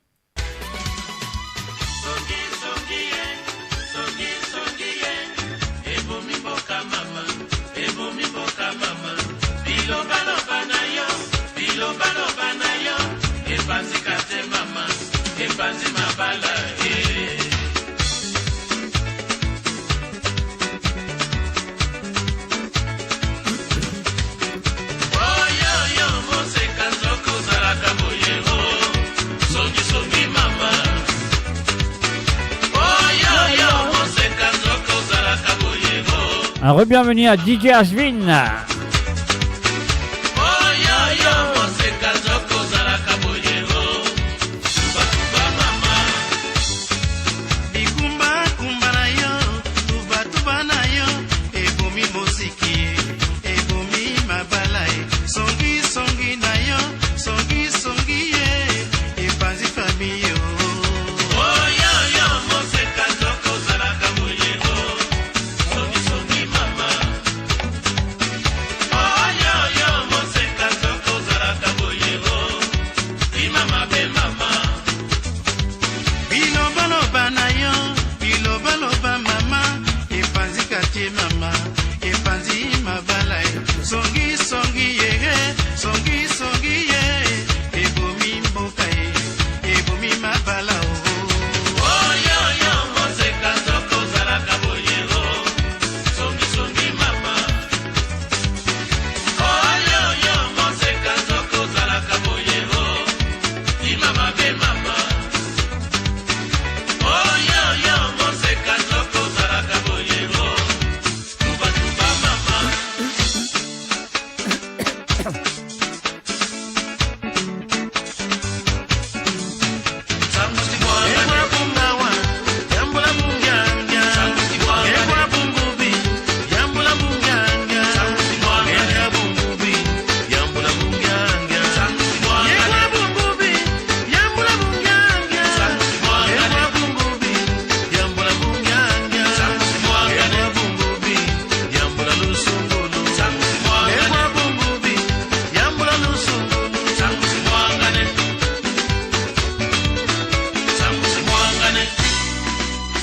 Alors, bienvenue à D J Ashwin. Bikumba kumba na yo, tuba tuba na yo, ebomi moziki, ebomi mabala, e. Songi songi na yo, songi songi, e. Epanzi fami yo. Oh yo yo, moseka nzoko ozalaka boye, oh. Songi songi mama. Oh yo yo, moseka nzoko ozalaka boye, oh. Bimama bemama. Bilobaloba na yo, bilobaloba mama, epanzi katie mama, epanzi mabala, e. Songi songi, yeye, songi songi, ye. Ebomi mboka, e, ebomi mabala, oh. Oh yo yo, moseka nzoko ozalaka boye, oh. Songi songi mama. Oh yo yo, moseka nzoko ozalaka boye, oh. Bimama bemama. Oh yo yo, moseka nzoko ozalaka boye, oh. Tuba tuba mama.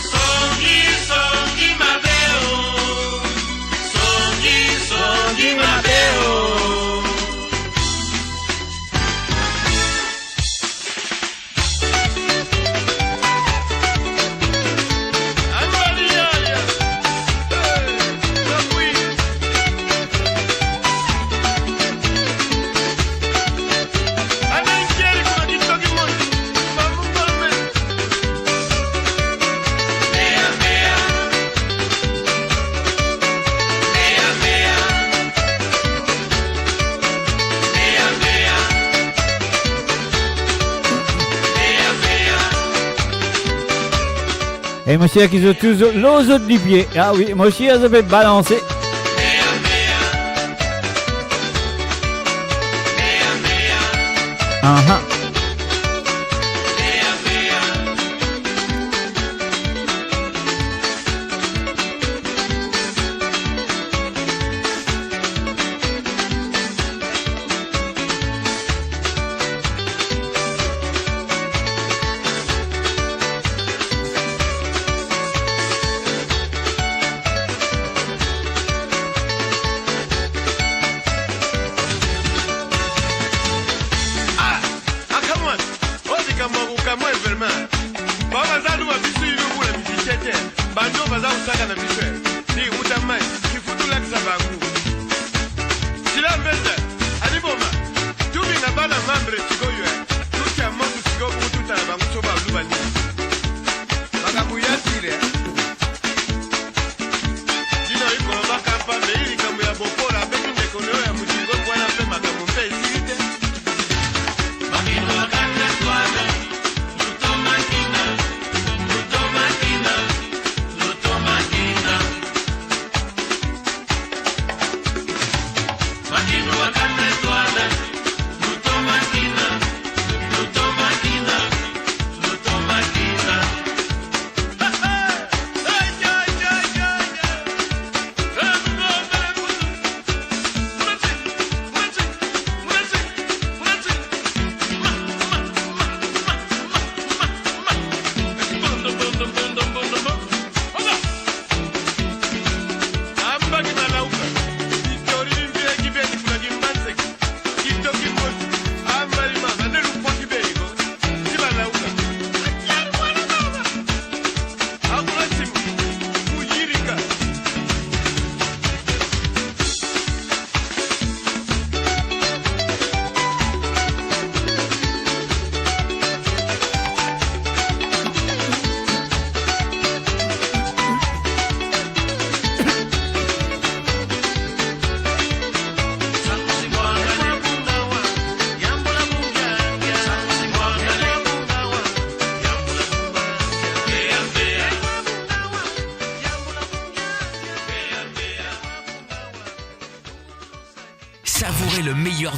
Songi, songi, mabe, oh. Songi, songi, mabe, oh. E mo sir ki zot tou zot, lor zot lipie. Ah wi, mo sir zot pe balanse. Aha. Ah!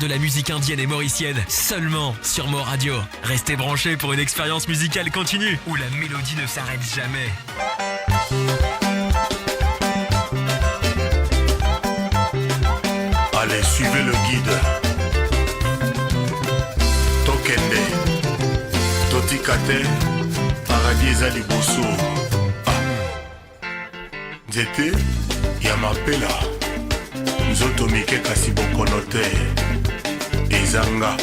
De la musique indienne et mauricienne, seulement sur Mo Radio. Restez branchés pour une expérience musicale continue, où la mélodie ne s'arrête jamais. Allez, suivez le guide. Tokende. Totika te, paradis eza liboso. Ah. Nzete ya mapela, nzoto mike kasi bokono te, eza nga.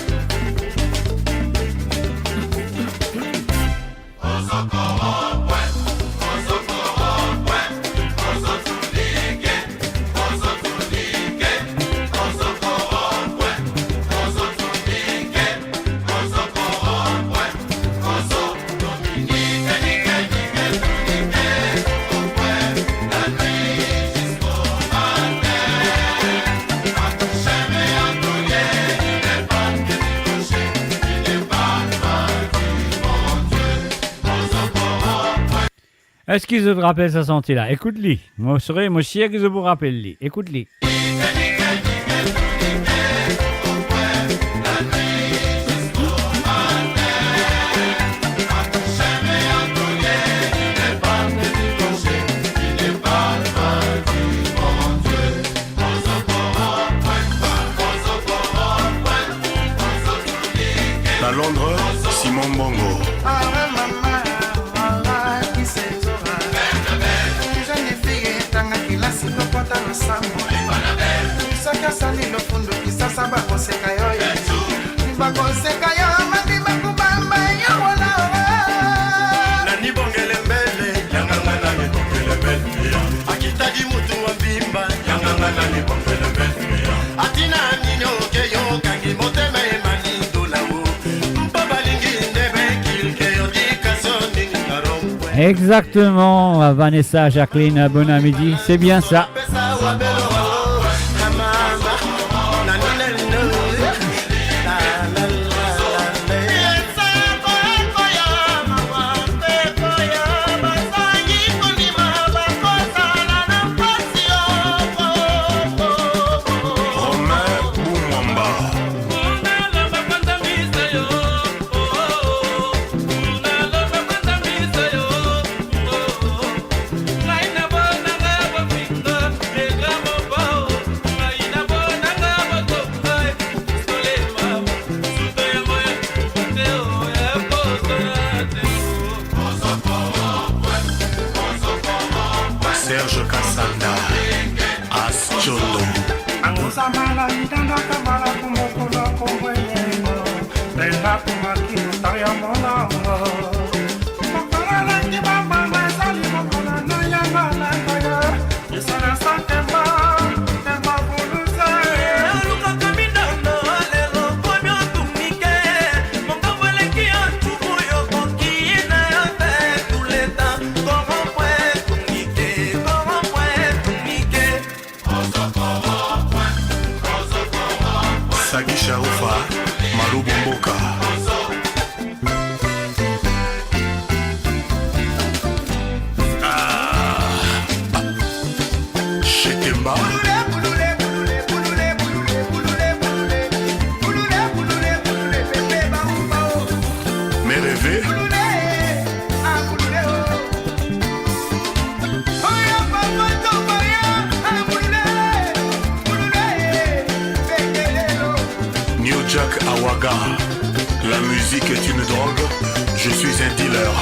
Eski zot rapel sa santi la? Ekout li. Mo sire, mo sir ki zot pou rapel li. Ekout li. Na Londres, Simon Mbongo. Soki osali lofundu kisasa, bakoseka yo, ye. Bakoseka yo, mandi bakubamba yo, wala, wala. Nani bongele mbele, yanga nga nani bongele mbele, ya. Akitaki mutu wa mbimba, yanga nga nani bongele mbele, ya. Ati nani noke yo, kangi motema e mani dola wo. Mpo balingi nde be kilke yo di kaso ninga rompo. Exactement, Vanessa, Jacqueline, bon midi, c'est bien ça. Romain Boumwamba. Serge Kasanda, As Chondo. Anguzamala idanda kamala kumokolo kumweyemo. Benda kumakino taya monango. Mokolo na kibamba mazali mokolo na yanga na yanga. Esala sa kemba, kemba buluze. Olukaka mindondo, lelo komi otunike. Mokabo eleki yo ntuku, yo koki na yo te, tout le temps. Komo pwe tunike, komo pwe tunike. Sagi Sharufa, Malubu Mboka. Ah. Shekemba. Mes rêves. New Jack Awaga, la musique est une drogue, je suis un dealer.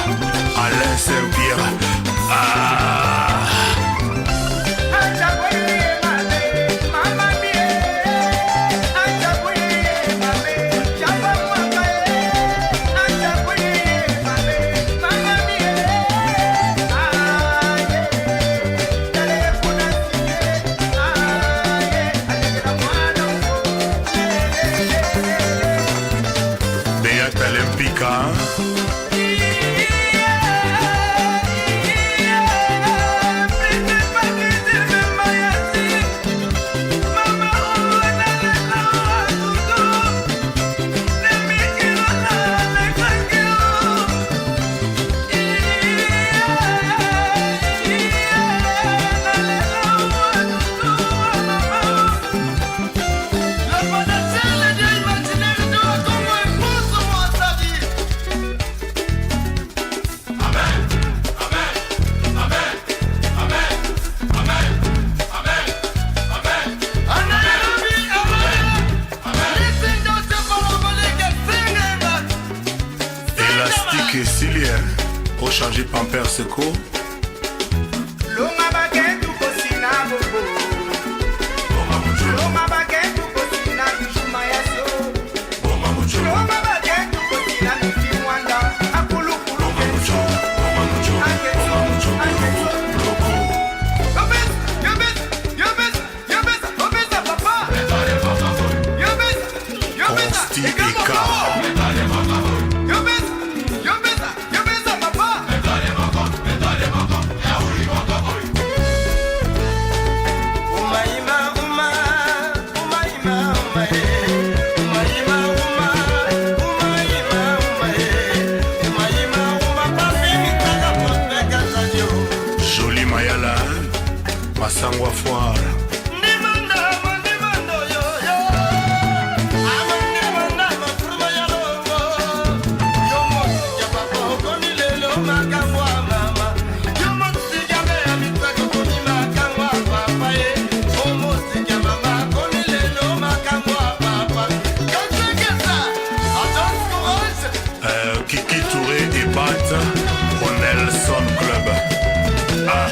Alain Saint-Pierre. Ah. Beata Lempika. Esili, eh, o change pampers ko. Longa baguette ou kosina bobo. Longa baguette ou kosina bijou mayaso. Longa baguette ou kosina mifi mwanda. Akulu kulu kenso. Akenso, akenso. Yo bes, yo bes, yo bes. Yo besa, yo besa, papa. Yo besa, yo besa, Consti eka Eka. Yo besa, yo besa, yo besa, papa. Uma, ima, uma, uma, ima, uma, eh. Uma, ima, uma, uma, ima, uma, eh. Uma, ima, uma, papi, mi tata, pos, peka, sadio. Jolie Mayala, hein? Masango a Foire. Euh, Kiki Touré et Bat au Nelson Club. Ah.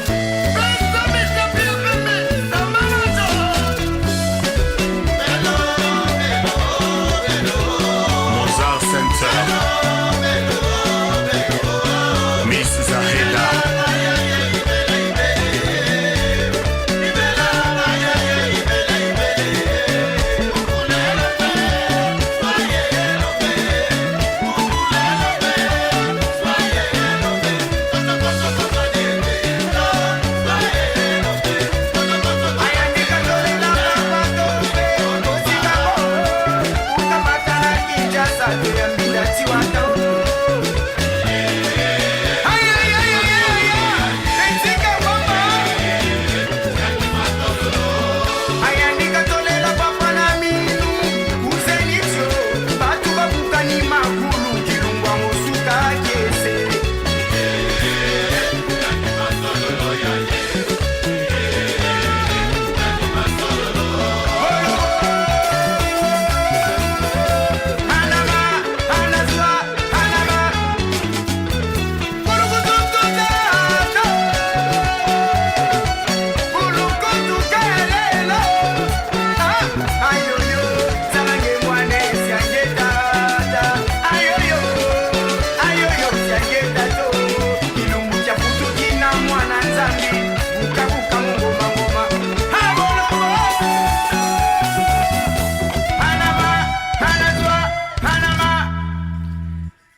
Mozart Center. Miss Zaheda. Aya, nika tolela papa na minu, kuzenitio, bato babukani makulu, kilungu yango suka kiese. Anama, anazwa, anama.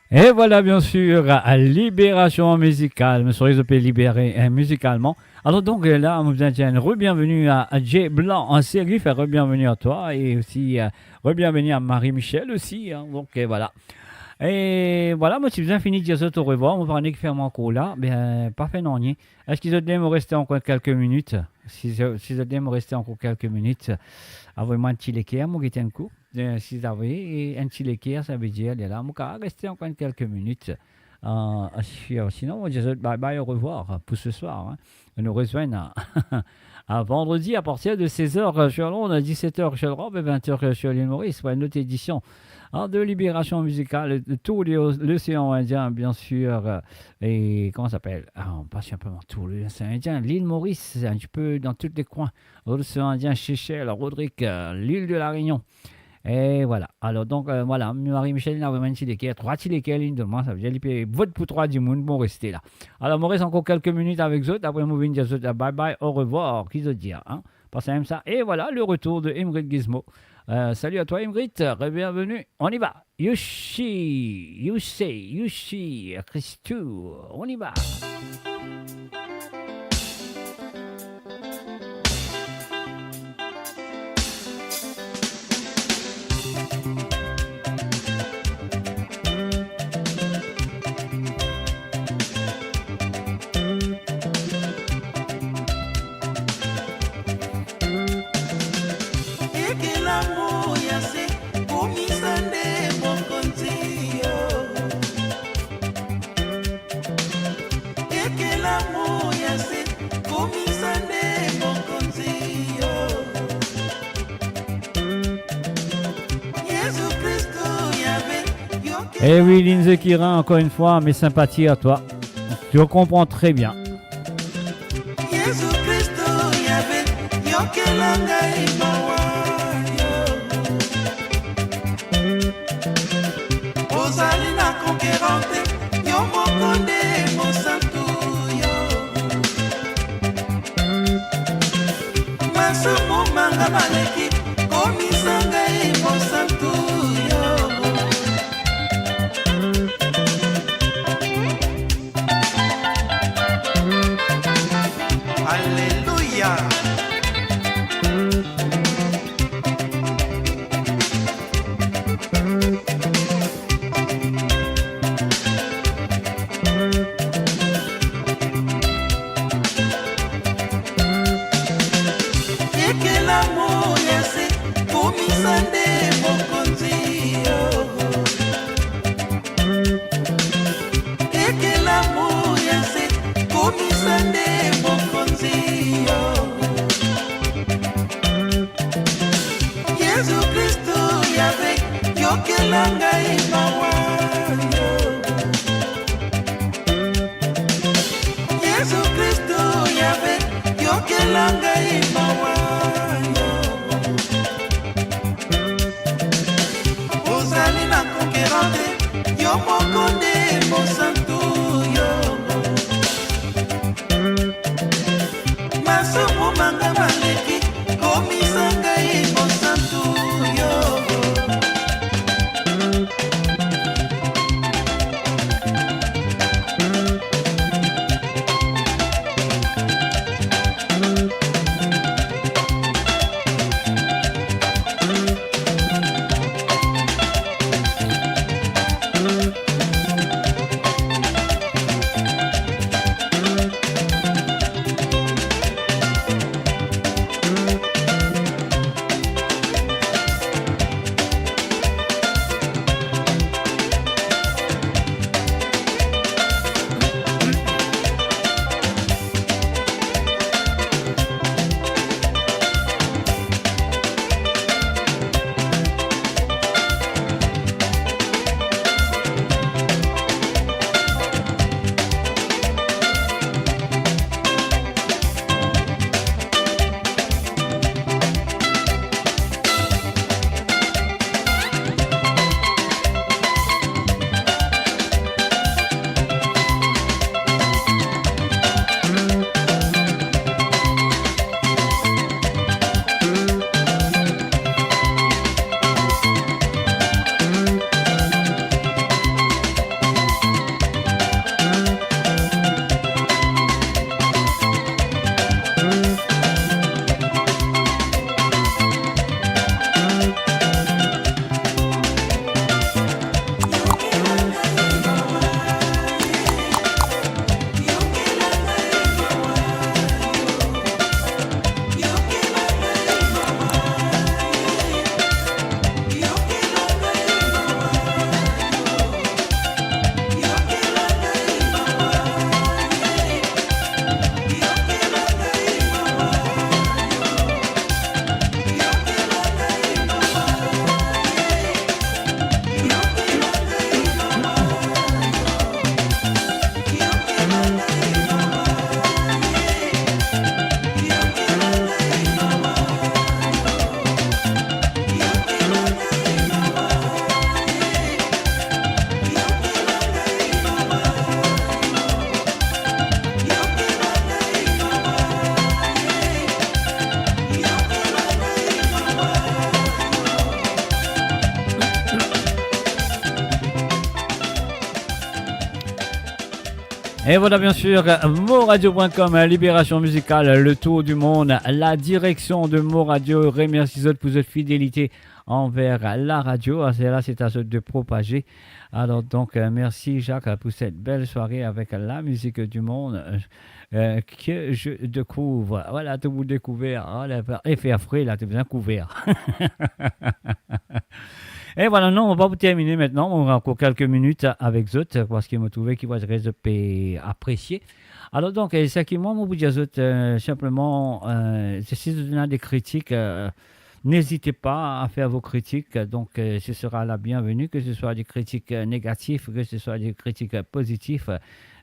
Et voilà, bien sûr, libération musicale. Mo sware zot pe libere, hein, musicalement. Alors donc, euh, la, mo bizin dir enn re-bienvenue à, à Jay Blanc en série. Fait re-bienvenue à toi et aussi, euh, re-bienvenue à Marie-Michel aussi, hein. Donc, euh, voilà. Et voilà, mo ti bizin fini dir zot au revoir. Mo pa kone ki fer mwa ankor la. Bien, pa fer nanye. Eski zot le mo reste encore quelques minutes? Si, si zot le mo reste encore quelques minutes, avoy mwa enn ti leker, mo get enn kou. Eh, si zot avoy enn ti leker, savedir, lerla, mo kapav reste encore enn kelke minit. Euh, si-, sinon, mo dir zot bye bye, au revoir pour ce soir, hein. Nou rezwenn à, à vendredi à partir de seize heures, euh, sur l'onde, à dix-sept heures sur l'Europe et vingt heures, euh, sur l'île Maurice pour une autre édition, hein, de Libération Musicale, le tour de l'océan Indien, bien sûr, euh, et comment ça s'appelle? Ah, pas simplement tout l'océan Indien, l'île Maurice, c'est un petit peu dans tous les coins. L'océan Indien, Seychelles, Rodrigue, euh, l'île de la Réunion. Et voilà. Alors donc, euh, voilà, Marie-Michel, li ena vremem enn ti leker, trwa ti leker li donn mwa, savedir li pe vot pou trwa dimoun, bon, reste la. Alors, mo res ankor kelke minit avek zot, apre mo vinn dir zot bye bye, au revoir, ki zot dir, hein? Pas sa mem sa. Et voilà, le retour de Imrit Gizmo. Euh, salut à toi, Imrit, re-bienvenue. On y va. Yoshi, Yoshi, Yoshi, Christou, on y va. Ekela mo ya se, komisa nde mokonzi yo. Eke Eh oui, Lindsay Kira, encore une fois, mes sympathies à toi. Je comprends très bien. Yesu Kristo Yave, yokela ngai mawa yo. Ozali na konkeran te, yo moko nde mosantu yo. Masumu manga maleki, komisa ngai mosantu yo. Aleluya. Yekela mo ya se, komisa nde mokonzi yo. Yekela mo ya se, komisa nde mokonzi yo. Yesu Kristo Yave, yokela ngai mawa yo. Yesu Kristo Yave, yokela ngai mawa yo. Ozali na konkeran te, yo moko nde mosantu yo. Masumu manga maleki, komisa ngai mosantu yo. Et voilà, bien sûr, moradio point com, libération musicale, le tour du monde, la direction de Moradio. Remersi zot pou zot fidelite anver la radio. Sela se a zot de propaze. Alors donc, euh, merci Jacques pour cette belle soirée avec la musique du monde, euh, euh, que je découvre. Voilà, to pou dekouver, oh, la, e fer fre la, to bizin kouver. Et voilà, non, nou pa pou termine aster, nou ankor kelke minit avek zot, parski mo trouve ki zot pe apresie. Alors donc, euh, seki mwa mo pou dir zot, euh, sinpleman, euh, si zot ena de kritik, euh, N'hésitez pas à faire vos critiques, donc, euh, ce sera la bienvenue, que ce soit des critiques, euh, négatifs, que ce soit des critiques, euh, positifs, euh,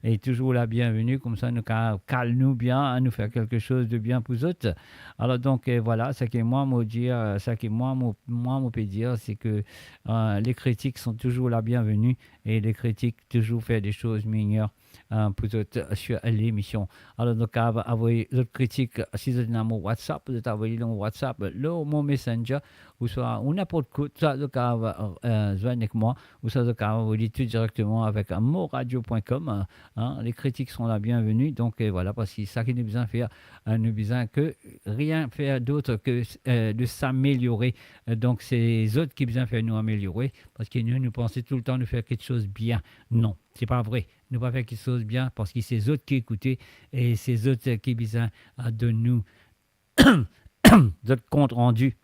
et toujours la bienvenue, koumsa nou ka kal nou bien, nou fer quelque chose de bien pou zot. Alors donc, euh, voilà, seki mwa mo dir, euh, seki mwa mo, mwa mo pe dir, c'est que, euh, les critiques sont toujours la bienvenue et les critiques toujours faire des choses meilleures, euh, pou zot, euh, sur l'émission. Alors, zot kapav avoy zot kritik, si zot ena mo WhatsApp, zot avoy li lor WhatsApp, lor mo Messenger, ouswa, ou ninport kot, swa zot kapav, euh, zwenn ek mwa, ouswa zot kapav avoy li tou direkteman avek moradio point com, hein, hein, les critiques sont la bienvenue, donc, euh, voilà, parski seki nou bizin fer, euh, nou bizin ke rien faire d'autre que, euh, de s'améliorer. Euh, donc, se zot ki bizin fer nou ameliore, parski nou, nou panse toultan nou fer kiksoz bien. Non, se pa vre. Nou pa fer kiksoz bien parski se zot ki ekoute e se zot, eh, ki bizin, eh, donn nou zot kont randi.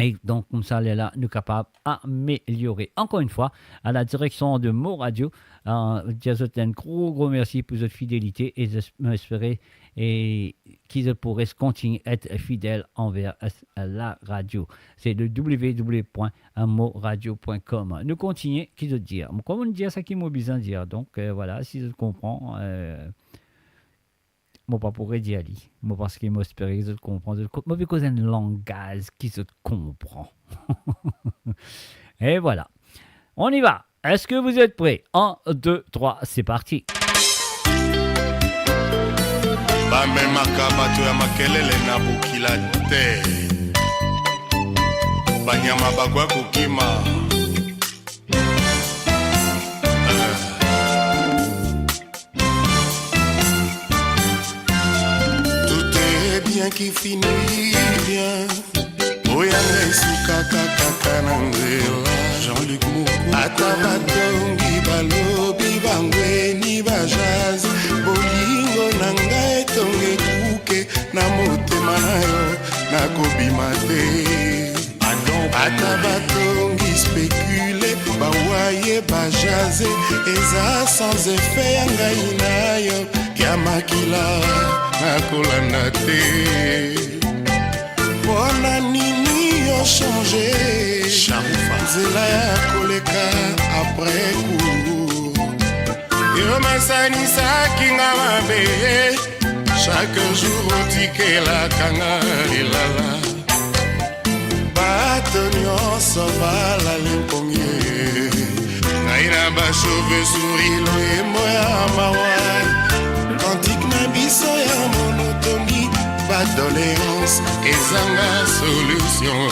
E donk, koumsa, lerla, nou kapav ameliore. Encore une fois, à la direction de Mo Radio, eh, dir zot enn gro, gro mersi pou zot fidelite e zes-, mo espere e ki zot pou res kontigne et fidel anver, eh, la radio. Se le w w w point moradio point com. Nou kontigne, ki zot dir? Mo, kouma dir seki mo bizin dir? Donk, eh, voilà, si zot konpran, eh, mo pa pou redir li. Mo, parski mo espere ki zot konpran. Zot konp-, mo pe koz enn langaz ki zot konpran. Et voilà. On y va. Est-ce que vous êtes prêts? Un, deux, trois, c'est parti. Bamemaka bato ya makelele na bokila te. Banyama bagwa kokima. Tout est bien qui finit bien. Oya ngai sukaka kaka na nzela. Jean-Luc Moko. Ata batongi balobi bangweni bajaz, bolingo na ngai etonge kuke na motema na yo, nakobima te. Ata batongi spekile, bawaye, bajaze, eza sans effet ya ngai na yo, ya makila nakolanda te. Pona nini yo change? Sharufa. Nzela ya koleka après coup. Yo mesanisaki nga mabe. Chaque jour otikelaka nga lilala. Bato nyonso balale mpongi. Ngai na ba chauve-souris, loyembo ya mawa. Cantique na biso ya monotonie, ba doléances ezanga solution.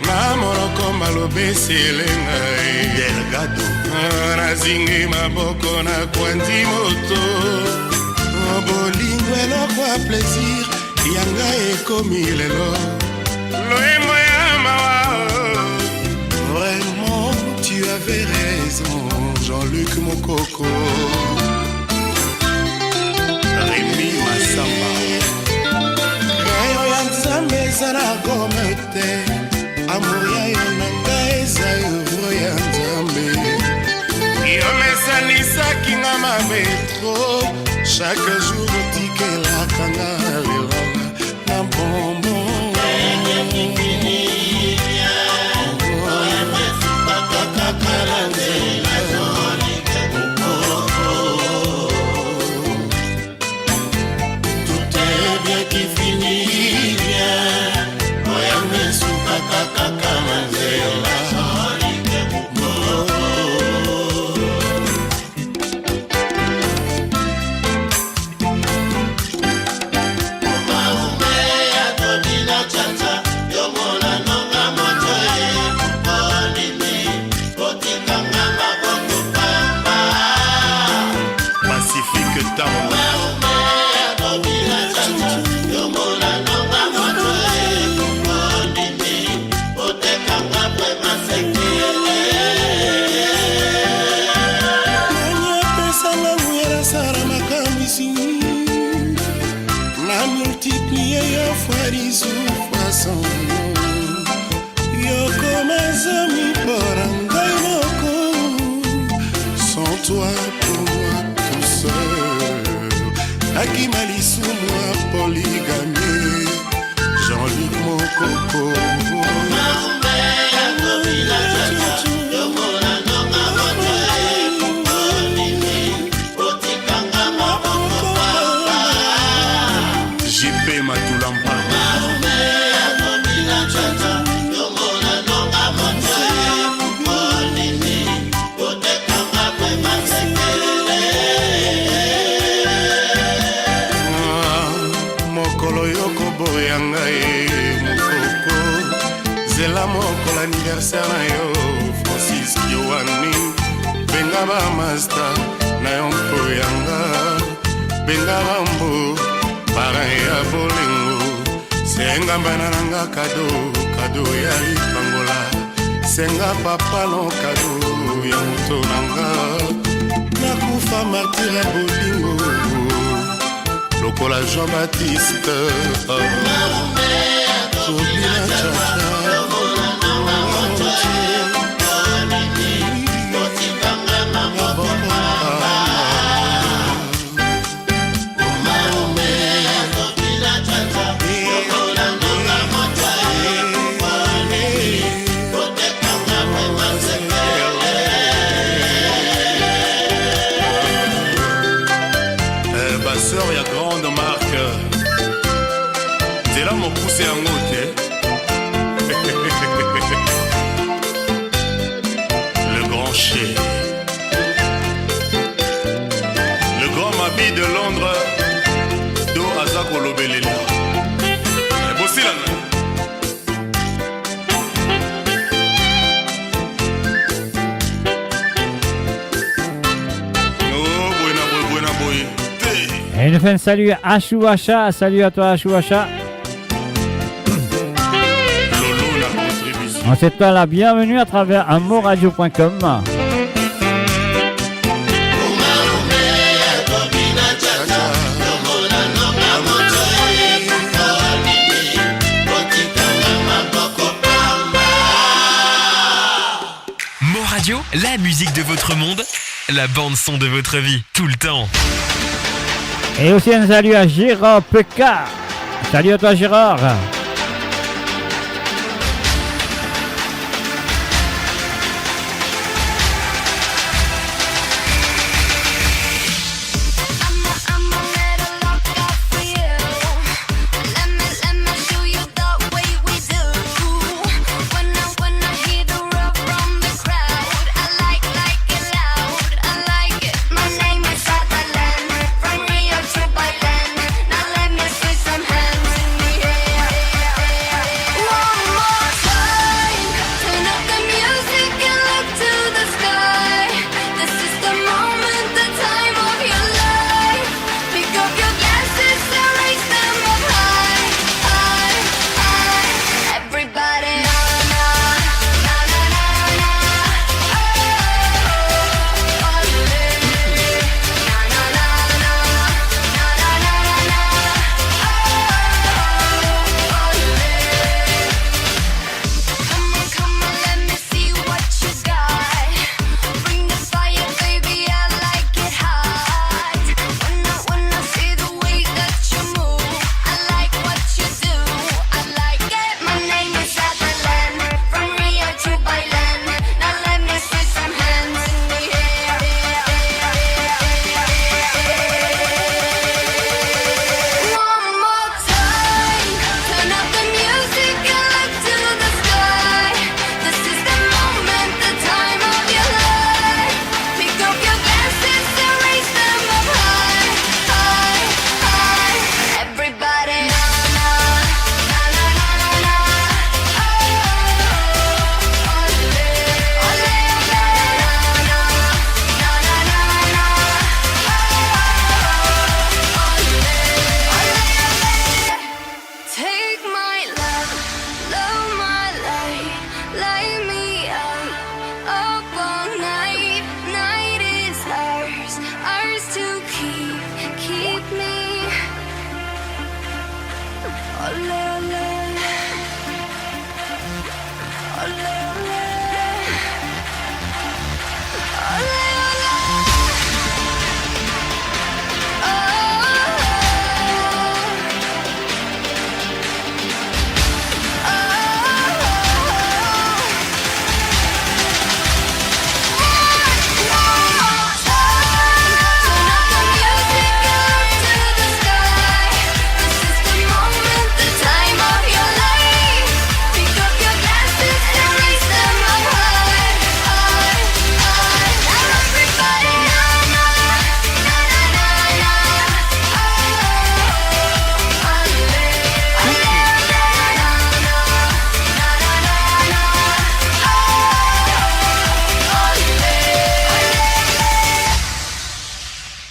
Na monoko maloba esele ngai. Delgado. Ah, nazingi maboko na kwandi moto. Oh, bolingo eloko ya plaisir, ya ngai ekomi lelo. Loyembo ya mawa, oh. Vraiment, tu avais raison, Jean-Luc Mokoko. Rémi Massamba. Rayon ya Nzambe eza na gome te. Amour ya yo na ngai eza œuvre ya Nzambe. Yo mesanisaki nga mabe trop. Chaque jour otikelaka nga lilala na bonbon. Tout est bien qui finit bien. Oya mesukaka kaka na nzela. Pacifique Tambo. Nani apesa nga nguya nasala makambo isi? Na multiplier yo fois dix ou fois cent. Yo koma zami mpo na ngai moko. Sans toi, pour moi, tout seul. Akima Lissouma, polygamie. Jean-Luc Mokoko. Ba masta na yo mpo yanga, benga Rambo, parrain ya bolingo. Senga bana nanga kado, kado ya lipangola. Senga papa no kado ya moto nanga. Nakufa martir ya bolingo. Lokola Jean-Baptiste. Tobina tata. Eh, ba sœur ya grande marque. Nzela mo pouse yango te. Le grand chéri. Le grand Mabi de Londres, do aza kolobelela. Eh, bosi la, non? Oh, buena boy, buena boy. Te. Et nous fait un salut à Ashou Asha. Salut à toi, Ashou Asha. Lolo, la contribution. On souhaite toi la bienvenue à travers amourradio point com. Mon Radio, la musique de votre monde, la bande son de votre vie, tout le temps. Et aussi un salut à Gérard P K. Salut à toi, Gérard.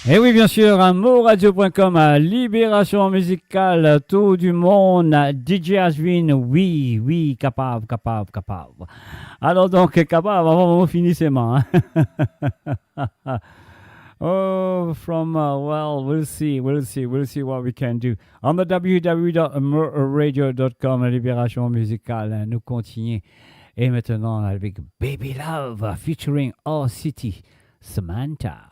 Eh oui, bien sûr, hein, moradio point com, euh, Libération Musicale, euh, Tour du Monde, euh, D J Ashwin, oui, oui, kapav, kapav, kapav. Alors donc, kapav, avan nou fini sèlman, hein. Oh, from, uh, well, we'll see, we'll see, we'll see what we can do. On the w w w dot moradio dot com, Libération Musicale, hein, nous continuons. Et maintenant, avec Baby Love, featuring R C T, Samantha.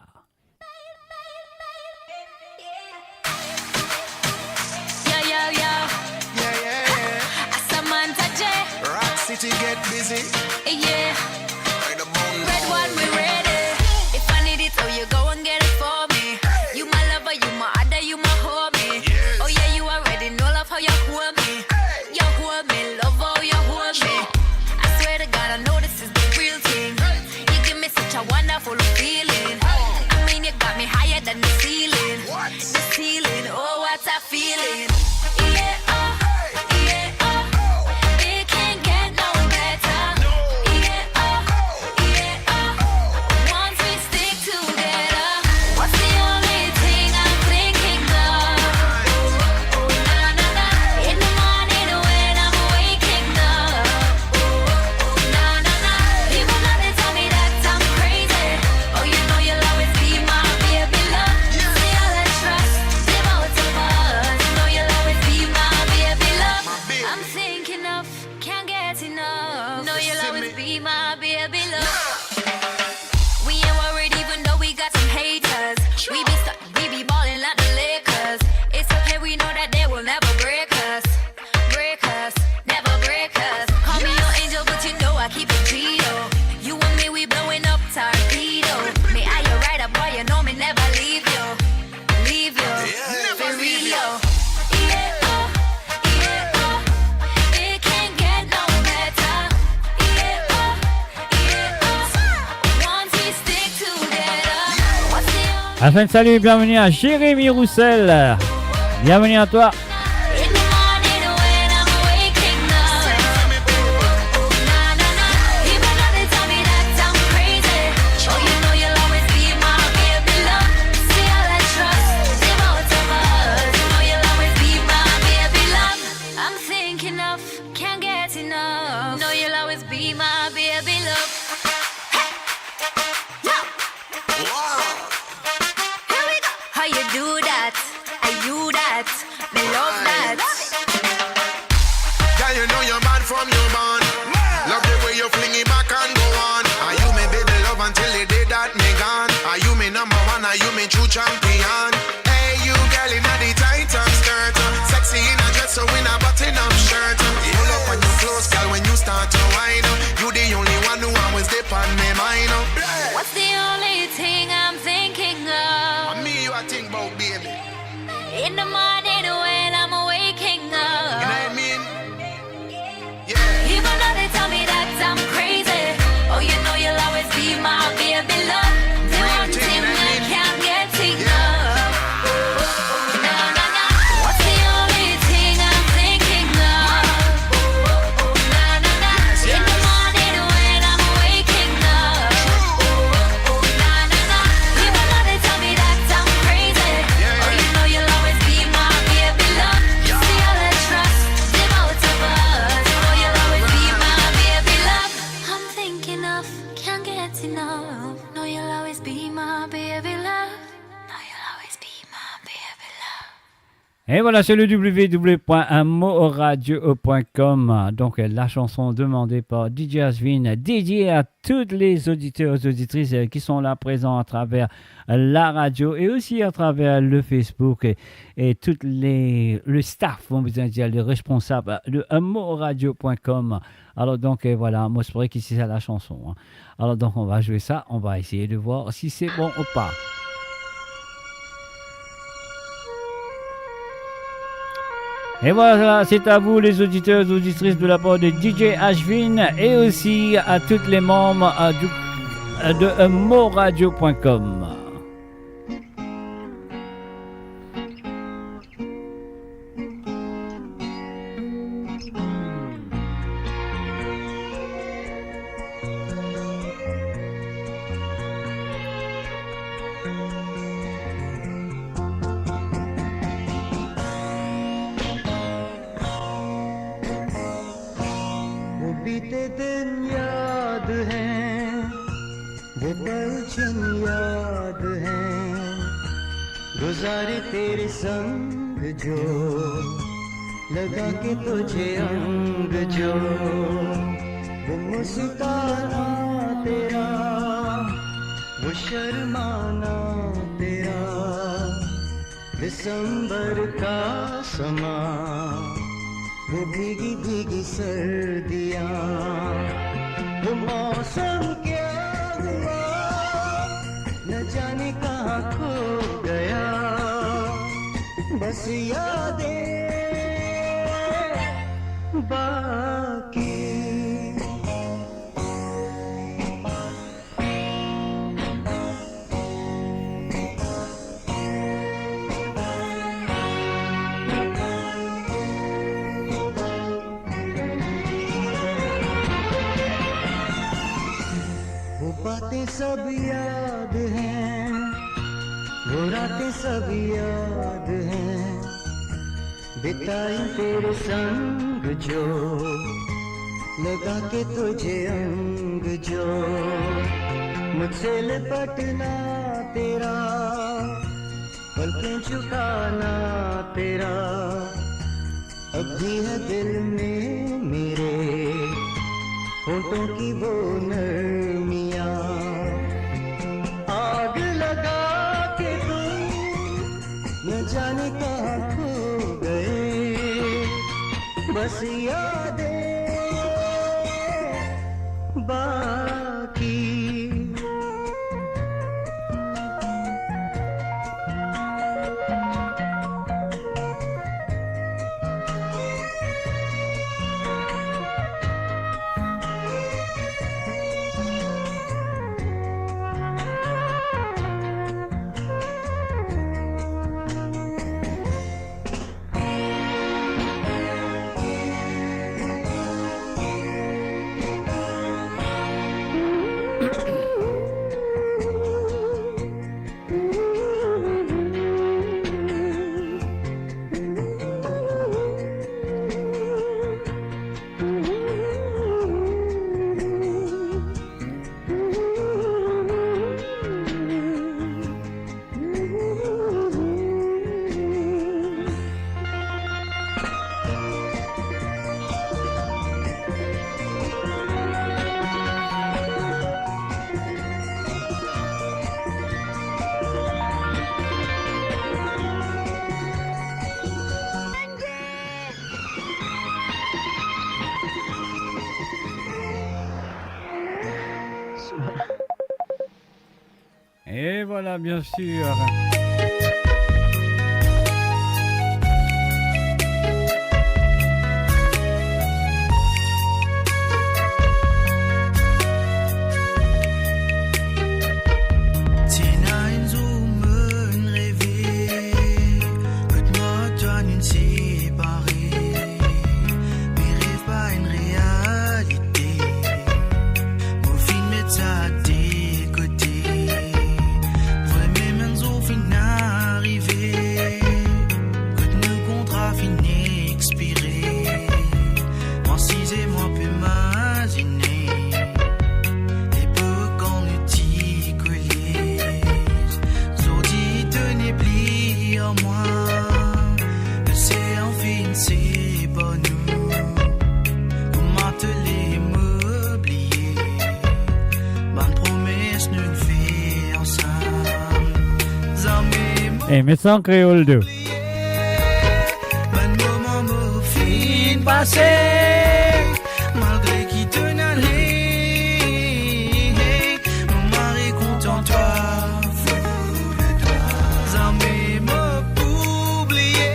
Yo, yo, yo. Yeah, yeah, yeah. Samantha J. Rock City get busy. Yeah. Red One, we ready. If I need it, oh, you go and get it for me. You my lover, you my other, you my homie. Yes. Oh, yeah, you already know love how you hold me. Hey. You hold me, love how you hold me. I swear to God, I know this is the real thing. Hey. You give me such a wonderful feeling. I mean, you got me higher than the ceiling. What? The ceiling, oh, what a feeling. Yeah, oh, yeah, oh. It can't get no better. Yeah, oh, yeah, oh. Once we stick together, what's the only thing I'm thinking of? Na, na, na. In the morning when I'm waking up. Na, na, na. People love to tell me that I'm crazy. Oh, you know you'll always be my baby love. See all that trust, devote to us. You know you'll always be my baby love. I'm thinking of, can't get enough. Know you'll always be my baby love. We ain't worried even though we got some haters. We be stu-, we be ballin' like the Lakers. It's okay, we know that they will never break us. Break us, never break us. Call me your angel, but you know I keep it G O. You and me, we blowing up torpedo. Me, I your rider, boy, you know me never leave you. Leave you. Yeah. For real, yo. Yeah, oh, yeah, oh. It can't get no better. Yeah, oh, yeah, oh. Once we stick together. What's the only... Afin de saluer, bienvenue à Jérémy Roussel. Bienvenue à toi. I'm thinking of, can't get enough. Know you'll always be my baby love. Hey! Yo! Wow! Here we go. How you do that? Are you that? Me love that. Girl, you know you're bad from you born. Love the way you fling it back and go on. Are you me baby love until the day that me gone? Are you me number one? Are you me true champion? Hey, you girl inna the tight and skirt, sexy in a dress, so in a button up shirt. Pull up on your clothes, girl, when you start to wine. You the only one who always dip on me mind. What's the only thing I'm thinking of? Me you a think about, baby. In the morning when I'm waking up. You know what I mean? Yeah. Even though they tell me that I'm crazy, oh, you know you'll always be my baby love. The one thing I can't get enough. Oh, oh, oh, na, na, na. What's the only thing I'm thinking of? Oh, oh, oh, na, na, na. In the morning when I'm waking up. Oh, oh, oh, na, na, na. Even though they tell me that I'm crazy, oh, you know you'll always be my baby love. See all that trust, devote to us. Oh, you'll always be my baby love. I'm thinking of, can't get enough. No, you'll always be my baby love. No, you'll always be my baby love. Et voilà, c'est le w w w point moradio point com. Donc, la chanson demandée par D J Ashwin, dédiée à tous les auditeurs et auditrices, euh, qui sont là présents à travers la radio et aussi à travers le Facebook et, et tout les, le staff, on peut dire, les responsables de moradio point com. Alors donc, euh, voilà, moi, c'est vrai qu'ici, c'est la chanson, hein. Alors donc, on va jouer ça, on va essayer de voir si c'est bon ou pas. Et voilà, c'est à vous, les auditeurs et auditrices, de la part de D J Ashwin et aussi à tous les membres, euh, du, euh, de, euh, moradio point com. वो पल जिन याद हैं, गुजारे तेरे संग जो, लगा के तुझे अंग जो, वो मुस्काना तेरा, वो शर्माना तेरा, दिसंबर का समा, वो भीगी भीगी सर्दियाँ, वो मौसम क्या हुआ, न जाने कहाँ खो गया, बस यादें बाकी। वो बातें सब याद हैं, वो रातें सब याद हैं, बिताई तेरे संग जो, लगा के तुझे अंग जो, मुझसे लिपटना तेरा, पलकें झुकाना तेरा, अब भी है दिल में मेरे, होठों की वो नरमियाँ। आग लगा के तुम न जाने कहाँ खो गए, बस यादें बाकी। Et voilà, bien sûr. Ti ena enn zour mo'nn reve, kot mwa twa nou'nn separe. Me rev pa enn realite, mo finn met sa de kote. Premie mem zour finn arive, kot nou kontra finn expire. Mwa si zame, mwa pe mazine lepok kan nou ti kole. Zordi to nepli ar mwa, me se anfin se pa nou. Kouma to le mo bliye bann promes nou'nn fer ansam. Zame mo... E, met sa an kreol, de. Oubliye bann moman mo finn pase, malgre ki to'nn ale, mo mari kontan twa. Zame mo pou oubliye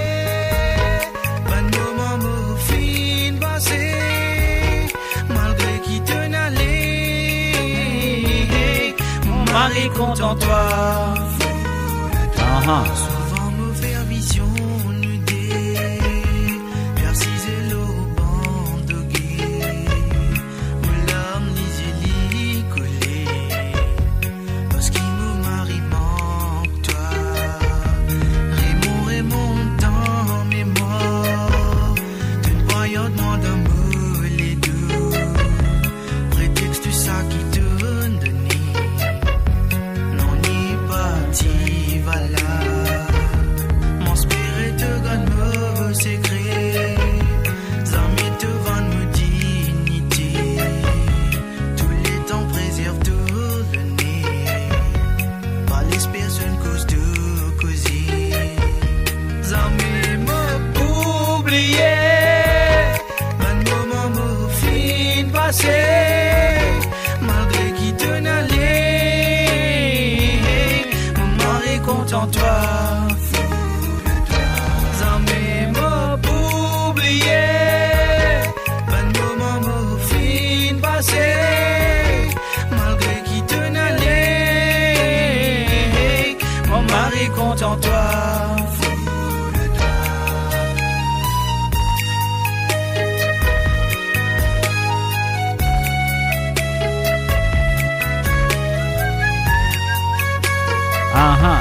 bann moman mo finn pase, malgre ki to'nn ale, mo mari kontan twa. Aha. Souvan mo fer vizion nou de, fer size lor bann doge. Mo larm lizie li kole, parski mo mari mank twa. Remor, remor dan memwar, to'nn pwayant mwa dan mo ledo. Pretex tou sa ki to'nn done, An twa, zame mo pou bliye bann moman mo finn pase. Malgre ki to'nn ale, mo mari kontan twa. Aha.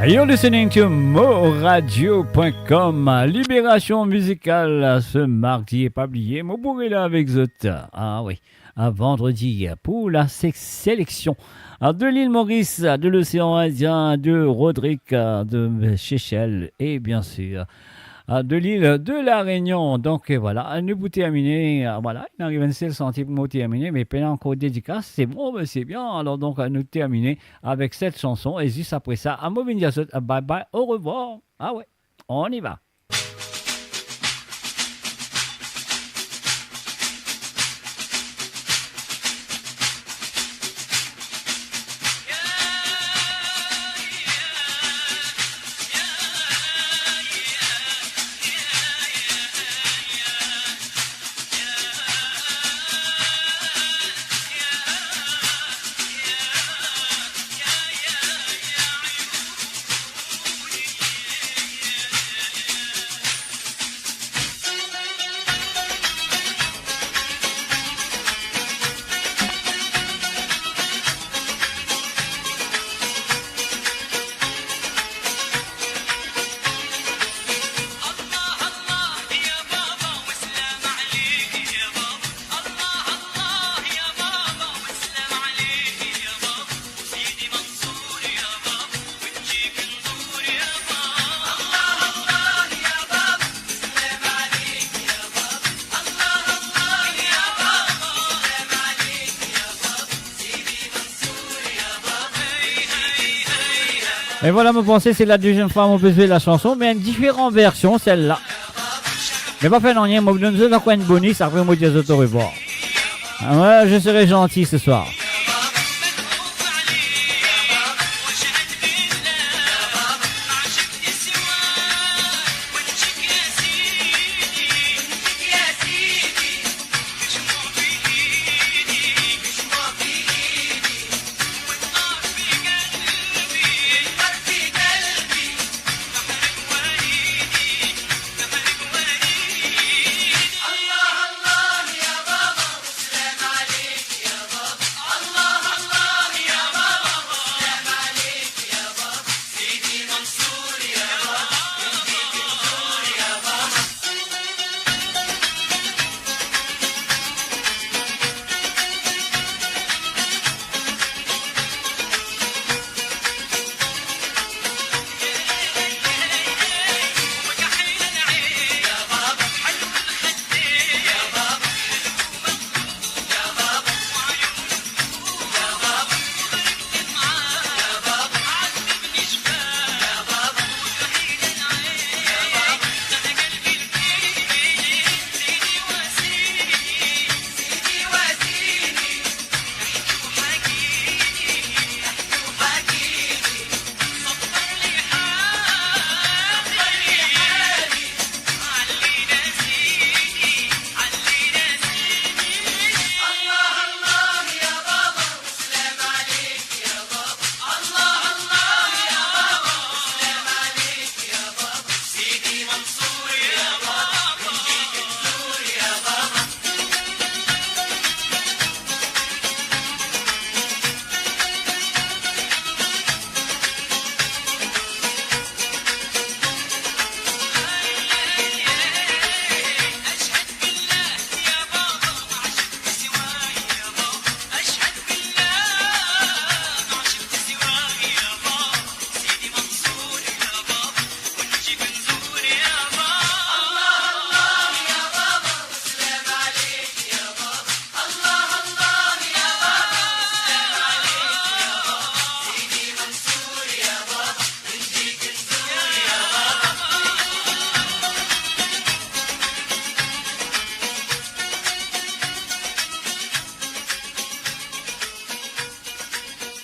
You're listening to mo radio point com, Libération Musicale, ce mardi. E pa bliye, mo pou rete la avek zot. Ah oui, à vendredi pour la sé-, sélection, ah, de l'île Maurice, de l'océan Indien, de Rodrigue, ah, de Seychelles et bien sûr, ah, de l'île de la Réunion. Donk, euh, vwala, nou pou termine, euh, vwala, inn ariv enn sel santi pou mo termine, me pena ankor dedikas, se bon, me se bien. Alor donk, euh, nou termine avek set sanson e zis apre sa, ah, mo vinn dir zot, euh, bye bye, au revoir. Ah ouais, on y va. E vwala, mo panse se la deziem fwa mo pe zwe la sanson, me enn diferan version, sel-la. Me pa fer nanye, mo donn zot ankor enn bonis, apre mo dir zot orevwar. Ah ouais, je serai gentil ce soir.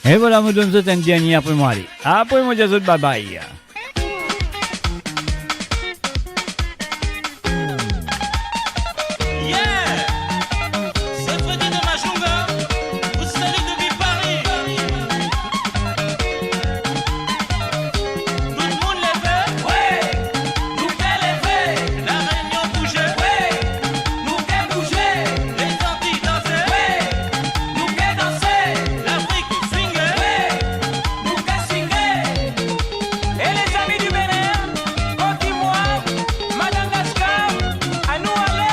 E vwala, mo donn zot enn dernie, apre mo ale. Apre mo dir zot babay. Yeah! C'est Freddy de Majunga. Vous salue depuis Paris. Tout le monde leve? Wi! Nou pe leve. La Réunion bouge? Wi! Nou pe bouze. Les Antilles danse? Wi! Nou pe danse. L'Afrique swinge? Wi! Nou pe swinge. Et les amis du Bénin, Côte d'Ivoire, Madagascar, anou ale!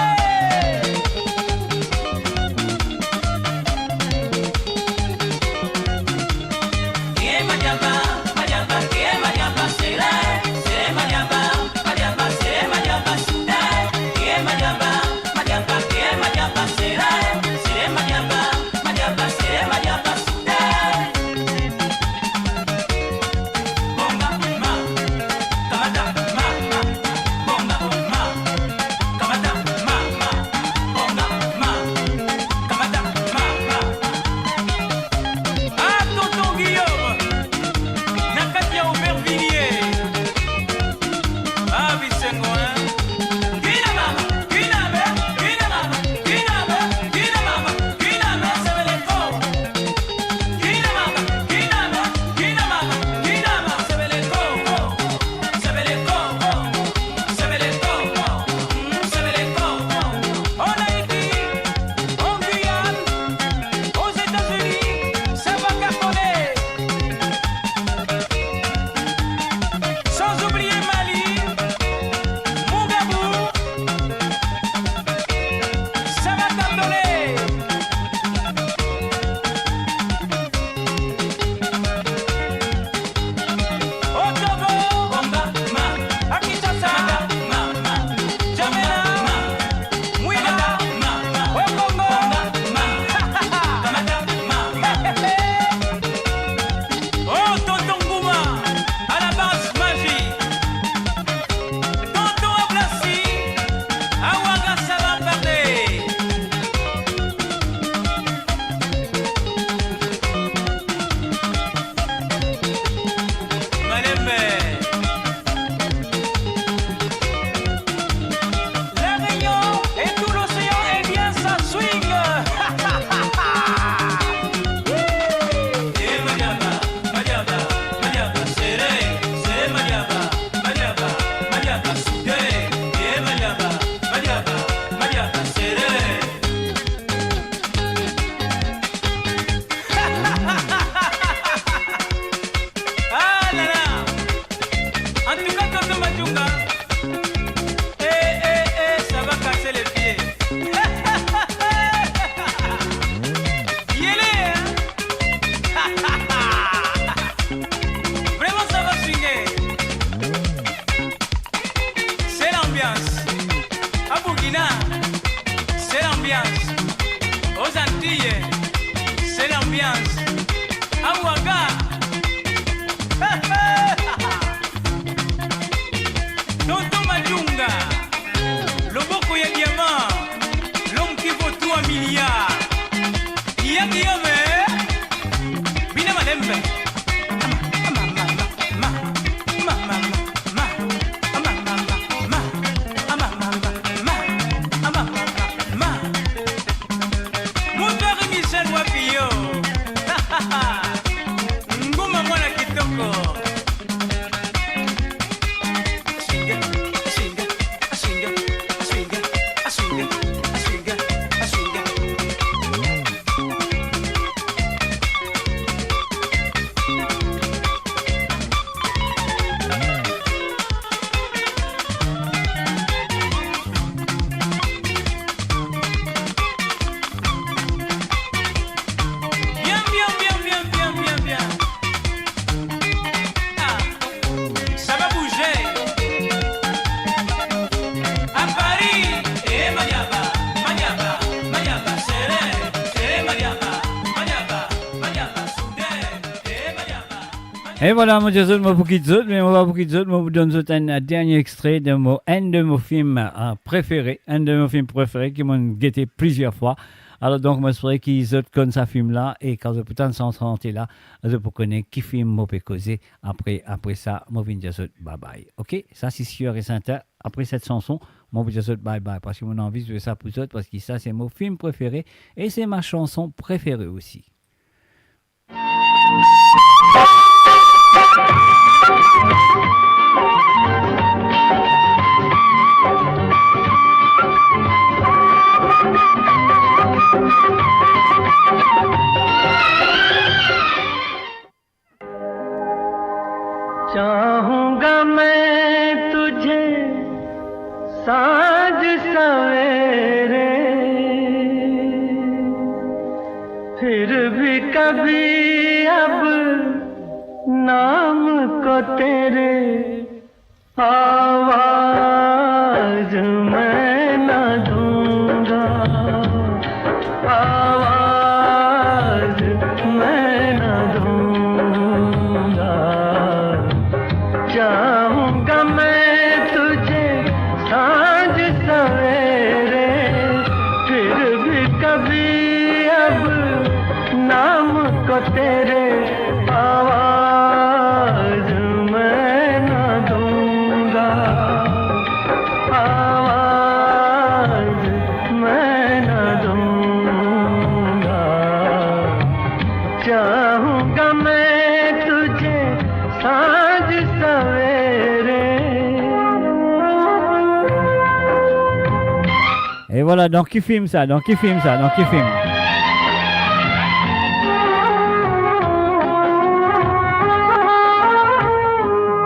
Ah, tonton Guillaume, na kati ya Aubervilliers. Ah, Bisengo, hein? Gina mama, gina me, gina mama, gina me, gina mama, gina me, sebeleko. Gina mama, gina me, gina mama, gina me, sebeleko, sebeleko, sebeleko, sebeleko. En Haïti, en Guyane, aux États-Unis, ça va cartonner. Sans oublier Mali, Mougabou, ça va cartonner. Au Togo, à Kinshasa, N'Djamena, Ouidah, au Congo. Oh, tonton Gouma, à la base magie. Tonton Ablassi, à Ouaga, ça va parler. Malembe. La Réunion et tout l'océan, eh bien, ça swing. Eh, madiaba, madiaba, madiaba, sere, sere, madiaba, madiaba, madiaba, soude. Eh, madiaba, madiaba, madiaba, sere. Ah là là! En tout cas, tonton Madjunga, eh, eh, eh, ça va casser les pieds. Yele, hein? Vraiment, ça va swinguer. C'est l'ambiance. À Burkina, c'est l'ambiance. Aux Antilles, c'est l'ambiance. À Ouaga, tonton Madjunga, loboko ya diamant, l'homme qui vaut trois milliards. Ya Guillaume, eh? Bina malembe. Moto Michel wapi yo? Nguma mwana kitoko. Bien, bien, bien. Ah, ça va bouger. À Paris, eh, madiaba, madiaba, madiaba, sere, eh, madiaba, madiaba, madiaba, soudé, eh, madiaba. E vwala, mo dir zot, mo pou kit zot, me mo pa pou kit zot, mo pou donn zot enn dernie extre de mo, enn de mo fim, ah, prefere, enn de mo fim prefere ki mo'nn gete plizier fwa. Alor, donk, mo espere ki zot konn sa fim la, e kan zot pou tann sa sante la, zot pou kone ki fim mo pe koze. Apre, apre sa, mo vinn dir zot bye bye. Ok? Sa, se sir e serten. Apre set sanson, mo pou dir zot bye bye, parski mo anvi zwe sa pou zot, parski sa, se mo fim prefere, e se ma chanson prefere osi. चाहूंगा मैं तुझे सांझ सवेरे, फिर भी कभी अब नाम को तेरे आवाज मैं ना दूंगा, आवाज मैं ना दूंगा। चाहूंगा मैं तुझे सांझ सवेरे, फिर भी कभी अब नाम को तेरे आवाज मैं ना दूंगा, आवाज मैं ना दूंगा। चाहूंगा मैं तुझे सांझ सवेरे। E vwala, dan ki fim sa? Dan ki fim sa? Dan ki fim?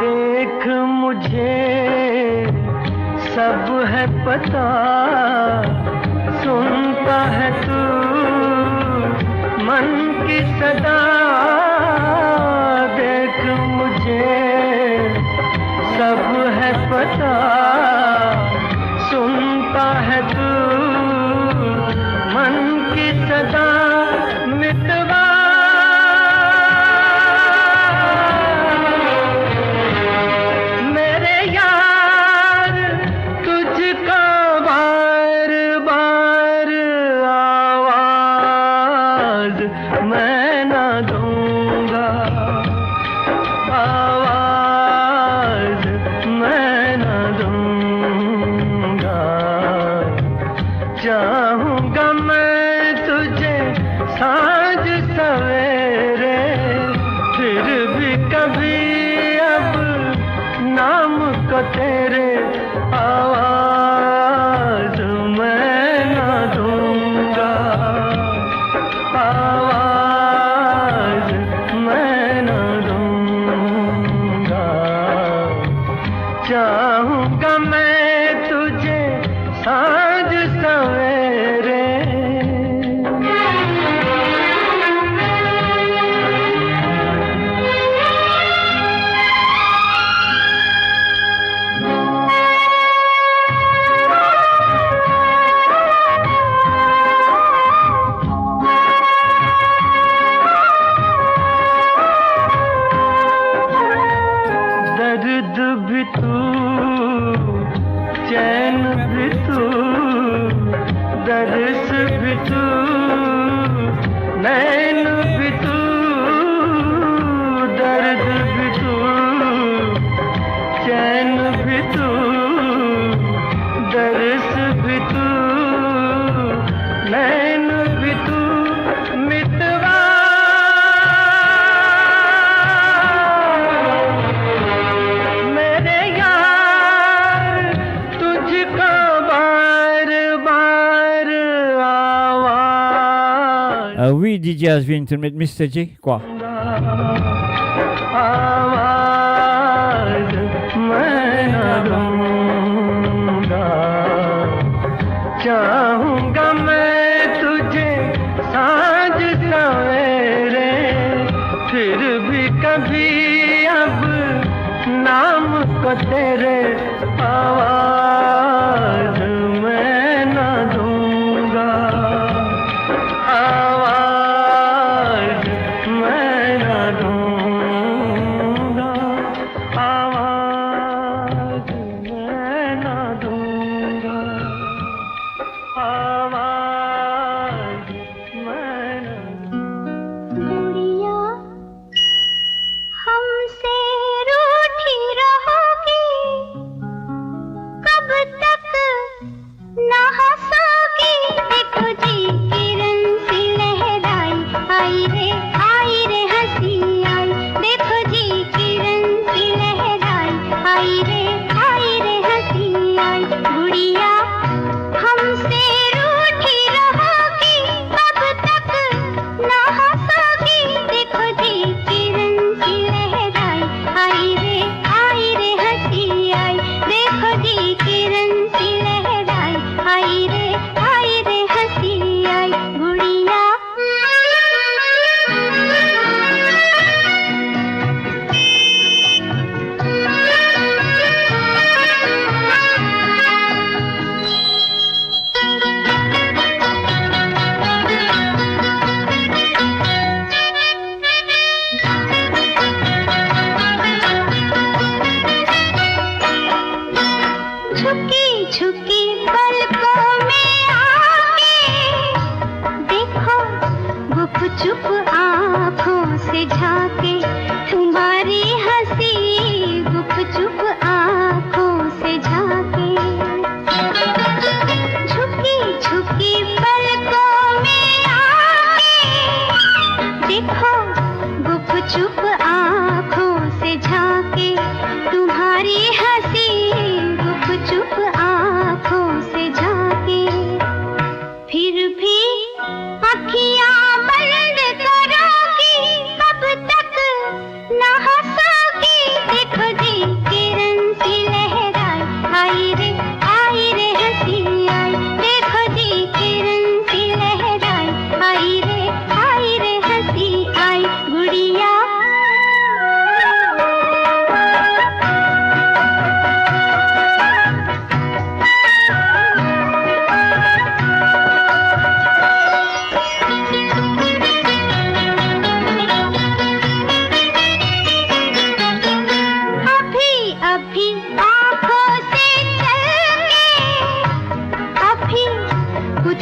देख मुझे सब है पता, सुनता है तू मन की सदा। देख मुझे सब है पता, सुनता है तू मन की सदा। मितवा मेरे यार, तुझको बार बार आवाज मैं ना दूंगा, आवाज मैं ना दूंगा। चाहूंगा मैं तुझे सांझ सवेरे, फिर भी कभी अब नाम को तेरे आवाज मैं ना दूंगा, आवाज मैं ना दूंगा। चाहूंगा मैं तुझे सांझ सवेरे। दर्द भी तू, चैन भी तू, दर्द भी तू, नैन भी तू, दर्द भी तू, चैन भी तू, दर्द भी तू, नैन भी तू, मितवा मेरे यार, तुझको बार बार आवाज। Ah wi, DJ Asvin, to met Mister J, kwa? आवाज मैं ना दूंगा। चाहूंगा मैं तुझे सांझ सवेरे, फिर भी कभी अब नाम को तेरे आवाज मैं ना दूंगा, आवाज मैं ना दूंगा, आवाज मैं ना दूंगा, आवाज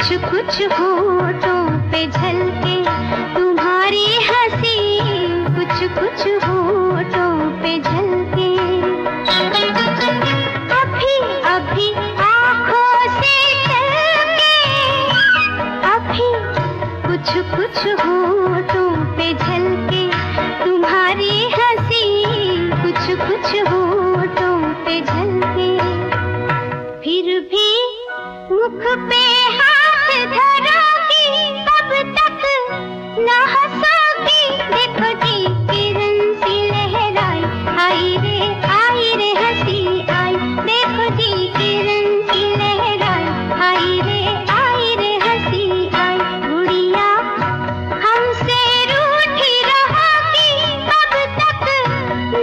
कुछ कुछ होठों पे झलके तुम्हारी हंसी, कुछ कुछ होठों पे झलके। अभी अभी आंखों से चलके, अभी कुछ कुछ होठों पे झलके तुम्हारी हंसी, कुछ कुछ होठों पे झलके। फिर भी मुख पे हाथ धरोगी, कब तक ना हंसोगी? देखो जी, किरण सी लहराई, आई रे, आई रे हंसी आई। देखो जी, किरण सी लहराई, आई रे, आई रे हंसी आई। गुड़िया, हमसे रूठी रहोगी, कब तक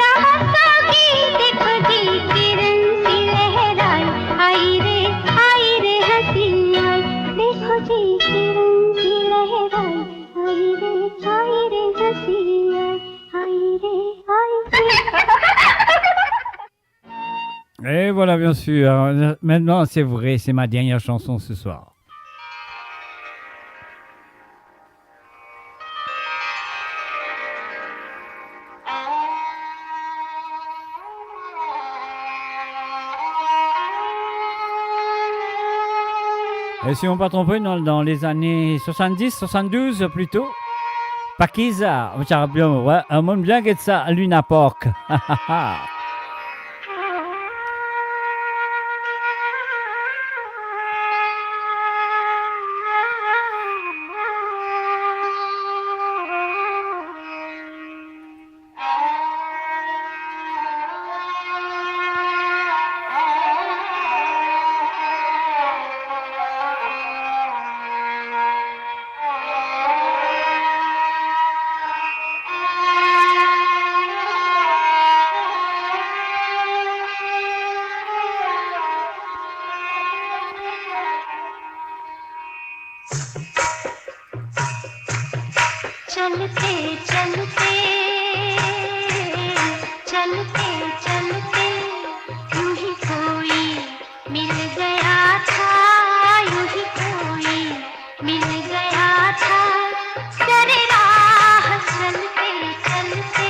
ना हंसोगी? देखो जी, किरण सी लहराई, आई रे, आई रे हंसी आई। देखो जी, किरण सी लहराई, आई रे, आई रे हंसी आई, आई रे, आई रे। Et voilà, bien sûr. Maintenant, c'est vrai, c'est ma dernière chanson ce soir. E si mo pa tronpe, non, dan lezane swasanndis, swasanndous plito. Pakiza, mo ti a bien, wi, mo bien get sa, Luna Park. चलते चलते, चलते चलते, यूं ही कोई मिल गया था, यूं ही कोई मिल गया था। सरेराह चलते चलते,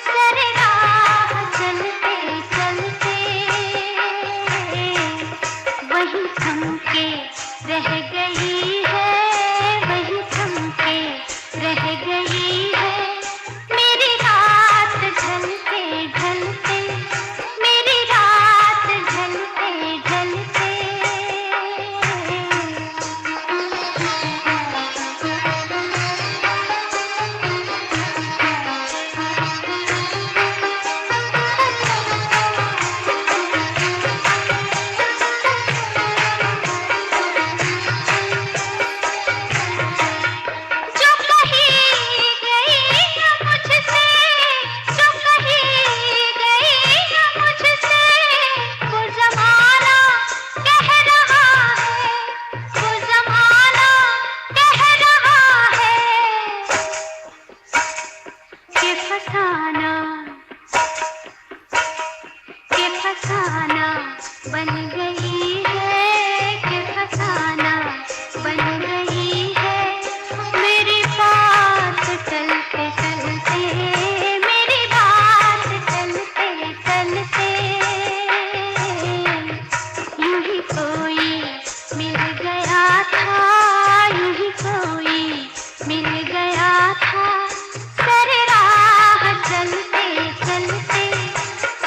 सरेराह चलते चलते, वहीं थम के रह गई है, वहीं थम के रह गई है। मेरी रात ढलते ढलते, मेरी रात ढलते ढलते। जो कही गई ना मुझसे, जो कही गई ना मुझसे, वो जमाना कह रहा है, वो जमाना कह रहा है। के फसाना, के फसाना बन गई है, के फसाना बन गई है। मेरी बात टलते टलते, मेरी बात टलते टलते, यूं ही कोई मिल गया था, यूं ही कोई मिल गया था। सरेराह चलते चलते,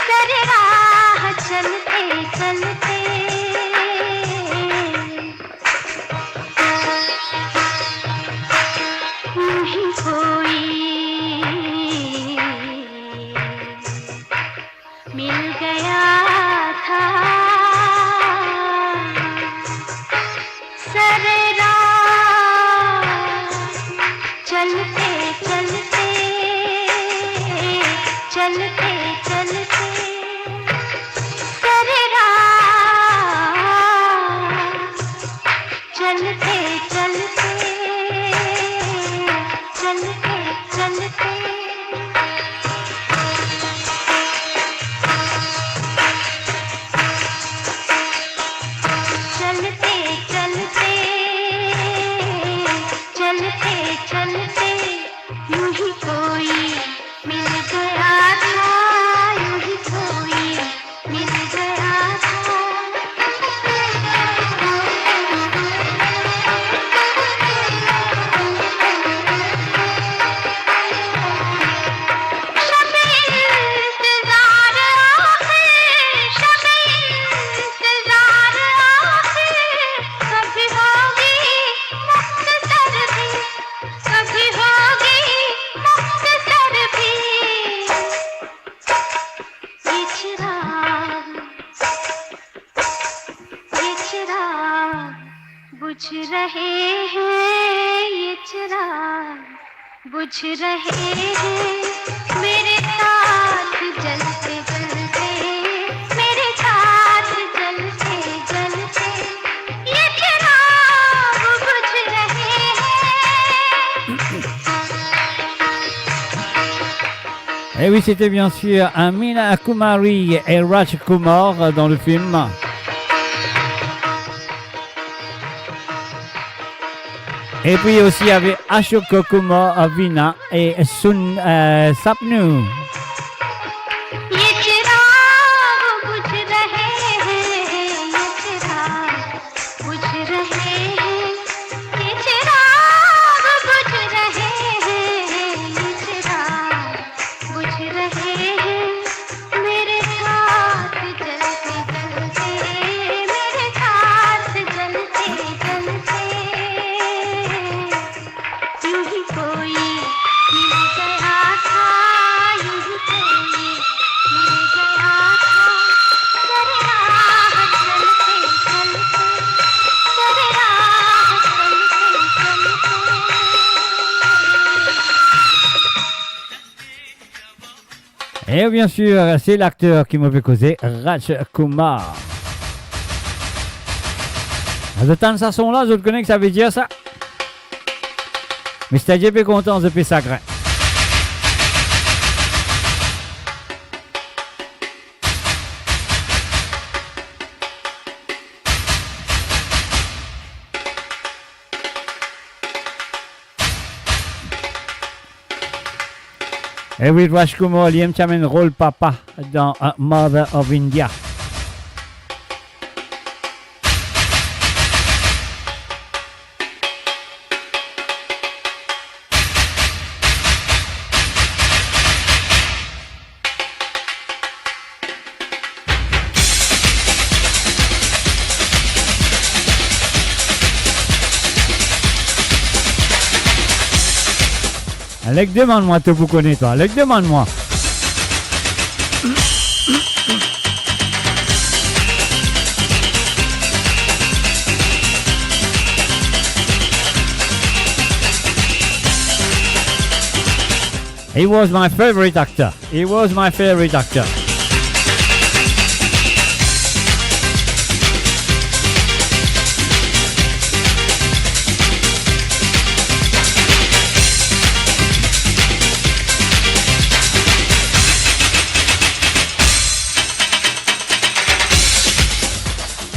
सरेराह चलते चलते, यूं ही कोई मिल गया था। सरेराह चलते चलते, चलते चलते, सरेराह चलते चलते, चलते चलते, चलते चलते, चलते यूं ही कोई मिल गया था, यूं ही कोई मिल गया था। शब इंतजार आखिर, शब इंतजार आखिर, कभी होगी मुख्तसर भी, कभी होगी मुख्तसर भी। ये चिराग, ये चिराग बुझ रहे हैं, ये चिराग बुझ रहे हैं, मेरे साथ जलते जलते, मेरे साथ जलते जलते, ये चिराग बुझ रहे हैं। Eh oui, c'était bien sûr Meena Kumari et Raj Kumar dans le film. Et puis aussi il y avait Ashok Kumar, Veena et Sun, euh, Sapnu. ये चिराग बुझ रहे हैं, ये चिराग बुझ रहे हैं, ये चिराग बुझ रहे हैं, ये चिराग बुझ रहे हैं, मेरे साथ जलते जलते, मेरे साथ जलते जलते। यूं ही कोई मिल गया था, यूं ही कोई मिल गया था, सरेराह चलते चलते, सरेराह चलते चलते। E bien sir, se lakter ki mo pe koze, Raj Kumar. Zot tann sa son la, zot kone ki sa ve dir sa? Mister J pe kontan, zot pe sagrin. E wi, Raj Kumar, li mem ti amenn rol papa dan, euh, Mother of India. Alek, demann mwa, to pou kone twa. Alek, demann mwa. He was my favorite actor. He was my favorite actor.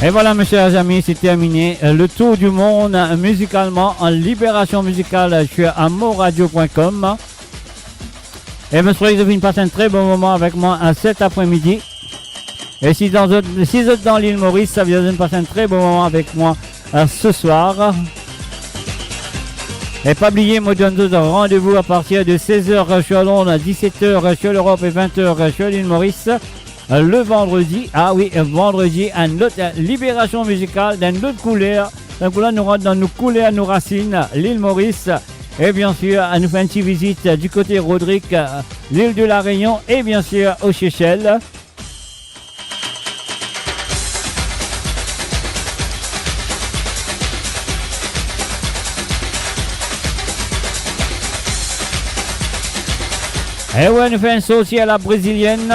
Et voilà, mes chers amis, c'est terminé. Euh, le tour du monde, euh, musicalement, en libération musicale, euh, sur amourradio point com. E mo swete zot finn pas enn tre bon moman avek mwa, euh, set apremidi. E si dan zot, si zot dan Lil Moris, savedir zot finn pas enn tre bon moman avek mwa, euh, ce soir. E pa bliye, mo donn zot randevou a partir de sez er sur Londres, diset er sur Lerop e vin er sur Lil Moris. Le vandredi, ah wi, vandredi, enn lot, euh, liberasion mizikal dan enn lot kouler. Donk la, nou rant dan nou kouler, nou rasinn, Lil Moris. E bien sir, nou fer enn ti vizit, euh, du kote Rodrig, euh, l'île de la Réunion e bien sir, o Sesel. E wi, nou fer enn sorti a la brezilienn.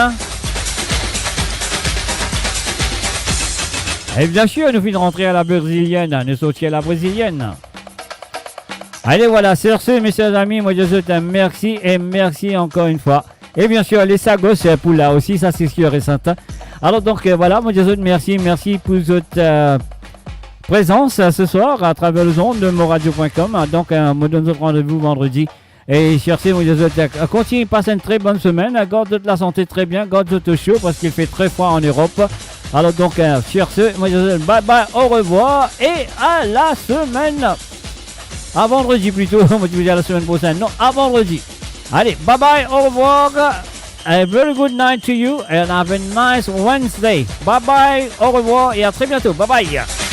E bien sir, nou finn rantre a la brezilienn, nou sorti a la brezilienn. Ale, voilà, sur ce, mes chers amis, mo dir zot mersi e mersi ankor enn fwa. E bien sir, les sagos, euh, pou la osi, sa se sir e sertin. Alor donk, euh, voilà, mo dir zot mersi, mersi pou zot, euh, prezans, euh, ce soir à travers les ondes de moradio point com. Donc, euh, mo donn zot randevou vandredi. E sur ce, mo dir zot, euh, kontign pas enn tre bonn semenn, euh, gard zot lasante tre bien, gard zot osio, parce qu'il fait très froid en Europe. Alors donc, euh, sur ce, mo dir zot, bye bye, au revoir, et à la semaine. À vendredi plutôt, mo dir zot, à la semaine prochaine. Non, à vendredi. Allez, bye bye, au revoir. A very good night to you and have a nice Wednesday. Bye bye, au revoir et à très bientôt. Bye bye.